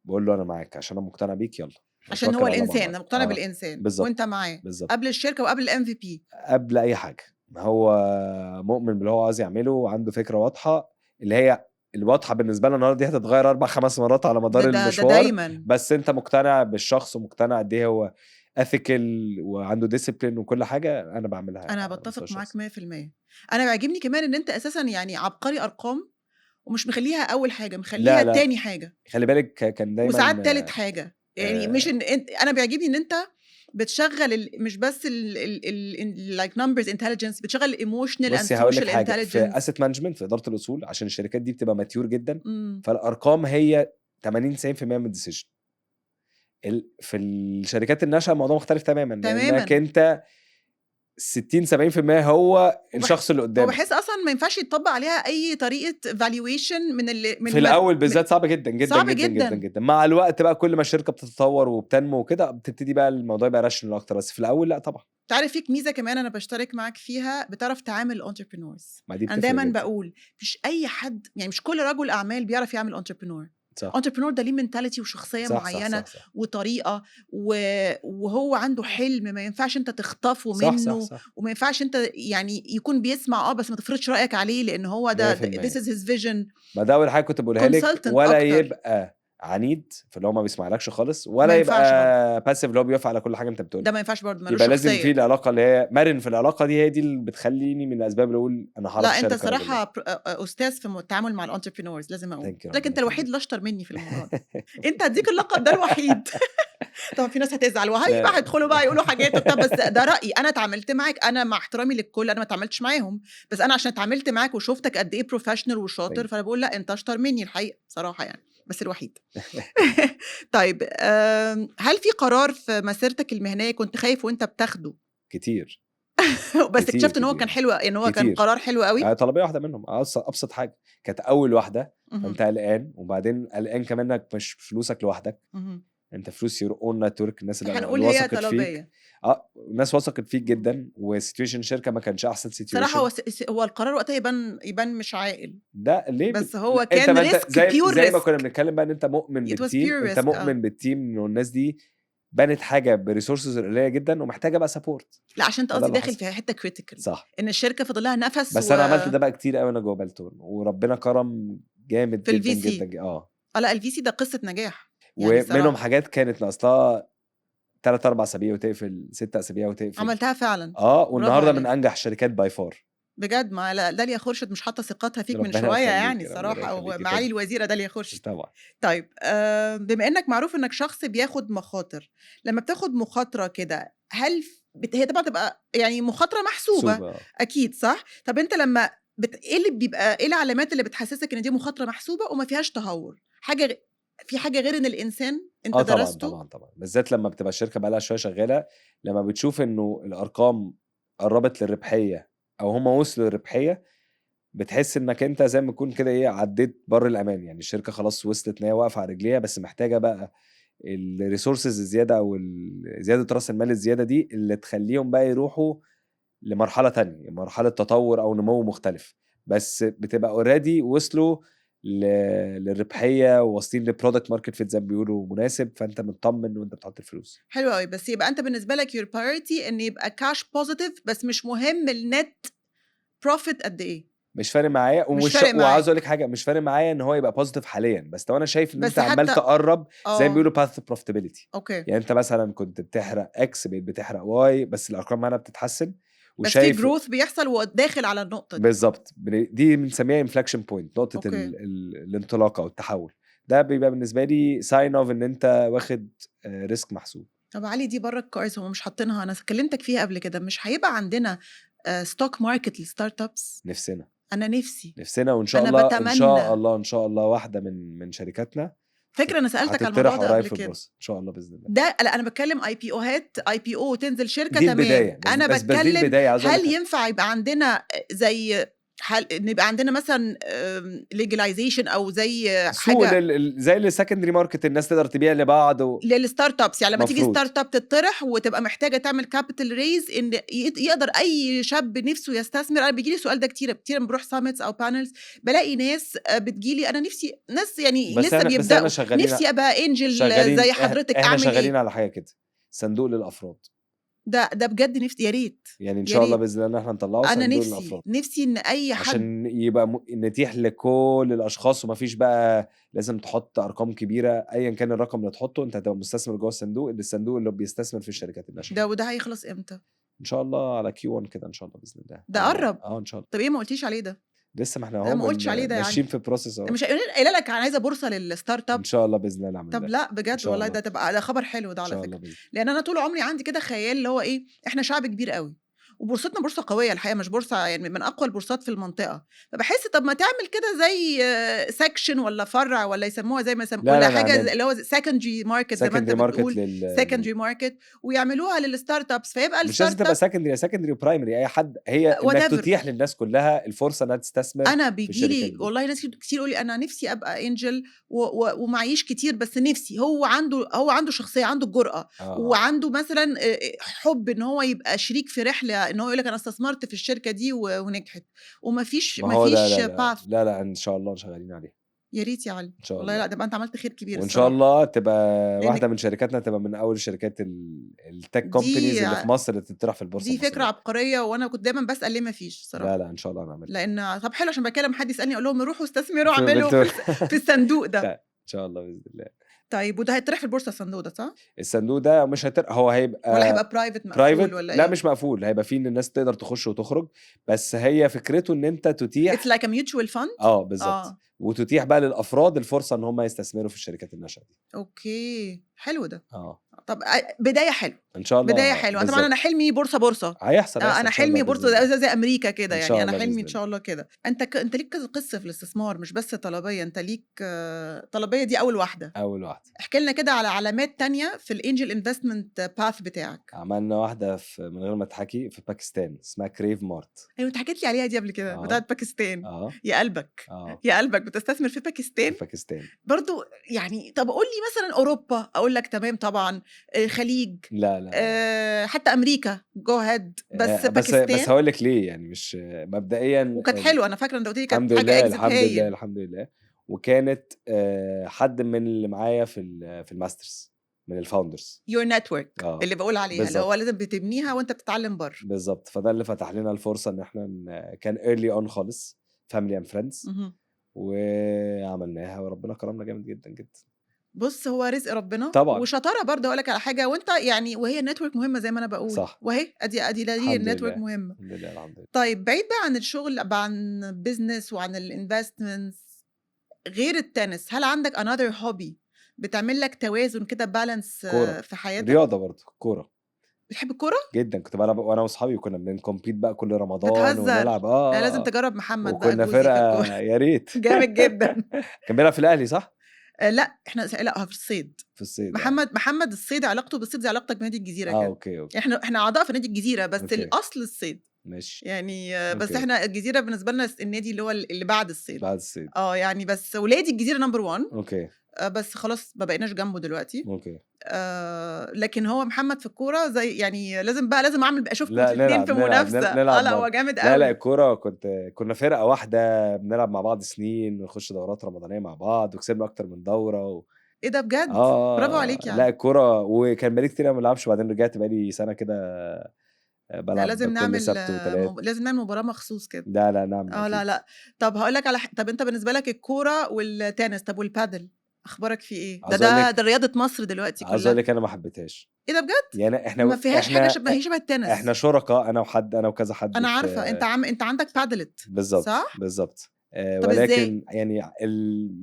بقول له انا معاك عشان انا مقتنع بيك، يلا عشان نتوكل هو على الله الانسان، مع انا بعض. مقتنع بالانسان. وانت معاه قبل الشركة وقبل ال MVP. قبل اي حاجه، هو مؤمن باللي هو عايز يعمله وعنده فكرة واضحه، اللي هي الواضحة بالنسبة لنا النهارده دي هتتغير اربع خمس مرات على مدار ده المشوار. دايما. بس انت مقتنع بالشخص ومقتنع قد ايه هو ethical وعنده discipline وكل حاجة انا بعملها انا على بتفق مستوى معاك الشخصي. 100%. انا بيعجبني كمان ان انت اساسا يعني عبقري ارقام، ومش مخليها اول حاجه، مخليها لا، لا. تاني حاجه. خلي بالك كان دايما وساعات تالت حاجه. يعني مش ان انت، انا بيعجبني ان انت بتشغل مش بس ال like numbers intelligence، بتشغل ال emotional and بصي هقول لك social حاجه، في intelligence. asset management، في ادارة الاصول، عشان الشركات دي بتبقى mature جدا، فالارقام هي 80 90% من ال decision. في الشركات الناشئة الموضوع مختلف تماما، لانك انت 60 70% هو الشخص اللي قدامك. وبحس اصلا ما ينفعش يطبق عليها اي طريقه valuation من اللي من في الاول بالذات صعب جدا جدا صعب جدا جداً. جدا جدا. مع الوقت بقى كل ما الشركة بتتطور وبتنمو وكده، بتبتدي بقى الموضوع يبقى rational اكتر، بس في الاول لا طبعا. تعرف فيك ميزة كمان انا بشترك معاك فيها، بتعرف تعامل entrepreneurs. ما دي انا بتفرق دايما جداً. بقول مش اي حد، يعني مش كل رجل اعمال بيعرف يعمل entrepreneur. Entrepreneur ده ليه mentality وشخصية معينة صح. وطريقه وهو عنده حلم ما ينفعش انت تخطفه منه. وما ينفعش انت يعني يكون بيسمع بس ما تفرضش رايك عليه، لان هو ده 100%. this is his vision. ما ده اول حاجة كنت بقولها لك. Consultant ولا أكتر. يبقى عنيد في اللي هو ما بيسمعلكش خالص، ولا ما ينفعش. يبقى passive اللي هو بيوافق على كل حاجة انت بتقولها. ده ما ينفعش برضه، ملوش يبقى لازم شخصية. في العلاقة اللي هي مرن في العلاقة دي، هي دي اللي بتخليني من الاسباب اللي اقول انا هعرف لا انت أشارك الراجل ده. صراحة استاذ في التعامل مع ال entrepreneurs، لازم اقول Thank you، لكن ربنا انت الوحيد يخليك. اللي اشطر مني في الموضوع ده. انت هديك اللقب ده الوحيد. طبعا في ناس هتزعل وهي لا. بقى هيدخلوا بقى يقولوا حاجات وبتاع، بس ده رايي، انا اتعاملت معاك، انا مع احترامي للكل انا ما اتعاملتش معاهم، بس انا عشان اتعاملت معاك وشفتك قد ايه professional وشاطر، Thank you. فانا بقول لا انت اشطر مني الحقيقة بصراحة يعني، بس الوحيد. طيب، هل في قرار في مسيرتك المهنية كنت خايف وانت بتاخده؟ كتير. بس كتير، اكتشفت ان هو كتير. كان حلو، ان هو كان كتير. قرار حلو قوي؟ طلبية واحدة منهم، ابسط حاجه، كانت اول واحده. فانت قلقان، وبعدين قلقان كمان انك مش فلوسك لوحدك، انت فلوس your own network، الناس اللي هنقول هي وثقت فيك. طلبيه. الناس وثقت فيك جدا، و situation شركة ما كانش احسن situation. صراحة هو هو القرار وقتها يبان مش عاقل. ده ليه؟ بس هو انت كان ما انت risk، زي pure زي ما risk. كنا بنتكلم بقى ان انت مؤمن It was بال team، pure انت risk، مؤمن بال team انه الناس دي بنت حاجة ب resources قليله جدا ومحتاجة بقى support. لا عشان انت فده قصدي اللي داخل حصل. في حتة critical، ان الشركة فاضل لها نفس. بس انا عملت ده بقى كتير قوي انا جوه بالتون، وربنا كرم جامد في جدا ال VC. جدا جدا. لا ال VC ده قصة نجاح يعني ومنهم صراحة. حاجات كانت ناقص لها 3 4 اسابيع وتقفل، 6 اسابيع وتقفل. عملتها فعلا. والنهارده عليك. من انجح شركات by far. بجد، ما لا داليا خورشيد مش حاطه ثقتها فيك من ربنا شوية يخليك، يعني ربنا صراحه، او يخليكي. معالي الوزيرة داليا خورشيد. طبعا. طيب، بما انك معروف انك شخص بياخد مخاطر، لما بتاخد مخاطره كده هل هي طبعا تبقى يعني مخاطره محسوبة. محسوبة. اكيد صح. طب انت لما ايه اللي بيبقى، ايه العلامات اللي بتحسسك ان دي مخاطره محسوبة وما فيهاش تهور؟ في حاجة غير ان الانسان انت طبعا. درسته؟ طبعا طبعا، بالذات لما بتبقى الشركة بقى لها شوية شغاله، لما بتشوف انه الارقام قربت للربحيه او هم وصلوا للربحيه، بتحس انك انت زي ما تكون كده ايه عديت بر الامان، يعني الشركة خلاص وصلت ان هي واقفة على رجليها، بس محتاجه بقى ال resources الزيادة او زيادة راس المال الزيادة دي اللي تخليهم بقى يروحوا لمرحلة تانية، مرحلة تطور او نمو مختلف، بس بتبقى already وصلوا للربحيه وواصلين ل product market fit زي ما بيقولوا مناسب، فانت مطمن وانت بتحط الفلوس. حلو قوي. بس يبقى انت بالنسبة لك your priority ان يبقى cash positive، بس مش مهم ال net profit قد ايه. مش فارق معايا، مش ومش فارق معاك. وعاوز اقول لك حاجه، مش فارق معايا ان هو يبقى positive حاليا، بس لو انا شايف ان بس انت عمال حتى تقرب، زي ما اه بيقولوا path to profitability. okay. يعني انت مثلا كنت بتحرق X، بقيت بتحرق Y، بس الارقام معانا بتتحسن. بس في وشايف growth بيحصل وداخل على النقطة دي. بالظبط، دي بنسميها inflection point، نقطة okay. الانطلاقة او التحول. ده بيبقى بالنسبة لي sign of ان انت واخد risk محسوب. طب علي، دي بره ال cars، هم مش حاطينها، انا كلمتك فيها قبل كده، مش هيبقى عندنا stock market لل startups؟ نفسنا. انا نفسي. نفسنا، وان شاء أنا الله ان بتمنى. شاء الله ان شاء الله واحدة من شركاتنا فكرة انا سالتك على هتطرح الموضوع ده قريب قبل في كده. البورصة ان شاء الله باذن الله. ده لا، انا بتكلم IPO هات IPO تنزل شركه. دي تمام. البدايه، بس انا بس دي بتكلم البدايه، عاوز أقول هل لك ينفع يبقى عندنا زي حل نبقى عندنا مثلا legalization او زي سوق حاجة زي ال secondary market، الناس تقدر تبيع لبعض لل startups، يعني لما تيجي مفروض. startup تطرح وتبقى محتاجه تعمل capital raise، ان يقدر اي شاب نفسه يستثمر. انا بيجي لي السؤال ده كتير كتير لما بروح summits او panels، بلاقي ناس بتجيلي، انا نفسي، ناس يعني بس لسه احنا بس بيبداوا، احنا شغالين نفسي ابقى angel شغالين زي حضرتك، احنا اعمل شغالين ايه؟ على حاجة كده، صندوق للافراد. ده بجد نفسي، يا ريت. يعني ان يا شاء الله ريت. باذن الله ان احنا نطلعه انا صندوق نفسي للافراد، نفسي ان اي حد عشان يبقى نتيح لكل الاشخاص، ومفيش بقى لازم تحط ارقام كبيره، ايا كان الرقم اللي تحطه انت هتبقى مستثمر جوه الصندوق، اللي الصندوق اللي بيستثمر في الشركات الناشئه. ده وده هيخلص امتى؟ ان شاء الله على Q1 كده ان شاء الله باذن الله. ده قرب. اه ان شاء الله. طب ايه ما قلتيش عليه ده؟ لسه ما احنا ده اهو ما قلتش عليه ده يعني. ماشيين في process اهو. مش قايله لك انا عايزه بورصة لل startup؟ ان شاء الله باذن الله نعمل طب ده. لا إن بجد شاء والله الله. ده تبقى ده خبر حلو ده ان على شاء فكره. الله باذن لان انا طول عمري عندي كده خيال اللي هو ايه، احنا شعب كبير قوي وبورصتنا بورصة قوية الحقيقه، مش بورصة يعني، من اقوى البورصات في المنطقه، فبحس طب ما تعمل كده زي section ولا فرع ولا يسموها زي ما يسموها لا ولا لا حاجة نعمل. اللي هو secondary market زي ما انت secondary market بتقول. لل secondary market ويعملوها لل startups، فيبقى مش لازم ال start تبقى up secondary، secondary و primary، اي حد، هي انك whatever. تتيح للناس كلها الفرصة انها تستثمر انا في بيجي الشركات لي دي. والله ناس كتير يقول لي انا نفسي ابقى angel ومعيش كتير، بس نفسي. هو عنده شخصيه، عنده الجرأة وعنده مثلا حب ان هو يبقى شريك في رحله، ان هو يقول لك انا استثمرت في الشركة دي ونجحت، ومفيش ما هو ده مفيش لا لا path. لا لا، ان شاء الله شغالين عليه. يا ريت يا علي. ان شاء والله الله. لا، ده بقى انت عملت خير كبير وان شاء الصراحة. الله تبقى لأن واحدة من شركاتنا تبقى من اول الشركات ال tech companies دي اللي في مصر اللي تطرح في البورصة دي فكرة المصريه. عبقريه، وانا كنت دايما بسال ليه ما فيش صراحه. لا لا، ان شاء الله هنعملها. لان طب حلو، عشان بكلم حد يسالني اقول لهم روحوا استثمروا، اعملوا في الصندوق ده. لا، ان شاء الله باذن الله. طيب وده هيطرح في البورصة الصندوق ده، صح؟ الصندوق ده مش هيطرح، هو هيبقى ولا هيبقى private مقفول private. ولا لا ايه؟ مش مقفول، هيبقى فيه ان الناس تقدر تخش وتخرج، بس هي فكرته ان انت تتيح it's like a mutual fund. اه بالظبط. وتتيح بقى للافراد الفرصة ان هم يستثمروا في الشركات الناشئة دي. okay، حلو ده. اه. طب بداية حلو. ان شاء الله. بداية حلوه طبعا. بالظبط. انا حلمي بورصة بورصه. هيحصل. هيحصل انا إن شاء حلمي الله بورصة بإذن الله. زي امريكا كده. إن يعني شاء انا الله حلمي بإذن ان شاء الله كده. انت ليك كذا قصة في الاستثمار، مش بس طلبيه، انت ليك طلبية دي اول واحده. اول واحده. احكي لنا كده على علامات تانية في ال angel investment path بتاعك. عملنا واحدة في من غير ما تحكي في باكستان اسمها Crave Mart. ايوه، انت حكيت لي عليها دي قبل كده. بتاعت باكستان. يا قلبك. يا قلبك، بتستثمر في باكستان؟ في باكستان. برضو يعني، طب قول لي مثلا اوروبا اقول لك تمام طبعا، خليج. لا لا. حتى امريكا go ahead، بس بس باكستان؟ بس هقول لك ليه، يعني مش مبدئيا وكانت حلوه، انا فاكره انت قلت لي كانت الحمد حاجة لله exit الحمد لله. هايل. الحمد لله، وكانت حد من اللي معايا في ال masters من ال founders. your network اللي بقول عليها، اللي هو بالظبط. لازم بتبنيها وانت بتتعلم بره. بالظبط، فده اللي فتح لنا الفرصة ان احنا كان early on خالص، family and friends. وعملناها وربنا كرمنا جامد جدا جدا. بص، هو رزق ربنا طبعا. وشطاره برضه. اقول لك على حاجه، وانت يعني وهي ال network مهمة زي ما انا بقول. وهي ادي دليل الحمد ال network لله. مهمه. الحمد لله، الحمد لله. طيب، بعيد بقى عن الشغل، عن business وعن ال investments، غير التنس، هل عندك another hobby بتعمل لك توازن كده، balance كوره. في حياتك؟ رياضة برضه، كوره. بتحب الكوره؟ جدا، كنت بلعب وانا واصحابي، وكنا بن compete بقى كل رمضان بتهزر؟ ونلعب اه. لا، لازم تجرب محمد بقى وكنا جوزي في فرقه. الكوره. يا ريت. جامد جدا. كان بيلعب في الاهلي، صح؟ آه لا، احنا لا، في الصيد. في الصيد. محمد الصيد، علاقته بالصيد زي علاقتك بنادي الجزيرة كده. okay. احنا اعضاء في نادي الجزيره، بس الاصل الصيد. يعني بس احنا الجزيرة بالنسبة لنا النادي اللي هو اللي بعد الصيد. بعد الصيد. اه، يعني بس ولادي الجزيرة number 1. بس خلاص ما بقيناش جنبه دلوقتي. لكن هو محمد في الكورة زي يعني لازم بقى لازم اعمل اشوفكم لا الاثنين نلعب في نلعب منافسه. نلعب اه لا، هو مرة. جامد لا لا قوي. الكورة كنا فرقه واحدة بنلعب مع بعض سنين، ونخش دورات رمضانيه مع بعض، وكسبنا اكتر من دوره ايه ده، بجد؟ اه. برافو عليك لا يعني. الكوره، وكان بقالي كتير ما بلعبش، وبعدين رجعت بقالي سنة كده. لا بلعب لازم كل نعمل سبت وثلاث. لازم نعمل مباراة مخصوص كده. لا لا، نعمل اه لا أكيد. لا، طب هقول لك على طب انت بالنسبة لك الكورة والتنس، طب والبادل اخبارك فيه ايه؟ ده عاوز أقول ده لك ده رياضة مصر دلوقتي عاوز اقول كلها. لك انا ما حبيتهاش. ايه ده بجد؟ يعني احنا ما فيهاش حاجة احنا شبه، هي شبه التنس. احنا شركاء، انا وحد، انا وكذا حد. انا في عارفه، انت عندك بادلت. بالظبط. صح؟ بالظبط. طب إزاي؟ ولكن يعني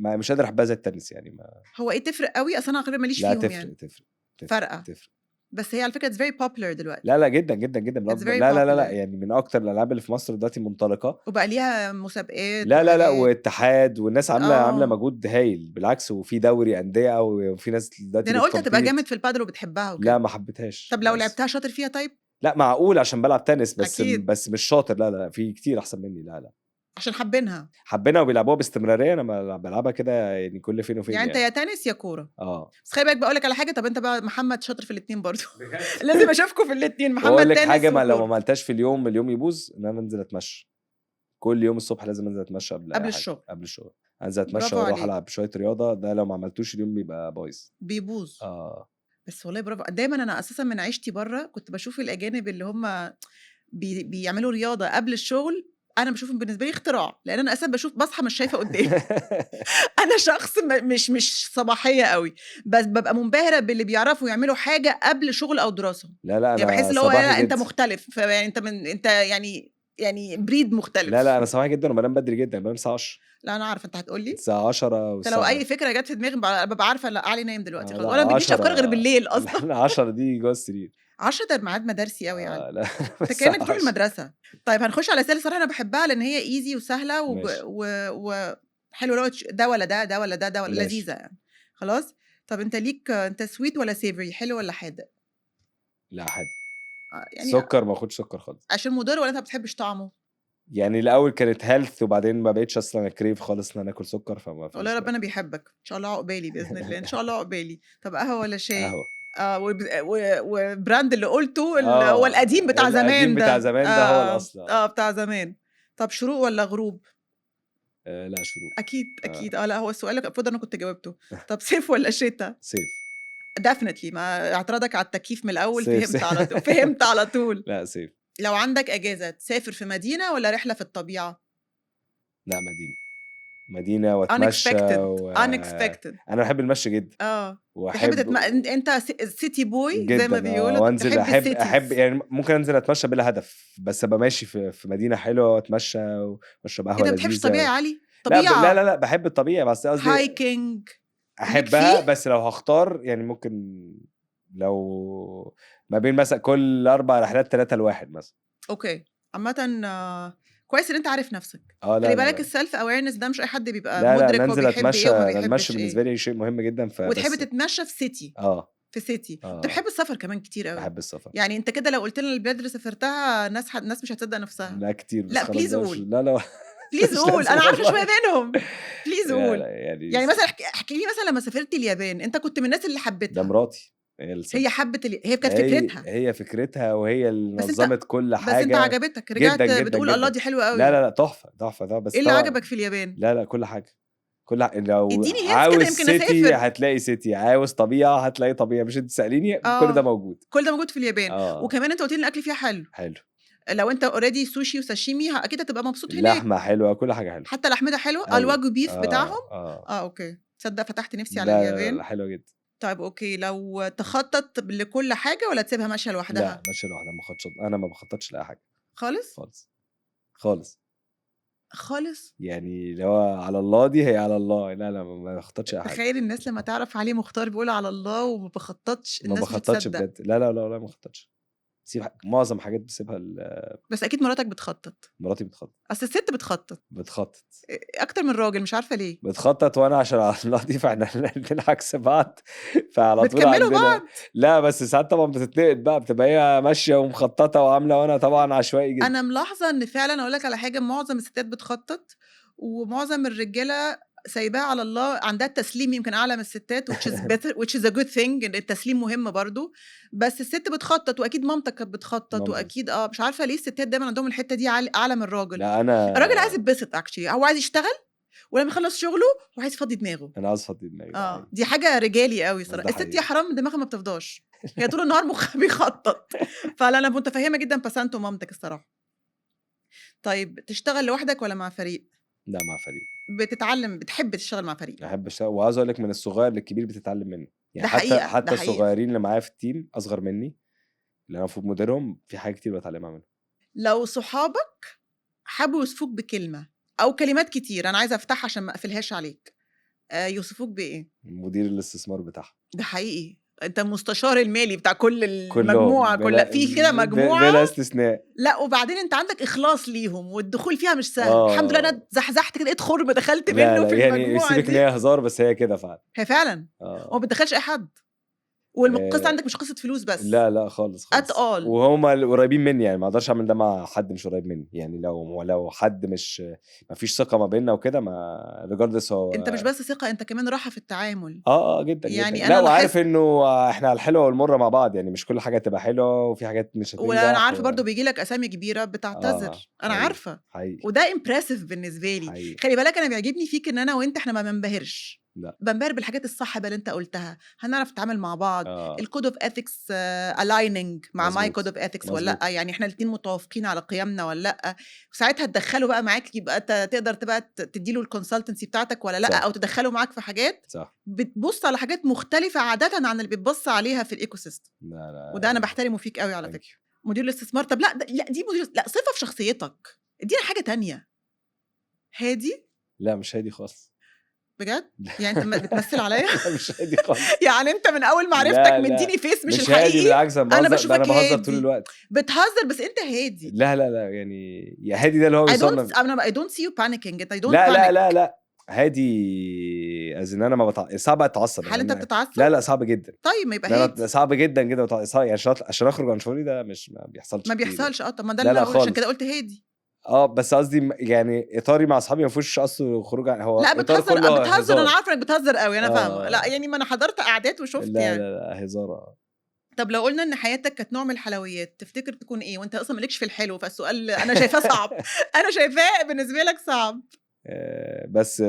ما مش قادر احبها زي التنس يعني ما. هو ايه تفرق قوي؟ اصل انا غالبا ماليش لا فيهم تفرق يعني. تفرق تفرق. فارقه. تفرق. بس هي على فكرة it's very popular دلوقتي. لا لا، جدا جدا جدا، من It's أكبر very لا لا لا لا popular. يعني من اكتر الالعاب اللي في مصر دلوقتي منطلقة. وبقى ليها مسابقات لا لا لا، وحاجات. واتحاد والناس عامله آه. مجهود هايل بالعكس، وفي دوري اندية وفي ناس دلوقتي ده انا قلت هتبقى بت compete. جامد في البادل وبتحبها وكده. لا ما حبيتهاش. طب لو بس. لعبتها شاطر فيها طيب؟ لا معقول عشان بلعب تنس بس. أكيد. بس مش شاطر، لا لا، في كتير احسن مني، لا لا. عشان حابينها. حبينها وبيلعبوها باستمراريه، انا بلعبها كده يعني كل فين وفين. يعني انت يا تنس يا كوره. اه. بس خلي بالك، بقول لك على حاجه، طب انت بقى محمد شاطر في الاثنين برضه، لازم اشوفكم في الاثنين، محمد واقول لك تنس حاجة، ما لو ما وكورة. عملتهاش في اليوم، اليوم يبوظ، ان انا انزل اتمشى كل يوم الصبح، لازم انزل اتمشى قبل أي قبل حاجة. الشغل. قبل الشغل انزل اتمشى برافو واروح عليك. العب شوية رياضه، ده لو ما عملتوش اليوم بيبقى بايظ. بيبوظ. اه. بس والله برافو. دايما انا اساسا من عيشتي بره كنت بشوف الاجانب اللي هم بيعملوا رياضة قبل الشغل، انا بشوفهم بالنسبة لي اختراع، لان انا اساسا بشوف بصحى مش شايفه قدامي. انا شخص مش صباحية قوي، بس ببقى منبهره باللي بيعرفوا يعملوا حاجة قبل شغل او دراسه. لا لا، يعني انا بحس اللي هو صباحي لا انت جدا. مختلف، فيعني انت من انت يعني breed مختلف. لا لا، انا صباحي جدا وبنام بدري جدا، بنام الساعة 10. لا انا عارفه انت هتقول لي الساعة 10 انت لو والساعة اي فكرة جت في دماغي ببقى عارفه لا علي نايم دلوقتي خلاص، لا، وانا ما بيجيش افكار غير 10 بالليل اصلا. لا، 10 دي جوه السرير. 10 ده ميعاد مدارسي قوي يعني. آه لا. انت الساعة كانك بتروح 10. المدرسه. طيب هنخش على اسئلة صراحة انا بحبها لان هي easy وسهلة ماشي. و حلو لو ده ولا ده، ده ولا ده، ده ولا ماشي. لذيذة يعني. خلاص. طب انت ليك انت sweet ولا savory، حلو ولا حادق؟ لا حادق. يعني سكر ما اخدش سكر خالص. عشان مضر ولا انت ما بتحبش طعمه؟ يعني الاول كانت health وبعدين ما بقتش اصلا crave خالص ان انا اكل سكر، فما فيش والله بقى. ربنا بيحبك، ان شاء الله عقبالي باذن الله، ان شاء الله عقبالي. طب قهوة ولا شاي؟ قهوه. اه و brand اللي قلته اللي هو القديم بتاع القديم زمان ده. بتاع زمان ده هو آه الاصل. اه بتاع زمان. طب شروق ولا غروب؟ آه لا، شروق. اكيد. آه. اكيد اه. لا هو السؤال المفروض انا كنت جاوبته. طب صيف ولا شتاء؟ صيف. definitely، ما اعتراضك على التكييف من الاول. صيف، فهمت. صيف. على طول فهمت على طول. لا صيف. لو عندك اجازه تسافر في مدينة ولا رحله في الطبيعة؟ لا مدينه، مدينة واتمشى. unexpected. unexpected. انا بحب المشي جدا. اه واحب تحب انت city boy زي ما جدا بيقولوا. وانزل تحب احب ال cities. احب يعني ممكن انزل اتمشى بلا هدف، بس ابقى ماشي في مدينة حلوة واتمشى واشرب ايه قهوة ده، ما بتحبش لذيذه. الطبيعة يا علي؟ لا طبيعه. لا لا لا، بحب الطبيعه، بس قصدي hiking. احبها فيه؟ بس لو هختار يعني ممكن لو ما بين مثلا كل 4 رحلات 3 لواحد مثلا. okay، عامة كويس ان انت عارف نفسك. اه لا خلي لا بالك لا. ال self awareness ده مش اي حد بيبقى لا لا مدرك هو ننزل بيحب اتمشى. ايه وما بيحبش المشي ايه. بالنسبة لي شيء مهم جدا. فبس وتحب تتمشى في city. اه. في city. اه. بتحب السفر كمان كتير قوي. بحب السفر. يعني انت كده لو قلت لنا البلاد اللي سافرتها ناس مش هتصدق نفسها. لا كتير، بس لا، خلاص please ده مش قول. لا لا. please مش قول، لازم انا عارفه والله. شوية منهم، please لا قول. لا يعني يعني مثلا احكي لي مثلا لما سافرت اليابان انت كنت من الناس اللي ده حبتها؟ مراتي هي اللي هي سافرت. حبت هي كانت هي فكرتها. هي فكرتها وهي اللي بس انت نظمت كل بس انت حاجة. عجبتك، رجعت جدا جدا بتقول الله جدا. دي حلوة قوي. لا لا لا، تحفة تحفة ده بس ايه اللي طبعا عجبك في اليابان؟ لا لا، كل حاجة كل لو اديني hints كده عاوز يمكن city اسافر. هتلاقي city، عاوز طبيعة هتلاقي طبيعه، مش انت تساليني كل ده موجود. كل ده موجود في اليابان. اه. وكمان انت قلت لي الاكل فيها حلو. حلو. لو انت already سوشي وساشيمي اكيد هتبقى مبسوط هناك. اللحمة حلوه، كل حاجة حلوه. حتى لحمتها حلوه. أوي. ال wagyu beef بتاعهم. اه. اه okay، تصدق فتحت نفسي على لا لا لا, اليابان. لا حلوة جدا. طيب okay، لو تخطط لكل حاجة ولا تسيبها ماشية لوحدها؟ لا ماشية لوحدها، ما بخططش، انا ما بخططش لاي حاجه. خالص؟ خالص خالص. خالص. يعني اللي هو على الله، دي هي على الله، لا لا ما بخططش اي حاجه. تخيل الناس لما تعرف علي مختار بيقول على الله وما بخططش، ما الناس مش بخططش هتصدق. بجد، لا لا لا لا ما بخططش، بسيب معظم حاجات بسيبها بس اكيد مراتك بتخطط. مراتي بتخطط. اصل الست بتخطط. بتخطط. اكتر من الراجل، مش عارفه ليه. بتخطط، وانا عشان على الله دي، فاحنا الاثنين عكس بعض، فعلى طول بتكملوا عندنا بعض. لا بس ساعات طبعا بتتنقد بقى، بتبقى هي ماشية ومخططه وعامله، وانا طبعا عشوائي جدا. انا ملاحظة ان فعلا اقول لك على حاجه، معظم الستات بتخطط ومعظم الرجالة سايباها على الله، عندها التسليم يمكن اعلى من الستات، which is better، which is a good thing، ان التسليم مهم برضو. بس الست بتخطط، واكيد مامتك كانت بتخطط. مامتي. واكيد مش عارفه ليه الستات دايما عندهم الحتة دي اعلى من الراجل. لا انا الراجل عايز يتبسط actually، هو عايز يشتغل ولما يخلص شغله هو عايز يفضي دماغه. انا عاوز افضي دماغي، ده حقيقي. دي حاجة رجالي قوي بس صراحه. ده الست يا حقيقي. حرام دماغها ما بتفضاش. هي طول النهار مخها بيخطط. فلا، انا متفهمه جدا بسنت ومامتك الصراحه. طيب، تشتغل لوحدك ولا مع فريق؟ لا، مع فريق. بتتعلم، بتحب تشتغل مع فريق؟ احب اشتغل، وعاوز اقول لك من الصغير للكبير بتتعلم منه يعني. ده حتى حقيقة، ده حتى حقيقة. الصغيرين اللي معايا في ال team اصغر مني، اللي انا المفروض مديرهم، في حاجات كتير بتعلمها منهم. لو صحابك حبوا يوصفوك بكلمه او كلمات كتير، انا عايزه افتحها عشان ما اقفلهاش عليك، يوصفوك بايه؟ مدير الاستثمار بتاعهم. ده حقيقي، انت المستشار المالي بتاع كل كلهم. المجموعة كلها. بلا في كده مجموعه. بلا استثناء. لا، وبعدين انت عندك اخلاص ليهم، والدخول فيها مش سهل. الحمد لله انا اتزحزحت كده، لقيت خرم دخلت لا منه لا في يعني المجموعة سيبك ان دي. هي هزار، بس هي كده فعلا. هي فعلا. وما بتدخلش اي حد، والقصه عندك مش قصة فلوس بس. لا لا، خالص خالص. at all. وهم القريبين مني، يعني ما اقدرش اعمل ده مع حد مش قريب مني. يعني لو حد مش ما فيش ثقة ما بيننا وكده، ما regardless هو. انت مش بس ثقه، انت كمان راحة في التعامل. اه جدا يعني جدا. أنا لا، وعارف لاحظت- انه احنا على الحلوة والمرة مع بعض، يعني مش كل حاجة تبقى حلوة وفي حاجات مش هتنجح. ولا انا عارفه، برضو بيجي لك اسامي كبيرة بتعتذر. انا عارفه. حقيقي. وده impressive بالنسبة لي. حقيقي. خلي بالك، انا بيعجبني فيك ان انا وانت احنا ما بننبهرش. لا. بنبهر بالحاجات الصح بقى اللي انت قلتها، هنعرف نتعامل مع بعض. ال code of ethics aligning مع my code of ethics ولا لا، يعني احنا الاثنين متوافقين على قيمنا ولا لا، وساعتها تدخله بقى معاك، يبقى تقدر تبقى تديله ال consultancy بتاعتك ولا لا، او تدخله معاك في حاجات. بتبص على حاجات مختلفة عادة عن اللي بتبص عليها في ال ecosystem. لا لا. وده انا بحترمه فيك قوي على Thank فكره. you. مدير الاستثمار. طب لا، لا دي مدير، لا، صفة في شخصيتك، ادينا حاجة تانية. هادي؟ لا، مش هادي خالص. بجد؟ يعني انت بتمثل عليا؟ لا، مش هادي خالص. يعني انت من اول ما عرفتك لا، لا. مديني face مش مش هادي. الحقيقي. بالعكس، انا أنا بهزر، ده انا بشوفك بهزر طول هادي. الوقت. بتهزر، بس انت هادي. لا لا لا، يعني يا هادي ده اللي هو I بيصنف don't، انا I don't see you panicking، انت I don't لا لا panic. لا لا، هادي as ان انا ما صعب اتعصب. هل انت يعني بتتعصب؟ لا لا، صعب جدا. طيب، ما يبقى لا. هادي. لا، صعب جدا جدا صعب يعني عشان اخرج عن شعوري ده مش ما بيحصلش ما كتير يعني. بيحصلش، اه، طب ما ده لا اللي لا أنا بقوله، عشان خالص. كده قلت هادي. اه، بس قصدي يعني اطاري مع اصحابي ما فيهوش اصله خروج هو لا اطار بتهزر. كله بتهزر، انا هزار. عارفه انك بتهزر قوي، انا فاهمه. لا يعني ما انا حضرت قعدات وشفت. لا. يعني لا لا، هزار آه. طب لو قلنا ان حياتك كانت نوع من الحلويات، تفتكر تكون ايه؟ وانت اصلا مالكش في الحلو، فالسؤال انا شايفاه صعب، انا شايفاه بالنسبة لك صعب. بس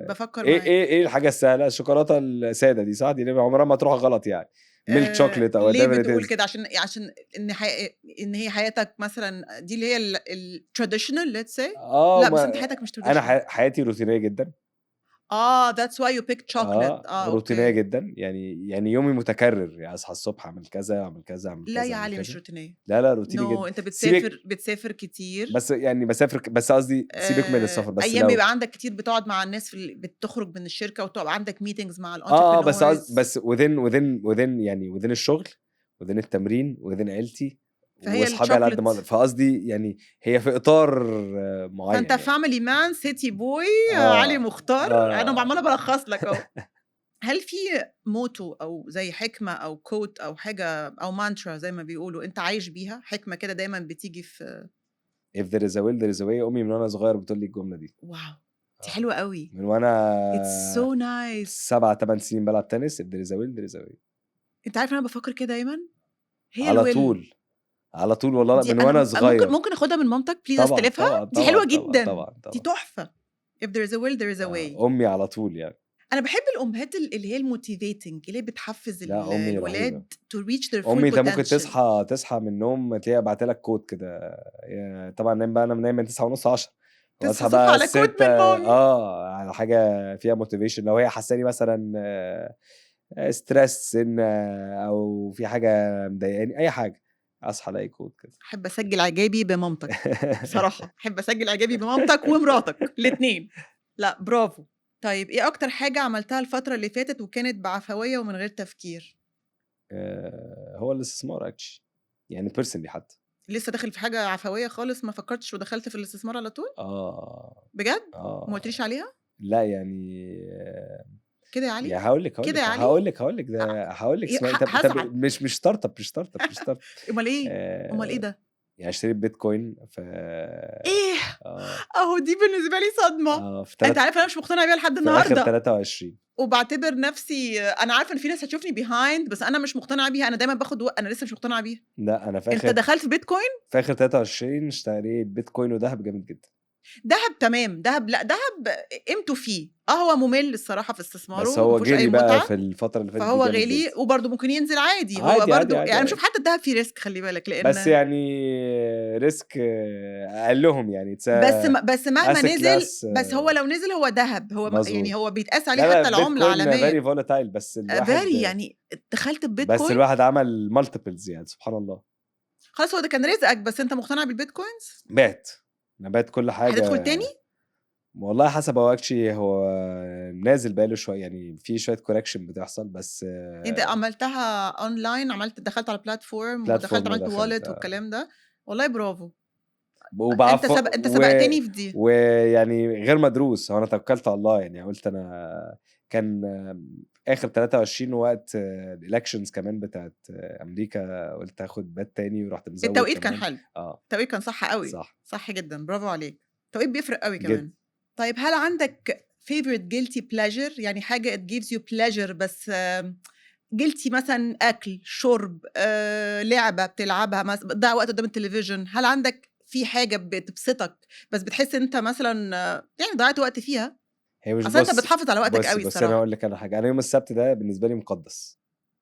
بفكر ايه معاك. ايه الحاجة السهله؟ الشوكولاتة السادة دي، صح؟ دي اللي عمرها ما تروح غلط، يعني milk chocolate او ليه whatever it بتقول is. كده؟ عشان ان هي حياتك مثلا دي اللي هي ال traditional let's say؟ اه. لا، بس ما انت حياتك مش انا traditional. حياتي روتينيه جدا. اه، that's why you pick chocolate. روتينيه okay. جدا، يعني يومي متكرر، يعني اصحى الصبح اعمل كذا، اعمل كذا، اعمل لا كذا، يا اعمل علي، مش كذا. روتينيه. لا لا، روتيني no. جدا. انت سيبك بتسافر كتير. بس يعني بسافر بس قصدي سيبك من السفر بس ايام لو بيبقى عندك كتير، بتقعد مع الناس في بتخرج من الشركة وتبقى عندك meetings مع اه، بس ال entrepreneurs. بس within يعني within الشغل، within التمرين، within عيلتي فهي واصحابي على قد ما الشوكليت. اقدر، فقصدي يعني هي في اطار معين. فانت يعني. family man، city boy، علي مختار. انا عماله بلخص لك اهو. هل في motto او زي حكمه او quote او حاجة او مانترا زي ما بيقولوا انت عايش بيها، حكمه كده دايما بتيجي في if there is a will there is a way. امي من وانا صغير بتقول لي الجملة دي. wow، دي حلوة قوي. من وانا it's so nice. 7 8 سنين بلعب تنس، if there is a will there is a way. انت عارف انا بفكر كده دايما؟ هي على ال will. طول على طول، والله دي من أنا وانا صغير. ممكن اخدها من مامتك please؟ طبعا. استلفها. طبعا. دي حلوة طبعا. جدا. طبعا. دي طبعا. تحفه. if there is a will there is a way. امي على طول يعني. انا بحب الامهات اللي هي ال motivating، اللي هي بتحفز لا، أمي رهيبة. الولاد to reach their full امي انت ممكن potential. تصحى من النوم تلاقيها بعت لك quote كده. طبعا نايم بقى، انا نايم من 9 ونص 10 تصحى واصحى الصبح بقى على quote من 6. مامي. اه، على حاجة فيها motivation، لو هي حاساني مثلا stress ان او في حاجة مضايقاني، اي حاجه، اصحى الاقي quote كده. احب اسجل اعجابي بمامتك بصراحه، احب اسجل اعجابي بمامتك ومراتك الاثنين. لا، برافو. طيب، ايه اكتر حاجة عملتها الفترة اللي فاتت وكانت بعفويه ومن غير تفكير؟ هو الاستثمار actually، يعني personally حتى. لسه داخل في حاجة عفوية خالص، ما فكرتش ودخلت في الاستثمار على طول؟ اه. بجد؟ اه. ما قلتليش عليها؟ لا، يعني كده يا علي؟ يا هقول لك هقول كده لك يا علي؟ هقول لك ده، هقول لك اسمها إيه، طب هزعل. طب مش startup، مش startup، مش startup. امال ايه؟ امال ايه ده؟ يعني اشتريت بيتكوين في ايه؟ اه. اهو دي بالنسبة لي صدمه. اه، في انت تلات عارف انا مش مقتنعة بيها لحد في اخر النهارده. 23. وبعتبر نفسي، انا عارفه ان في ناس هتشوفني behind، بس انا مش مقتنعة بيها. انا دايما باخد وقت، انا لسه مش مقتنعة بيها. لا، انا في انت اخر دخلت في بيتكوين؟ في اخر 23 اشتريت بيتكوين وذهب جامد جدا. دهب تمام، دهب لا، دهب قيمته فيه، هو ممل الصراحة في استثماره، بس هو ما فيهوش اي جري بقى متعه. في الفترة اللي فاتت دي فهو جامد غالي جدا. وبرده ممكن ينزل عادي، هو عادي عادي برده عادي يعني عادي. بشوف حتى الدهب فيه risk، خلي بالك، لان بس يعني risk اقلهم يعني. بس مهما asset نزل class. بس هو لو نزل هو ذهب، هو يعني مظبوط. هو بيتقاس عليه لا لا، حتى العملة بيتكوين عالميا. very volatile، بس الواحد very يعني دخلت بس ببيتكوين. الواحد عمل multiples يعني، سبحان الله. خلاص هو ده كان رزقك. بس انت مقتنع بالبيتكوينز؟ بعت، انا بعت كل حاجة. هتدخل تاني؟ والله حسب، هو actually هو نازل بقاله شويه، يعني في شوية correction بتحصل، بس انت عملتها اونلاين؟ عملت دخلت على platform ودخلت platform عملت ودخلت wallet والكلام ده؟ والله برافو. وبعف انت سبقتني في دي. ويعني غير مدروس، هو انا توكلت على الله يعني، قلت انا كان اخر 23 وقت ال elections كمان بتاعت امريكا، قلت هاخد bet تاني ورحت مزود التوقيت كان كمان. حلو. التوقيت كان صح قوي. صح. صح جدا، برافو عليك، التوقيت بيفرق قوي كمان. جدا. طيب هل عندك favorite guilty pleasure؟ يعني حاجة it gives you pleasure بس guilty، مثلا أكل، شرب، لعبة بتلعبها مثلا، بتضيع وقت قدام التلفزيون. هل عندك في حاجة بتبسطك بس بتحس انت مثلا يعني ضيعت وقت فيها؟ هي مش اصل انت بص بتحافظ على وقتك بص قوي بس انا الصراحة. اقول لك انا حاجه، انا يوم السبت ده بالنسبة لي مقدس،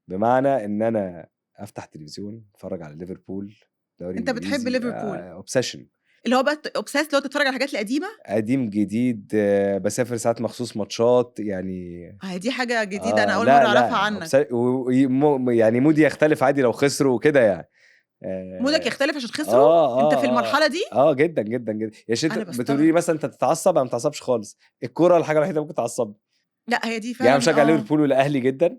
بمعنى ان انا افتح تلفزيون اتفرج على ليفربول، دوري انت بتحب انجليزي. ليفربول؟ obsession. اللي هو بقى obsessed، اللي هو تتفرج على الحاجات القديمة؟ قديم جديد، بسافر ساعات مخصوص ماتشات يعني. دي حاجة جديدة انا اول لا مرة لا اعرفها عنك. يعني mood ي يختلف عادي لو خسروا وكده يعني. mood ك يختلف عشان خسروا؟ انت في المرحلة دي؟ اه جدا جدا جدا يا شيخ. أنا انت بتقولي لي بستغرب. مثلا انت تتعصب، انا ما بتعصبش خالص، الكورة الحاجة الوحيدة اللي ممكن تعصبني. لا هي دي يعني فعلا انا بشجع ليفربول والاهلي جدا،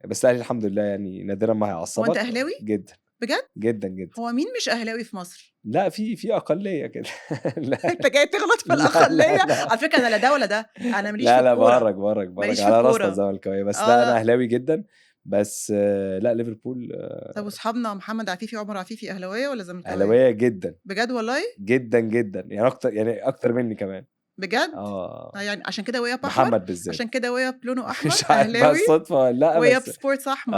بس الاهلي الحمد لله يعني نادرا ما هيعصبك. هو انت اهلاوي؟ جدا. بجد؟ جدا جدا. هو مين مش اهلاوي في مصر؟ لا في اقلية كده. لا انت جاي تغلط في لا، لا، الاقلية. لا. على فكرة انا لا ده ولا ده، انا ماليش لا في لا الكورة. بهرج بهرج بهرج ماليش في على راسنا الكورة. الزملكاويه، بس لا انا لا. اهلاوي جدا، بس لا ليفربول. طب واصحابنا محمد عفيفي وعمر عفيفي اهلاويه ولا زملكاويه؟ اهلاويه جدا. بجد والله؟ جدا جدا، يعني اكتر، يعني اكتر مني كمان. بجد؟ يعني عشان كده وياب احمر؟ محمد بالذات. عشان كده وياب لونه احمر. مش عارف بقى اهلاوي الصدفة ولا لا، وياب بس سبورتس احمر.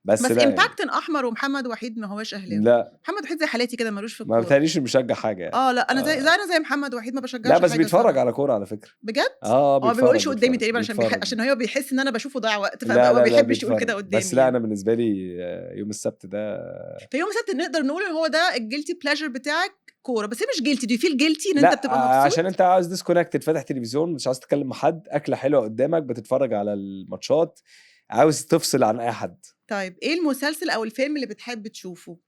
بس بس لا يعني. impact احمر، ومحمد وحيد ما هوش اهلاوي. لا. محمد وحيد زي حالاتي كده ملوش في ما الكورة. بتهيأليش بيشجع حاجة يعني. لا انا زي انا زي محمد وحيد ما بشجعش لا بس حاجة بيتفرج الصراحة. على كورة على فكرة. بجد؟ اه هو ما بيقولش بيتفرج قدامي بيتفرج تقريبا عشان بيتفرج. عشان هو بيحس ان انا بشوفه ضيع وقت، لا فما لا لا بيحبش يقول بيتفرج. كده قدامي بس لا يعني. انا بالنسبة لي يوم السبت ده في يوم السبت نقدر نقول ان هو ده ال guilty pleasure بتاعك كورة، بس هي مش guilty دي، feel guilty ان لا انت بتبقى مبسوط عشان انت عاوز disconnected، فاتح تلفزيون مش عاوز تتكلم مع حد، اكله حلوة قدامك، بتتفرج على الماتشات، عاوز تفصل عن اي حد. طيب ايه المسلسل او الفيلم اللي بتحب تشوفه؟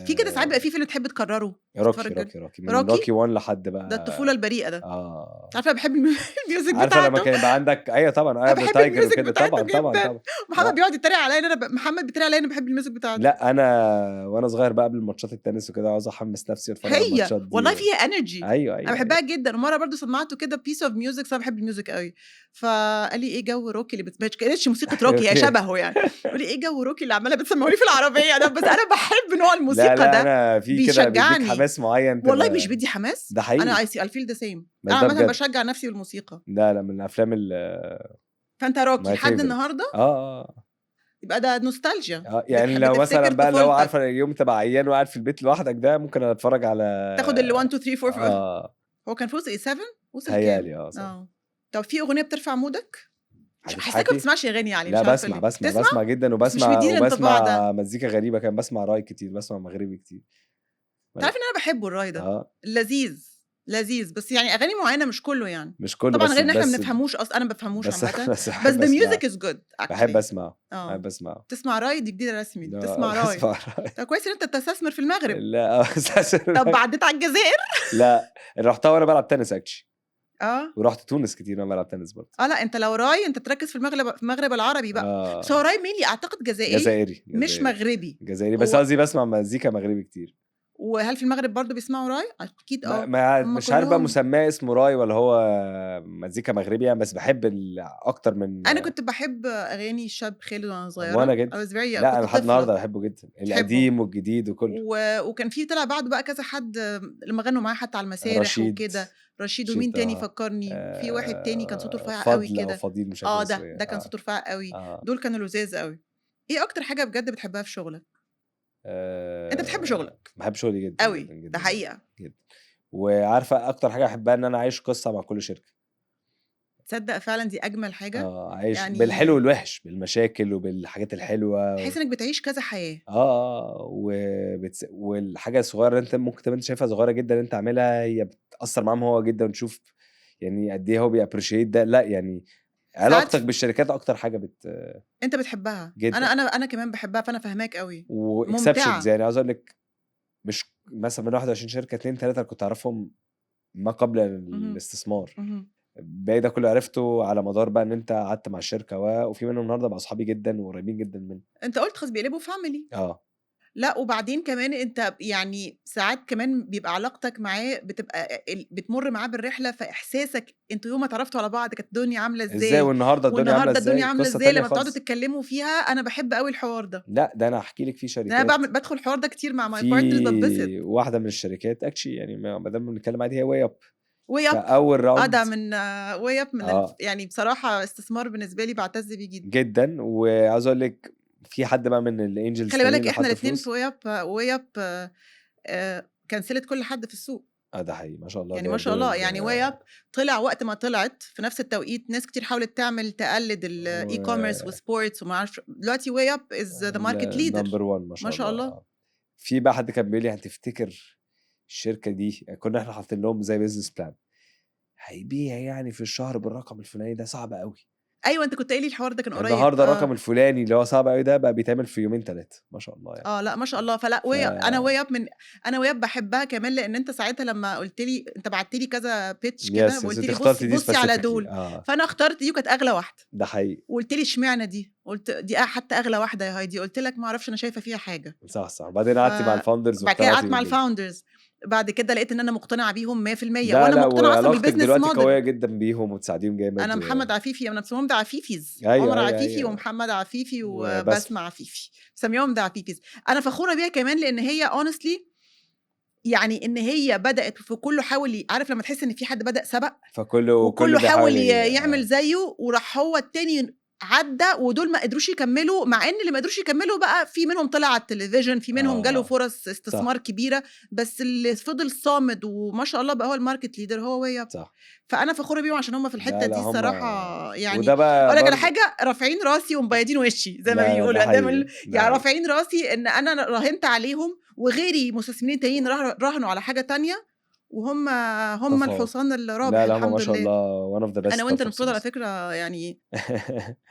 في كده ساعات بيبقى في فيلم تحب تكرره. روكي. تتفرج روكي، روكي من روكي؟ روكي 1 لحد بقى ده الطفولة البريئة ده. عارفه بحب ال music عارفه لما بتاعته. كان يبقى عندك، ايوه طبعا، أنا بحب tiger ال music وكده. بتاعته طبعا طبعا جداً. طبعا. محمد لا. بيقعد يتريق عليا ان انا محمد بيتريق عليا ان انا بحب ال music بتاعته. لا انا وانا صغير بقى قبل الماتشات التنس وكده عاوز احمس نفسي واتفرج على هي الماتشات دي. والله فيها energy. ايوه ايوه انا بحبها جدا. ومرة برضو سمعته كده piece of music، انا بحب ال music قوي، فقال لي ايه جو روكي اللي بتسمعش؟ كانتش موسيقى روكي، هي okay. شبهه يعني. يقول لي ايه جو روكي اللي عماله بتسمعوني في العربية ده؟ بس انا بحب نوع الموسيقى لا لا ده، انا في كده بيديك بيشجعني. حماس معين والله مش بيدي حماس، ده حقيقي. انا I feel the same. بس انا ده عامة بجد. بشجع نفسي بالموسيقى. لا لا من الافلام فانت روكي my لحد favorite. النهارده؟ يبقى ده نوستالجيا. يعني بتحب لو مثلا تفتكر بقى اللي هو طفولتك. عارفه يوم تبقى عيان وقاعد في البيت لوحدك ده، ممكن اتفرج على تاخد ال 1 2 3 4 5. هو كان فوز ايه 7؟ وصل كام؟ تهيألي 7. طب في اغنية بترفع mood ك؟ مش حاساك ما هتضحكي؟ بتسمعش اغاني يعني، لا مش عارفه بسمع ليه. بسمع تسمع؟ بسمع جدا، بس مش مديني الانطباع وبسمع ده. مزيكا غريبة كان، بسمع راي كتير، بسمع مغربي كتير. انت عارف ان انا بحبه الراي ده؟ لذيذ لذيذ، بس يعني اغاني معينة مش كله يعني. مش كله، طبعا بس غير ان احنا ما بس بنفهموش اصلا، انا ما بفهموش بس عامة، بس بس بحب the اسمع. music is good actually. بحب اسمع، بحب اسمع. تسمع راي؟ دي جديدة رسمي. لا، تسمع راي؟ بسمع راي. طب كويس ان انت تستثمر في المغرب. لا بس طب عديت على الجزائر؟ لا رحتها وانا بلعب تنس actually. ورحت تونس كتير وانا بلعب تنس برضه. لا انت لو راي انت تركز في المغرب، في المغرب العربي بقى. بس هو راي mainly اعتقد جزائري، جزائري، مش جزائري. مغربي. جزائري، بس هو قصدي بسمع مزيكا مغربي كتير. وهل في المغرب برضه بيسمعوا راي؟ اكيد. هم مش عارف بقى كلهم مسماه اسمه راي ولا هو مزيكا مغربي يعني، بس بحب اكتر من انا كنت بحب اغاني الشاب خالد وانا صغيرة. وانا جدا. I was very لا انا كنت لحد طفلة. النهارده بحبه جدا، بتحبه. القديم والجديد وكله. وكان في طلع بعده بقى كذا حد لما غنوا معاه حتى على المسارح رشيد. وكده. رشيد رشيد، ومين تاني فكرني؟ في واحد تاني كان صوته رفيع قوي فضل او كده. فضيل، مش فاكر اسمه ايه. ده كان صوته رفيع قوي. دول كانوا لذاذ قوي. ايه اكتر حاجة بجد بتحبها في شغلك؟ انت بتحب شغلك؟ بحب شغلي جدا قوي، جدا ده جدا حقيقة. جدا. وعارفه اكتر حاجة احبها ان انا عايش قصة مع كل شركة. تصدق فعلا دي اجمل حاجة. عايش يعني بالحلو والوحش، بالمشاكل وبالحاجات الحلوة. تحس انك بتعيش كذا حياة. والحاجة الصغيرة اللي انت ممكن تبقى انت شايفها صغيرة جدا انت عاملها، هي بتاثر معاهم هو جدا، وتشوف يعني قد ايه هو بي appreciate ده. لا يعني علاقتك بالشركات اكتر حاجة انت بتحبها جدا. انا كمان بحبها، فانا فاهماك قوي. و exceptions يعني عاوز اقول لك، مش مثلا من 21 شركة 2 3 كنت اعرفهم ما قبل الاستثمار، باقي ده كله عرفته على مدار بقى ان انت قعدت مع الشركة، وفي منهم النهارده بقى اصحابي جدا وقريبين جدا مني. انت قلت خلاص بيقلبوا family. لا وبعدين كمان انت يعني ساعات كمان بيبقى علاقتك معاه بتبقى بتمر معاه بالرحله، فاحساسك انتوا يوم ما اتعرفتوا على بعض كانت الدنيا عامله ازاي، والنهارده الدنيا عامله ازاي، لما بتقعدوا تتكلموا فيها. انا بحب قوي الحوار ده. لا ده انا هحكي لك في شركات، انا بعمل بدخل الحوار ده كتير مع my partners، بتبسط. واحدة من الشركات actually يعني ما دام بنتكلم عادي، هي WayUp. WayUp اول round ده من WayUp من يعني بصراحة استثمار بالنسبة لي بعتز بيه جدا جدا. وعاوز اقول لك في حد بقى من ال angels، خلي بالك احنا الاثنين في WayUp. WayUp كنسلت كل حد في السوق. ده حقيقي ما شاء الله، يعني ما شاء الله يعني WayUp طلع وقت ما طلعت في نفس التوقيت ناس كتير حاولت تعمل تقلد ال e-commerce و sports وما اعرفش. دلوقتي WayUp is the market leader number 1 ما شاء الله. في بقى حد كان بيقول لي هتفتكر الشركة دي كنا احنا حاطين لهم زي business plan هيبيع يعني في الشهر بالرقم الفلاني، ده صعب قوي. ايوه انت كنت قايل لي الحوار ده كان قريب. النهارده الرقم الفلاني اللي هو صعب قوي ده بقى بيتعمل في يومين 3 ما شاء الله يعني. لا ما شاء الله. فلا انا WayUp من انا WayUp بحبها كمان، لان انت ساعتها لما قلت لي انت بعت لي كذا pitch كده وقلت لي بصي على دول، فانا اخترت دي وكانت اغلى واحدة. ده حقيقي. وقلت لي اشمعنى دي؟ قلت دي حتى اغلى واحدة يا هايدي. قلت لك ما اعرفش انا شايفه فيها حاجة. صح. بعدين قعدت مع ال founders، بعد كده قعدت مع ال founders، بعد كده لقيت ان انا مقتنعة بيهم 100%. وانا مقتنعة اصلا بال business model قوية جدا بيهم وتساعديهم جامد. انا محمد عفيفي، انا بسميهم ده عفيفيز. عمر عفيفي ومحمد عفيفي وبسمة عفيفي، بسميهم ده عفيفيز. انا فخورة بيها كمان لان هي honestly يعني ان هي بدات في كله حاول، عارف لما تحس ان في حد بدا سبق فكله حاول يعمل زيه، وراح هو التاني عدى، ودول ما قدروش يكملوا. مع ان اللي ما قدروش يكملوا بقى في منهم طلع على التلفزيون، في منهم جاله فرص استثمار كبيرة، بس اللي فضل صامد وما شاء الله بقى هو ال market leader هو WayUp. فانا فخورة بيهم عشان هم في الحتة دي الصراحة. يعني اقول لك على حاجة، رافعين راسي ومبيضين وشي زي ما بيقولوا، يعني رافعين راسي ان انا راهنت عليهم، وغيري مستثمرين تانيين راهنوا على حاجة تانية، وهم هم الحصان الرابح. لا الحمد لله ما شاء الله one of the best. انا وانت المفروض على فكرة يعني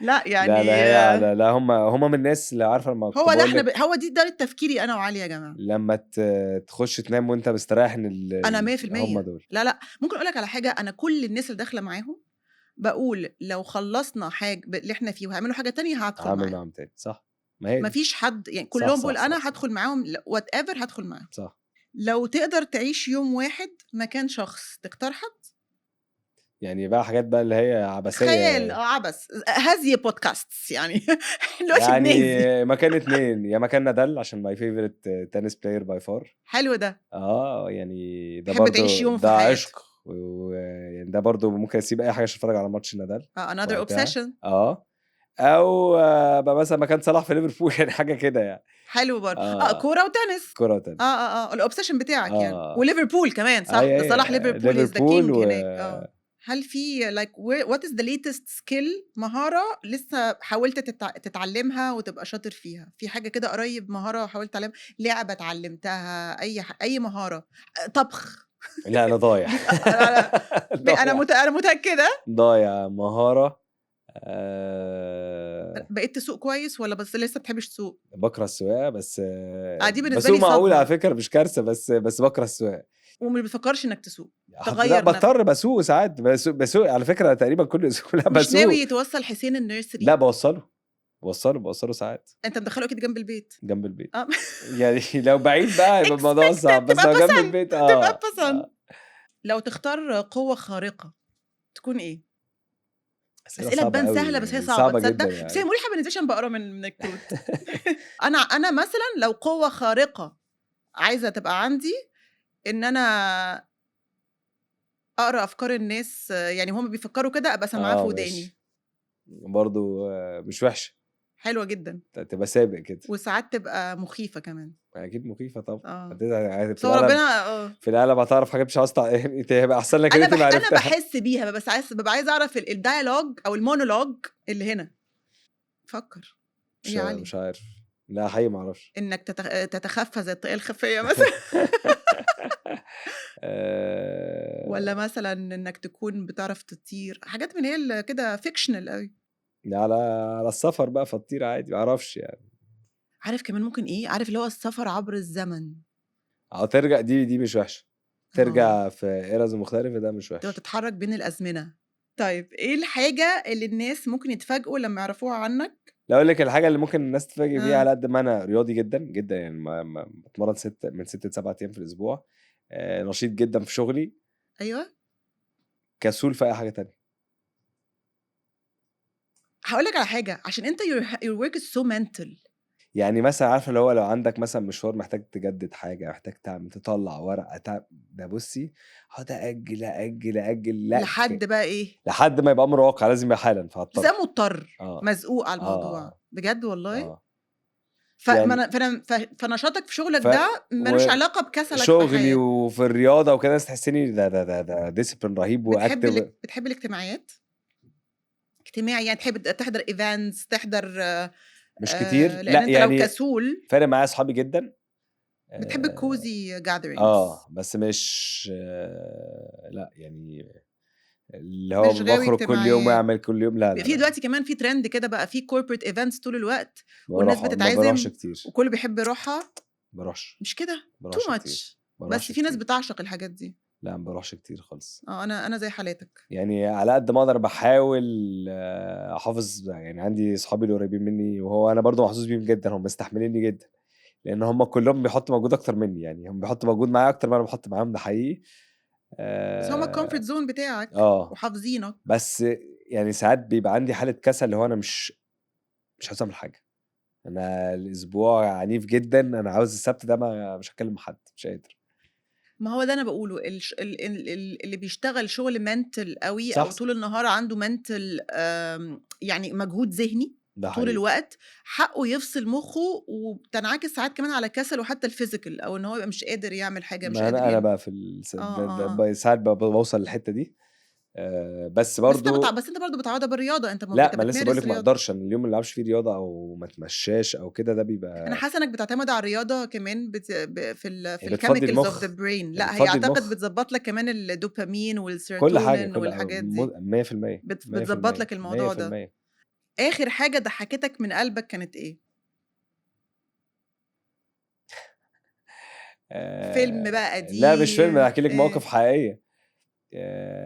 لا يعني لا لا هم من الناس اللي عارفه لما هو ده احنا هو دي طريقه تفكيري انا وعلي يا جماعة. لما تخش تنام وانت مستريح ان انا 100% هم دول. لا ممكن اقول لك على حاجة، انا كل الناس اللي داخله معاهم بقول لو خلصنا حاجة اللي احنا فيه وهعملوا حاجة تانية هدخل معاهم تاني. صح، ما فيش حد يعني كلهم بقول انا هدخل معاهم whatever هدخل معاهم. صح. لو تقدر تعيش يوم واحد مكان شخص تختار حد؟ يعني بقى حاجات بقى اللي هي عبثية، خيال عبث هذه بودكاست يعني يعني مكان 2، يا مكان نادال عشان my favorite tennis player by far. حلو ده. يعني ده برضه تعيش يوم ده عشق، ويعني ده برضه ممكن اسيب اي حاجة عشان اتفرج على ماتش نادال. another obsession. او بقى مثلا مكان صلاح في ليفربول يعني حاجة كده يعني. حلو برضه. كورة وتنس. كورة وتنس. ال obsession بتاعك يعني. وليفربول كمان صح. ده صلاح ليفربول is the king هناك. هل في like what is the latest skill، مهارة لسه حاولت تتعلمها وتبقى شاطر فيها؟ في حاجة كده قريب مهارة حاولت تعلمها، لعبه اتعلمتها، اي مهارة، طبخ؟ لا انا ضايع. انا متاكدة ضايع. مهارة بقيت تسوق كويس ولا بس لسه بتحبش تسوق؟ بكره السواقة بس. دي بالنسبة لي معقول على فكرة مش كارثة، بس بكره السواقة. وما بتفكرش انك تسوق؟ تغير؟ لا بضطر بسوق ساعات، بسوق على فكرة تقريبا كل اسبوع. لا بسوق. مش ناوي توصل حسين ال nursery؟ لا بوصله ساعات. انت مدخله اكيد جنب البيت؟ جنب البيت. يعني لو بعيد بقى يبقى الموضوع صعب، بس لو جنب البيت تبقى بسن. لو تختار قوة خارقة تكون ايه؟ اسئلة تبان سهلة بس هي صعبة تصدق يعني. بس هي مريحه بالنسبة لي عشان بقرا من الكروت. انا مثلا لو قوة خارقة عايزه تبقى عندي، ان انا اقرا افكار الناس، يعني هم بيفكروا كده ابقى سامعاه في وداني. برضو مش وحشة، حلوة جدا، تبقى سابق كده، وساعات تبقى مخيفة كمان. اكيد مخيفة طبعا. اه في بس هو القلب، ربنا اه في القلب هتعرف حاجات مش عاوز انت هيبقى احسن لك ان انا انت ما انا عرفتها. بحس بيها، بس عايز، ببقى عايزه اعرف ال dialogue او المونولوج اللي هنا. فكر. مش إيه يا علي؟ مش عارف، لا حقيقي ما اعرفش. انك تتخفى زي الطاقية الخفية مثلا. ولا مثلا انك تكون بتعرف تطير، حاجات من هي اللي كده fictional قوي. على السفر بقى، فطير عادي، ما اعرفش يعني. عارف كمان ممكن ايه؟ عارف اللي هو السفر عبر الزمن. او ترجع، دي مش وحشة، ترجع في eras مختلفه، ده مش تبقى وحش. تتحرك بين الازمنه. طيب ايه الحاجة اللي الناس ممكن يتفاجئوا لما يعرفوها عنك؟ لا اقول لك الحاجة اللي ممكن الناس تتفاجئ فيها، على قد ما انا رياضي جدا جدا، يعني ما بتمرن من 6 ل7 ايام في الاسبوع، نشيط جدا في شغلي. كسول في اي حاجة تانية. هقول لك على حاجه، عشان انت your work is so mental. يعني مثلا عارفه اللي هو لو عندك مثلا مشوار محتاج تجدد حاجه، محتاج تعمل تطلع ورقه، ده بصي هقعد اجل اجل اجل، لا لحد بقى ايه؟ لحد ما يبقى امر واقع، لازم يبقى حالا، بس فهضطر. انا مضطر، مزقوق على الموضوع. بجد والله؟ فما يعني فنشاطك في شغلك ده ملوش علاقة بكسلك في شغلي حياتك. وفي الرياضة وكده، الناس تحسني ده discipline رهيب بتحب و active. بتحب الاجتماعيات؟ اجتماعي يعني، تحب تحضر events، تحضر مش كتير. لان لا انت لو يعني كسول. فارق معايا اصحابي جدا. بتحب ال cozy gatherings. اه، بس مش لا يعني اللي هو مش غاوي بخرج كل يوم اجتماعيات. واعمل كل يوم، لا لا. في لا. دلوقتي كمان في ترند كده بقى، في corporate events طول الوقت والناس ما بتتعزم بروحش كتير. وكله بيحب يروحها. بروحش. مش كده؟ بروحش too كتير. much. بروحش بس في ناس كتير. بتعشق الحاجات دي. لا، ما بروحش كتير خالص. اه، انا زي حالاتك. يعني على قد ما اقدر بحاول احافظ، يعني عندي اصحابي اللي قريبين مني، وهو انا برضو محظوظ بيهم جدا، هم مستحمليني جدا لان هم كلهم بيحطوا مجهود اكتر مني، يعني هم بيحطوا مجهود معايا اكتر ما انا بحط معاهم، ده حقيقي. بس هما ال comfort zone بتاعك وحافظينك. بس يعني ساعات بيبقى عندي حاله كسل، اللي هو انا مش عاوز اعمل حاجه، انا الاسبوع عنيف جدا، انا عاوز السبت ده ما مش هتكلم مع حد، مش قادر. ما هو ده انا بقوله، اللي بيشتغل شغل mental قوي او طول النهار عنده mental، يعني مجهود ذهني ده طول حقيقي. الوقت، حقه يفصل مخه، وبتنعكس ساعات كمان على كسل وحتى ال physical، او ان هو يبقى مش قادر يعمل حاجه، مش ما قادر انا يعمل. بقى في ده ساعات بوصل للحتة دي، بس بس انت برضو بس انت برضو بتعوضها بالرياضه، انت لا انت ما لسه بتمارس بقول لك ما رياضة. اقدرش، انا اليوم اللي العبش فيه رياضة او ما اتمشاش او كده ده بيبقى. انا حاسه انك بتعتمد على الرياضة كمان في هي بتفضي ال chemicals of المخ. the brain. لا، هي بتفضي اعتقد المخ. بتظبط لك كمان الدوبامين كل حاجه، والسيروتونين كل والحاجات دي. 100%. بتظبط لك الموضوع ده. 100%. اخر حاجة ضحكتك من قلبك كانت ايه؟ فيلم بقى قديم؟ لا مش فيلم، احكي لك إيه؟ موقف حقيقيه.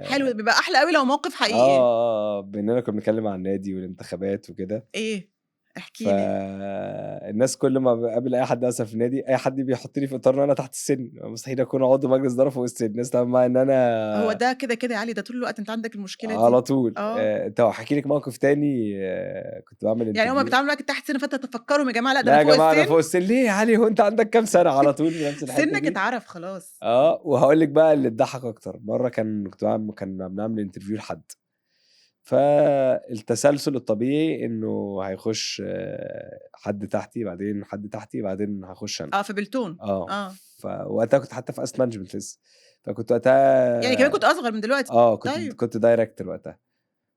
حلو، بيبقى احلى قوي لو موقف حقيقي. باننا كنا بنتكلم عن النادي والانتخابات وكده. ايه؟ احكي لي. فالناس كل ما بقابل اي حد مثلا في النادي، اي حد بيحطني في اطار ان انا تحت السن، مستحيل اكون عضو مجلس ادارة فوق السن، الناس تعمل معايا ان انا هو ده كده كده يا علي، ده طول الوقت انت عندك المشكلة دي على طول. طب احكي لك موقف تاني، كنت بعمل يعني هما interview. بيتعاملوا معاك تحت سن، فانت تفكرهم يا جماعة لا ده لا انا يا فوق جماعة انا السن. فوق السن. ليه يا علي، هو انت عندك كام سنه؟ على طول في نفس الحتة سنك دي. اتعرف خلاص. وهقول لك بقى اللي اتضحك اكتر، مرة كان كنت بعمل، كنا بنعمل interview لحد، فالتسلسل الطبيعي انه هيخش حد تحتي، بعدين حد تحتي، بعدين هخش انا. في بلتون. فوقتها كنت حتى في asset management لسه، فكنت وقتها يعني كمان كنت اصغر من دلوقتي. كنت director وقتها.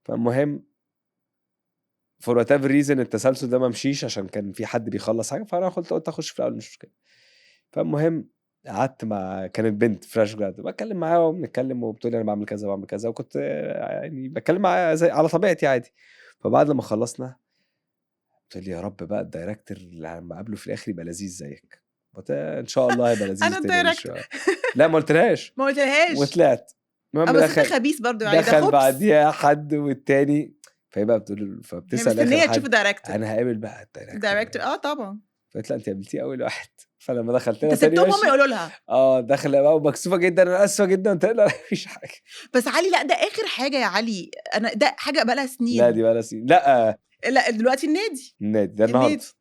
فالمهم for whatever reason التسلسل ده ما مشيش، عشان كان في حد بيخلص حاجه، فانا قلت اخش في الاول مش مشكلة. فالمهم قعدت مع كانت بنت fresh grad، بتكلم معاها وبنتكلم، وبتقول لي انا بعمل كذا وبعمل كذا، وكنت يعني بتكلم معاها زي على طبيعتي عادي. فبعد لما خلصنا قلت لي يا رب بقى ال director اللي لما اقابله في الاخر يبقى لذيذ زيك. قلت ان شاء الله هيبقى لذيذ. انا تاني ال director. شوية. لا ما قلتلهاش. ما قلتلهاش. وطلعت. المهم بس انت دخل خبيث برضو يعني، ده دخل خبث. بعديها حد والتاني، فهي بقى بتقول، هي فبتسال مستنيه اخر تشوف حد director. انا هقابل بقى ال director. director، طبعا. فقلت لها انت قابلتيه اول واحد. فلما دخلت لها انت تاني سبتهم هم ماشي. يقولوا لها؟ داخله بقى ومكسوفه جدا، انا اسفه جدا. قلت لها لا مفيش حاجة. بس علي لا، ده اخر حاجة يا علي، انا ده حاجة بقى لها سنين. لا دي بقى لها سنين. لا لا دلوقتي النادي. النادي ده النهارده. النادي.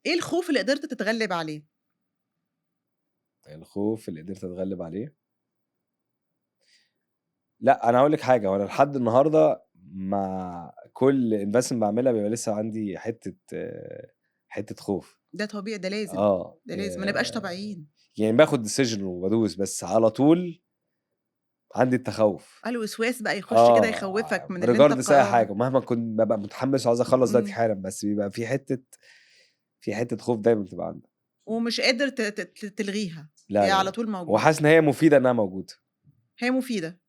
ايه الخوف اللي قدرت تتغلب عليه؟ الخوف اللي قدرت اتغلب عليه، لا انا هقول لك حاجة، وانا لحد النهارده مع كل investment بعملها بيبقى لسه عندي حتة خوف. ده طبيعي، ده لازم، ده لازم، ما نبقاش طبيعيين. يعني باخد decision وبادوس، بس على طول عندي التخوّف. الوسواس بقى يخش كده يخوّفك من اللي أنت regardless أي حاجة، مهما كنت بابقى متحمس وعاوز أخلّص دلوقتي حالًا، بس بيبقى في حتة خوف دايمًا بتبقى عندك. ومش قادر ت ت ت تلغيها، لا، هي لا، على لا. طول موجودة. وحاسس إن هي مفيدة إنها موجودة. هي مفيدة،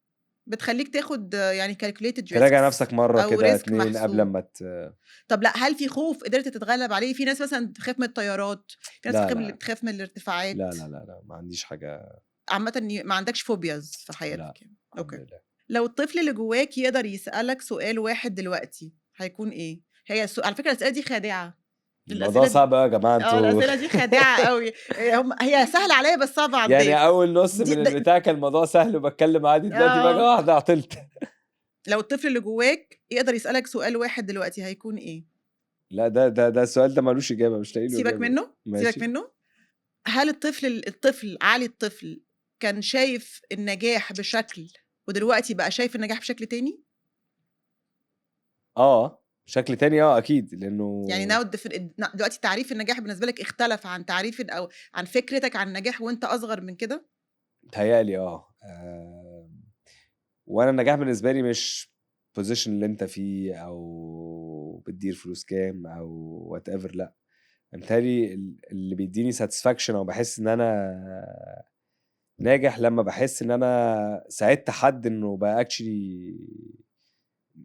بتخلّيك تاخد يعني calculated تراجع risks نفسك مرّة أو كده risk 2 قبل محسوب. أمّا طب لأ، هل في خوف قدرت تتغلب عليه؟ في ناس مثلًا تخاف من الطيارات، في ناس لا، تخاف لا. بتخاف من الارتفاعات. لا، لا، لا، لا، ما عنديش حاجة. عامةً ما عندكش phobias في لأ، حياتك يعني. الحمد okay. لله. لو الطفل اللي جواك يقدر يسألك سؤال واحد دلوقتي، هيكون إيه؟ هي على فكرة الأسئلة دي خادعة. الموضوع الأسئلة د صعب أوي يا جماعة أنتم. الأسئلة دي خادعة أوي. هي سهلة عليّا بس صعبة على يعني الضيف. أول نُص دي من د البتاع كان الموضوع سهل وباتكلم عادي، دلوقتي فجأة واحدة عطلت. لو الطفل اللي جواك يقدر يسألك سؤال واحد دلوقتي هيكون إيه؟ لا، ده السؤال ده ما لوش إجابة، مش لاقي له سيبك إجابة. منه، سيبك ماشي. منه. هل الطفل علي الطفل كان شايف النجاح بشكل ودلوقتي بقى شايف النجاح بشكل تاني؟ بشكل تاني، أكيد، لأنه يعني now دلوقتي تعريف النجاح بالنسبة لك اختلف عن تعريف أو عن فكرتك عن النجاح وأنت أصغر من كده؟ متهيألي وأنا النجاح بالنسبة لي مش position اللي أنت فيه أو بتدير فلوس كام أو whatever، لأ. متهيألي اللي بيديني satisfaction أو بحس إن أنا ناجح لما بحس إن أنا ساعدت حد إنه بقى actually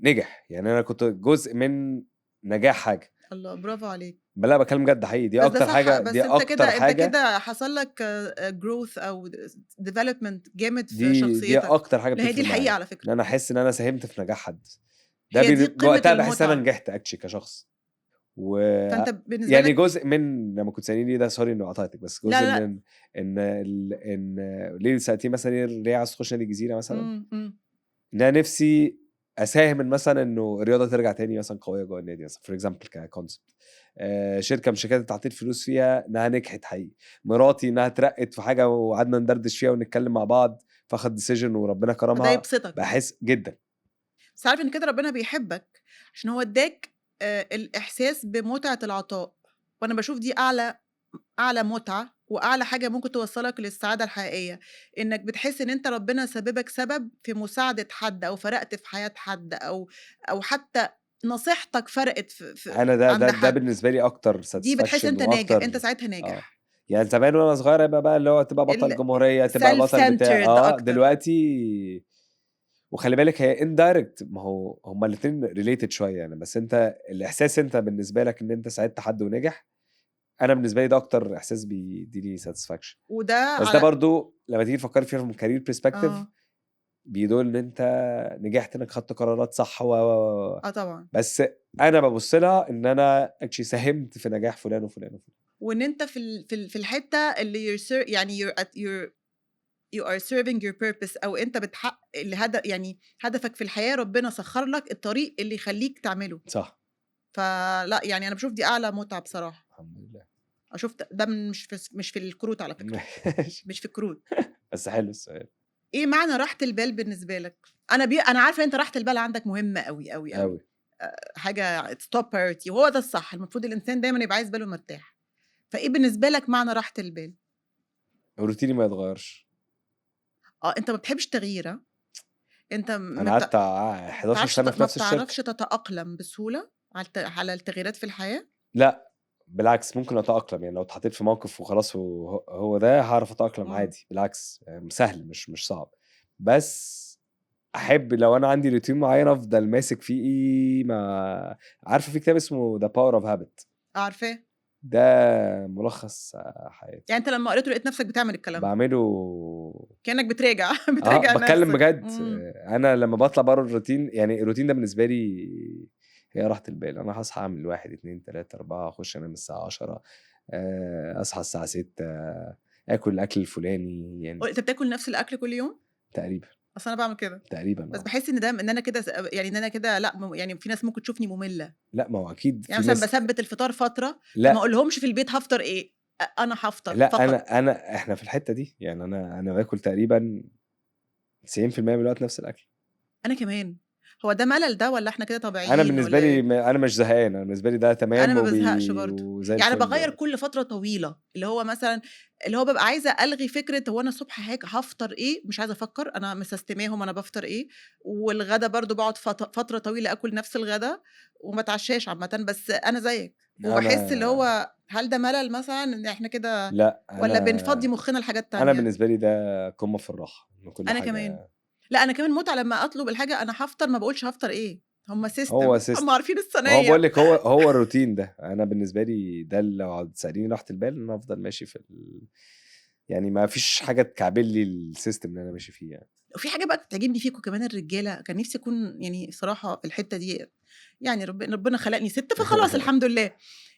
نجح، يعني أنا كنت جزء من نجاح حاجة. الله، برافو عليك. لا بتكلم جد حقيقي، دي بس ده أكتر صح، حاجة، بس دي أنت أكتر كده، أنت حاجة. كده حصل لك growth أو development جامد في دي شخصيتك. أكتر حاجة لا، هي دي بتفرق الحقيقة معايا. على فكرة. إن أنا أحس إن أنا ساهمت في نجاح حد. ده هي دي قمة وقتها بحس إن أنا المتعة. نجحت actually كشخص. فأنت بالنسبة لك جزء من لما كنت سأليني ده، sorry إنه قطعتك، بس لا، جزء لا. من إن إن ليه سألتيني مثلاً ليه عايز تخش نادي الجزيرة مثلاً؟ إن أنا نفسي أساهم إن مثلاً إنه الرياضة ترجع تاني مثلاً قوية جوه النادي مثلاً، for example ك concept. شركة من الشركات اللي حطيت فلوس فيها إنها نجحت حقيقي. مراتي إنها اترقت في حاجة وقعدنا ندردش فيها ونتكلم مع بعض، فاخد decision وربنا كرمها. فده يبسطك. بحس جداً. بس عارف إن كده ربنا بيحبك عشان هو اداك الإحساس بمتعة العطاء، وأنا بشوف دي أعلى متعة وأعلى حاجة ممكن توصلك للسعادة الحقيقية، إنك بتحس إن أنت ربنا سببك سبب في مساعدة حد أو فرقت في حياة حد أو حتى نصيحتك فرقت في أنا عند ده حد. بالنسبة لي أكتر دي بتحس satisfaction أنت ناجح، وأكتر أنت ساعتها ناجح. زمان وأنا صغير يبقى بقى اللي هو تبقى بطل جمهورية، تبقى بطل بتاع. self-centered أكتر. دلوقتي وخلي بالك هي indirect، ما هو هما الاتنين related شوية يعني، بس أنت الإحساس أنت بالنسبة لك إن أنت ساعدت حد ونجح، أنا بالنسبة لي ده أكتر إحساس بيديني satisfaction. وده بس ده على برضو لما تيجي تفكري فيها from career perspective بيدل إن أنت نجحت إنك خدت قرارات صح و و و و. طبعاً. بس أنا ببص لها إن أنا actually ساهمت في نجاح فلان وفلان وفلان. وإن أنت في الحتة اللي you're يعني you're at your you are serving your purpose، أو أنت بتحقق الهدف، يعني هدفك في الحياة ربنا سخر لك الطريق اللي يخليك تعمله. فلا أنا بشوف دي أعلى متعة بصراحة. الحمد لله. أشوف ده مش في الكروت على فكرة. مش في الكروت. بس حلو السؤال. إيه معنى راحة البال بالنسبة لك؟ أنا عارفة إن أنت راحة البال عندك مهمة أوي، أوي، أوي. أوي. حاجة it's top priority، وهو ده الصح، المفروض الإنسان دايماً يبقى عايز باله مرتاح. فإيه بالنسبة لك معنى راحة البال؟ روتيني ما يتغيرش. أنت ما بتحبش التغيير، ها؟ أنت أنا قعدت 11 سنة في ما نفس الشركة. بتعرفش تتأقلم بسهولة على التغييرات في الحياة؟ لا بالعكس ممكن أتأقلم، لو اتحطيت في موقف وخلاص هو ده هعرف أتأقلم عادي، بالعكس سهل مش صعب. بس أحب لو أنا عندي روتين معين أفضل ماسك فيه. إيه، ما عارفة في كتاب اسمه The Power of Habit؟ عارفاه. ده ملخص حياتي. أنت لما قريته لقيت نفسك بتعمل الكلام ده؟ بعمله. كأنك بتراجع بتكلم نفسك. بجد. أنا لما بطلع بره الروتين، الروتين ده بالنسبة لي هي راحة البال. أنا هصحى أعمل 1 2 3 4، أخش أنام الساعة 10، أصحى الساعة 6، آكل الأكل الفلاني. أنت بتاكل نفس الأكل كل يوم؟ تقريباً. أصل أنا بعمل كده. تقريباً، بس بحس إن ده، إن أنا كده يعني إن أنا كده، لا، يعني في ناس ممكن تشوفني مملة. لا، ما هو أكيد في مثلاً ناس بثبت الفطار فترة، لا. ما أقولهمش في البيت هفطر إيه، أنا هفطر لا، فقط. إحنا في الحتة دي، أنا باكل تقريباً تسعين في المية من الوقت نفس الأكل. أنا كمان. هو ده ملل ده والّا إحنا كده طبيعيين انا بالنسبة والّا لي إيه؟ انا مش زهقان، انا بالنسبة لي ده تمام. أنا ما بازهقش برضه. وزي يعني الفل. باغيّر كل فترة طويلة، اللي هو مثلًا اللي هو بابقى عايزة ألغي فكرة هو أنا الصبح هافطر إيه، مش عايزة أفكّر، أنا مسستماهم أنا بافطر إيه، والغدا برضه باقعد فترة طويلة آكل نفس الغدا، وما اتعشاش عامةً، بس أنا زيك، وباحس اللي انا هو هل ده ملل مثلًا إن إحنا كده لا، والّا انا بنفضّي مخنا لحاجات انا تانية؟ بالنسبة لي ده قمة في الراحة من كل أنا حاجه. كمان. لأ، أنا كمان متعة لمّا أطلب الحاجة أنا هافطر، ما باقولش هافطر إيه، هم system، هو هم system. عارفين ما هو بقول الصينية. لك هو الروتين ده انا بالنسبة لي ده اللي لو تساليني راحة البال ان انا افضل ماشي في يعني ما فيش حاجة تكعبل لي ال system اللي انا ماشي فيه يعني. وفي حاجة بقى بتعجبني فيكم كمان الرجالة، كان نفسي أكون يعني صراحة في الحتة دي، يعني ربنا خلقني ست فخلاص الحمد لله.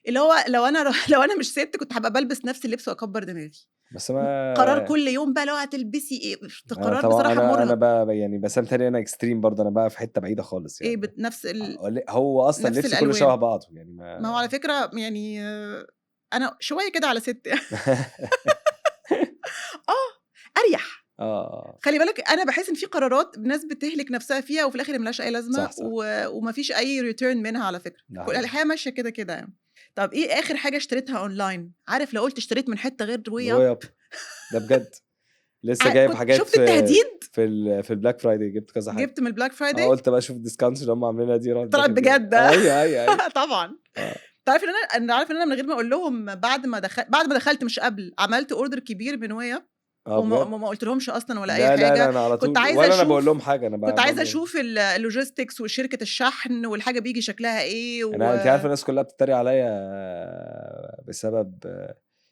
اللي هو لو أنا مش ست كنت هابقى بالبس نفس اللبس وأكبر دماغي. بس ما قرار كل يوم بقى اللي هو هتلبسي إيه، أنا قرار طبعا بصراحة انا مرهق. بقى يعني، بس انا تاني انا extreme برضه، انا بقى في حتة بعيدة خالص إيه يعني. نفس هو اصلا نفس لبسي كله الألوان. شبه بعضه يعني. ما ما هو على فكرة يعني أنا شوية كده على ست. أريح. خلي بالك أنا باحس إن في قرارات ناس بتهلك نفسها فيها وفي الآخر ما لهاش أي لازمة. صح. وما فيش أي return منها على فكرة. ده كل حقيقي. الحياة ماشية كده كده يعني. طب إيه آخر حاجة اشتريتها أونلاين؟ عارف لو قلت اشتريت من حتة غير WayUp؟ WayUp. ده بجد لسه جايب كنت حاجات شفت التهديد؟ في ال Black Friday جبت كذا حاجة. جبت من ال Black Friday؟ قلت بقى اشوف ال discounts اللي هم عاملينها دي، رحت طلعت داخل جايب. بجد. ايوه. طبعاً. تعرف إن أنا، أنا عارف إن أنا من غير ما أقول لهم بعد ما دخلت مش قبل، عملت order كبير من WayUp. بجد؟ وما قلت لهمش أصلاً ولا أي لا، لا، حاجة. لا، أنا على طول. ولا أنا بقول لهم حاجة، أنا كنت عايزة بعمل أشوف ال logistics وشركة الشحن والحاجة بيجي شكلها إيه و أنت عارفة الناس كلها بتتريق عليا بسبب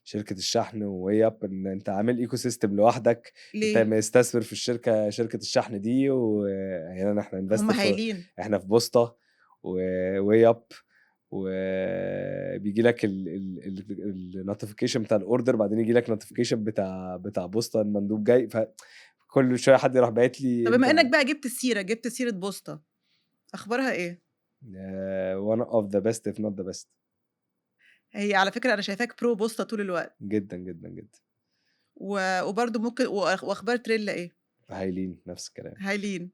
شركة الشحن WayUp، إن أنت عامل ecosystem لوحدك. ليه؟ أنت مستثمر في شركة الشحن دي، وهنا إحنا هم investor في هايلين. إحنا في بوسطة WayUp، وبيجي لك ال notification بتاع ال order، بعدين يجي لك notification بتاع بوسطه المندوب جاي، فكل شوية حد يروح باعت لي. طب بما انت انك بقى جبت سيره بوسطه، اخبارها ايه؟ One of the best if not the best. هي على فكرة انا شايفاك pro بوسطه طول الوقت. جدا جدا جدا. وبرده ممكن واخبار تريلا ايه؟ هايلين، نفس الكلام. هايلين.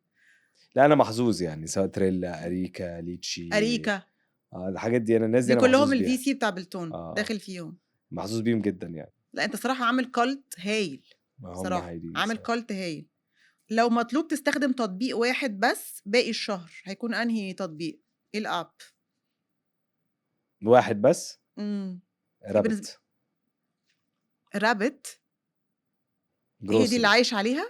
لا انا محظوظ يعني، سواء تريلا، اريكا، ليتشي. اريكا. الحاجات دي انا الناس دي دي أنا كلهم محظوظ الفي بيها. C بتاع بلتون داخل فيهم. محظوظ بيهم جدا يعني. لا انت صراحة عامل cult هايل. ما هم صراحة هايلين عامل صراحة. cult هايل. لو مطلوب تستخدم تطبيق واحد بس باقي الشهر، هيكون انهي تطبيق؟ ايه ال app؟ واحد بس؟ رابت. رابت؟ هي دي اللي grocery. عايش عليها؟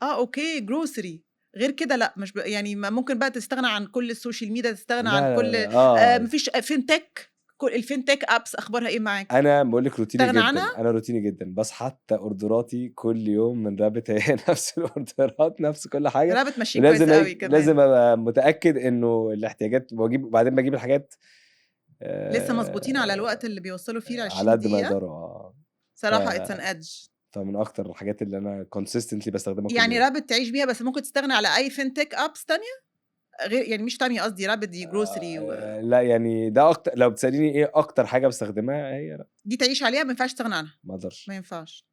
Okay، grocery. غير كده لا، مش يعني ما ممكن بقى تستغنى عن كل ال social media، تستغنى لا، عن لا، كل لا، مفيش fintech. كل ال fintech apps اخبارها ايه معاك؟ انا بقول لك روتيني تستغنى جدا. عنها؟ انا روتيني جدا، بس حتى اوردراتي كل يوم من رابت هي نفس الاوردرات، نفس كل حاجة. رابت ماشيين كويس قوي كمان. لازم ابقى متاكد انه الاحتياجات، وبعدين بجيب الحاجات، لسه مظبوطين على الوقت اللي بيوصلوا فيه ل 20 على قد ما دقيقة. يقدروا. صراحة it's an edge. فمن اكتر الحاجات اللي انا consistently بستخدمها كل يعني يوم. رابت تعيش بيها، بس ممكن تستغنى على اي fintech apps تانية غير، يعني مش تانية قصدي رابت دي grocery و لا يعني ده اكتر، لو بتساليني ايه اكتر حاجة بستخدمها هي رابت. دي تعيش عليها، ما ينفعش تستغنى عنها. ما اقدرش. ما ينفعش.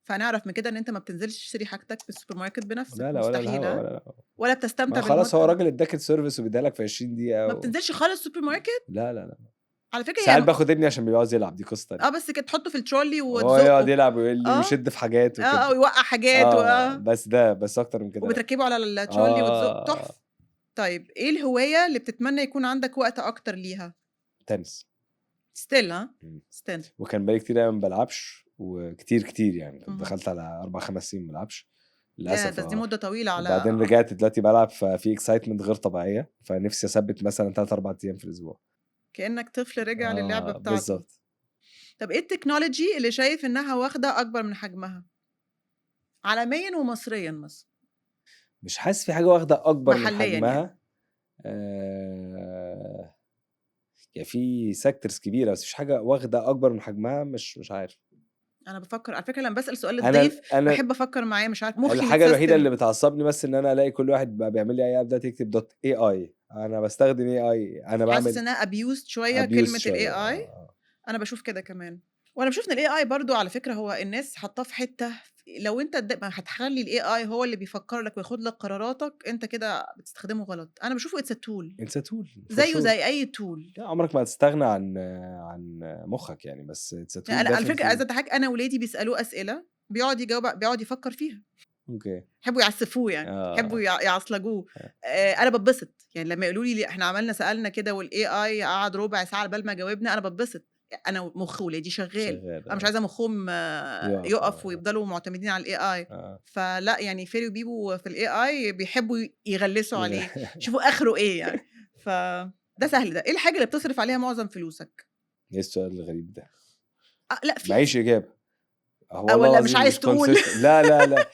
فنعرف من كده ان انت ما بتنزلش تشتري حاجتك في السوبر ماركت بنفسك. لا، لا، ولا مستحيل، الهوا، ها؟ ولا لا. ولا بتستمتع ما خلاص، هو بالمتعة. راجل اداك ال service وبيديها لك في 20 دقيقة ما بتنزلش خالص السوبر ماركت؟ لا، لا، لا. على فكرة هي ساعات باخد ابني عشان بيبقى عاوز يلعب، دي قصة تانية. بس كده تحطه في الترولي هو وتزقه. يقعد يلعب ويقول لي ويشد في حاجات وكده. ويوقع حاجات بس ده، بس اكتر من كده لا. وبتركبه على الترولي وتزقه. تحفة. طيب ايه الهواية اللي بتتمنى يكون عندك وقت اكتر ليها؟ تنس. still، ها؟ still. وكان بقالي كتير قوي ما بلعبش، وكتير كتير يعني، كنت دخلت على 4-5 سنين ما بلعبش للاسف. بس دي مده طويلة على وبعدين رجعت دلوقتي بلعب، ففي excitement غير طبيعية، فنفسي اثبت مثلا 3-4 ايام في الاسبوع. كانك طفل رجع للعبة بتاعته. بالظبط. طب ايه ال technology اللي شايف انها واخده اكبر من حجمها عالميا ومصريا مثلا؟ مش حاسس في حاجة واخده اكبر من محلياً حجمها. يعني. يعني في sectors كبيرة، بس مش حاجة واخده اكبر من حجمها، مش عارف. انا بفكر على فكرة لما بسال سؤال الضيف بحب افكر معاه، مش عارف مخي الحاجة الوحيدة متسيستم. اللي بتعصبني بس ان انا الاقي كل واحد بقى بيعمل لي اي app ده يكتب dot AI. انا بستخدم AI، انا بعمل حاسس انها abused شوية abused كلمة شوية. ال AI. انا بشوف كده كمان، وانا بشوف ان ال AI برضو على فكرة هو الناس حاطاه في حتة لو أنت هتخلّي الAI هو اللي بيفكّر لك وياخد لك قراراتك، أنت كده بتستخدمه غلط. أنا باشوفه it's a tool. It's a tool for زيه sure. زي أي tool. لأ، عمرك ما هتستغنى عن مخّك يعني، بس it's a tool أنا على فكرة عايزة definitely. أضحّكك، أنا ولادي بيسألوه أسئلة، بيقعد يجاوب، بيقعد يفكّر فيها. يحبّوا يعسّفوه يعني، يحبّوا يعصلجوه. أنا باتبسط، يعني لمّا يقولوا لي إحنا عملنا سألنا كده والAI قعد ربع ساعة عقبال ما جاوبنا، أنا باتبسط. أنا مُخ ولادي شغّال، شغال أنا مش عايزة مُخّهم يُقف يُقف ويفضلوا معتمدين على الAI. فلأ، يعني فيري وبيبو في الAI بيحبّوا يغلّسوا عليه، يشوفوا آخره إيه يعني. فده سهل ده. إيه الحاجة اللي بتصرف عليها معظم فلوسك؟ إيه السؤال الغريب ده؟ لأ في معيش إجابة. هو آه، والله والّا مش العظيم عايز مش تقول؟ consistent. لا، لا، لا. لأ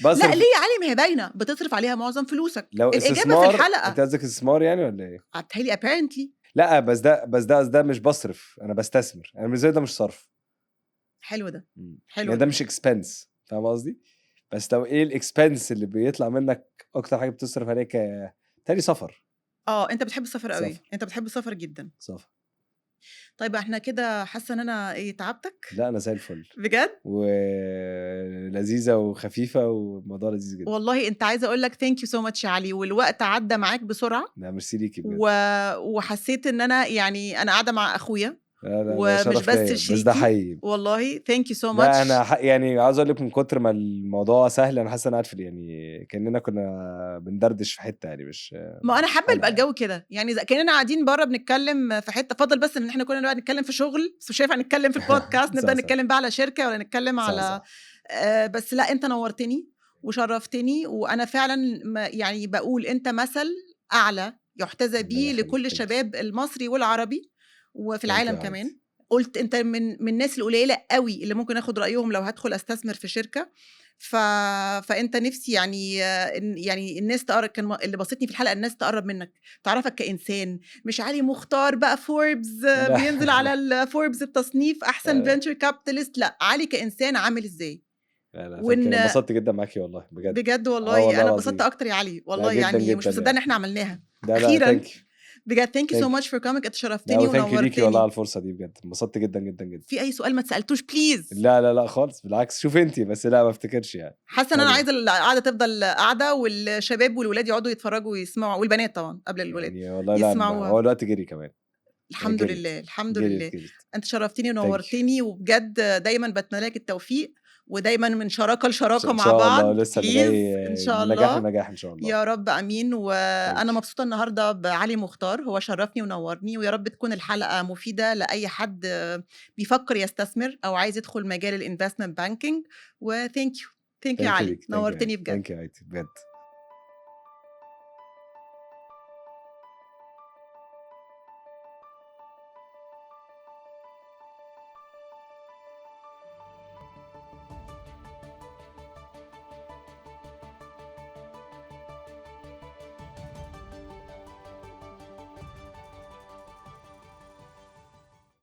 باصرف ليه يا علي؟ ما هي باينة، بتصرف عليها معظم فلوسك. لو الإجابة في استثمار الحلقة. أنتِ قصدِك استثمار يعني والّا إيه؟ بيتهيأ لي apparently. لأ، بس ده مش باصرف، أنا باستثمر. أنا بالنسبة لي ده مش صرف. حلو ده، حلو يعني ده ده. مش expense، فاهمة قصدي؟ بس لو إيه الexpense اللي بيطلع منك أكتر حاجة بتصرف عليها بيتهيأ لي سفر. آه، أنت بتحب السفر أوي، سفر. أنت بتحب السفر جدًا. سفر. طيب إحنا كده حاسة إن أنا إيه، تعبتك؟ لأ، أنا زي الفل. بجد؟ ولذيذة وخفيفة والموضوع لذيذ جدًا. والله أنت عايزة أقول لك thank you so much يا علي، والوقت عدّى معاك بسرعة. لأ، ميرسي ليكِ بجد. وحسيت إن أنا يعني أنا قاعدة مع أخويا لا، لا، ده ومش شرف بس ليّا، بس ده شريكي. حقيقي. والله thank you so لا، much. أنا يعني عاوز أقول لِك من كتر ما الموضوع سهل، أنا حاسس إن أنا قاعد في يعني كأننا كنا بندردش في حتة يعني، مش ما أنا مش حابة يبقى حلقة يعني. الجو كده، يعني إذا كأننا قاعدين برّه بنتكلم في حتة، فضل بس إن إحنا كنا نقعد نتكلم في شغل، بس مش هينفع نتكلم في البودكاست، نبدأ صح، صح. نتكلم بقى على شركة ولا نتكلم صح، على صح. بس لأ، أنت نورتني وشرفتني، وأنا فعلًا يعني باقول أنت مثل أعلى يُحتذى ربنا بيه يخليك. لكل thank you. الشباب المصري والعربي وفي Thank you العالم يا كمان. حبيبتي. قُلت أنت من الناس القليلة أوي اللي ممكن آخُد رأيهم لو هادخل أستثمر في شركة. فأنت نفسي يعني إن يعني الناس تقر كان اللي بسطني في الحلقة الناس تقرّب منك، تعرفك كإنسان، مش علي مختار بقى فوربس لا، بينزل على الفوربس التصنيف أحسن لا، لا. venture capitalist، لأ، علي كإنسان عامل إزاي. لا، لا، thank you. وإن أنا انبسطت جدًا معاكِ والله بجد. بجد والله، والله أنا اتبسطت العظيم. أكتر يا علي، لا، والله جدًا، يعني مش جدًا مصدقة يعني. إن إحنا عملناها. لا، لا، أخيرًا. thank you. بجد thank you so Thank you. much for coming، أنت لا، شرفتني وthank you ليكِ والله ونورتني. على الفرصة دي بجد، انبسطت جدًا، جدًا، جدًا. في أي سؤال ما اتسألتوش please؟ لا، لا، لا خالص، بالعكس، شوفي أنتِ بس، لا ما افتكرش يعني. حاسة إن أنا تقريبًا. عايزة القعدة تفضل قاعدة، والشباب والولاد يقعدوا يتفرجوا ويسمعوا، والبنات طبعًا قبل الولاد يعني والله لا، يسمعوها. هو الوقت جري كمان. الحمد جريت. لله، الحمد جريت، لله. جريت. أنت شرفتني Thank you. ونورتني، وبجد دايمًا باتمنى لك التوفيق، ودايمًا من شراكة لشراكة إن مع شاء بعض. الله، لسه اللي Please. جاي إن شاء من نجاح الله. لنجاح إن شاء الله. يا رب آمين. وأنا Thank you. مبسوطة النهارده بعلي مختار، هو شرفني ونورني، ويا رب تكون الحلقة مفيدة لأي حد بيفكر يستثمر أو عايز يدخل مجال الinvestment banking. و thank you. Thank you Thank you علي، ليك. Thank you نورتني عادي. بجد. Thank you عادي بجد.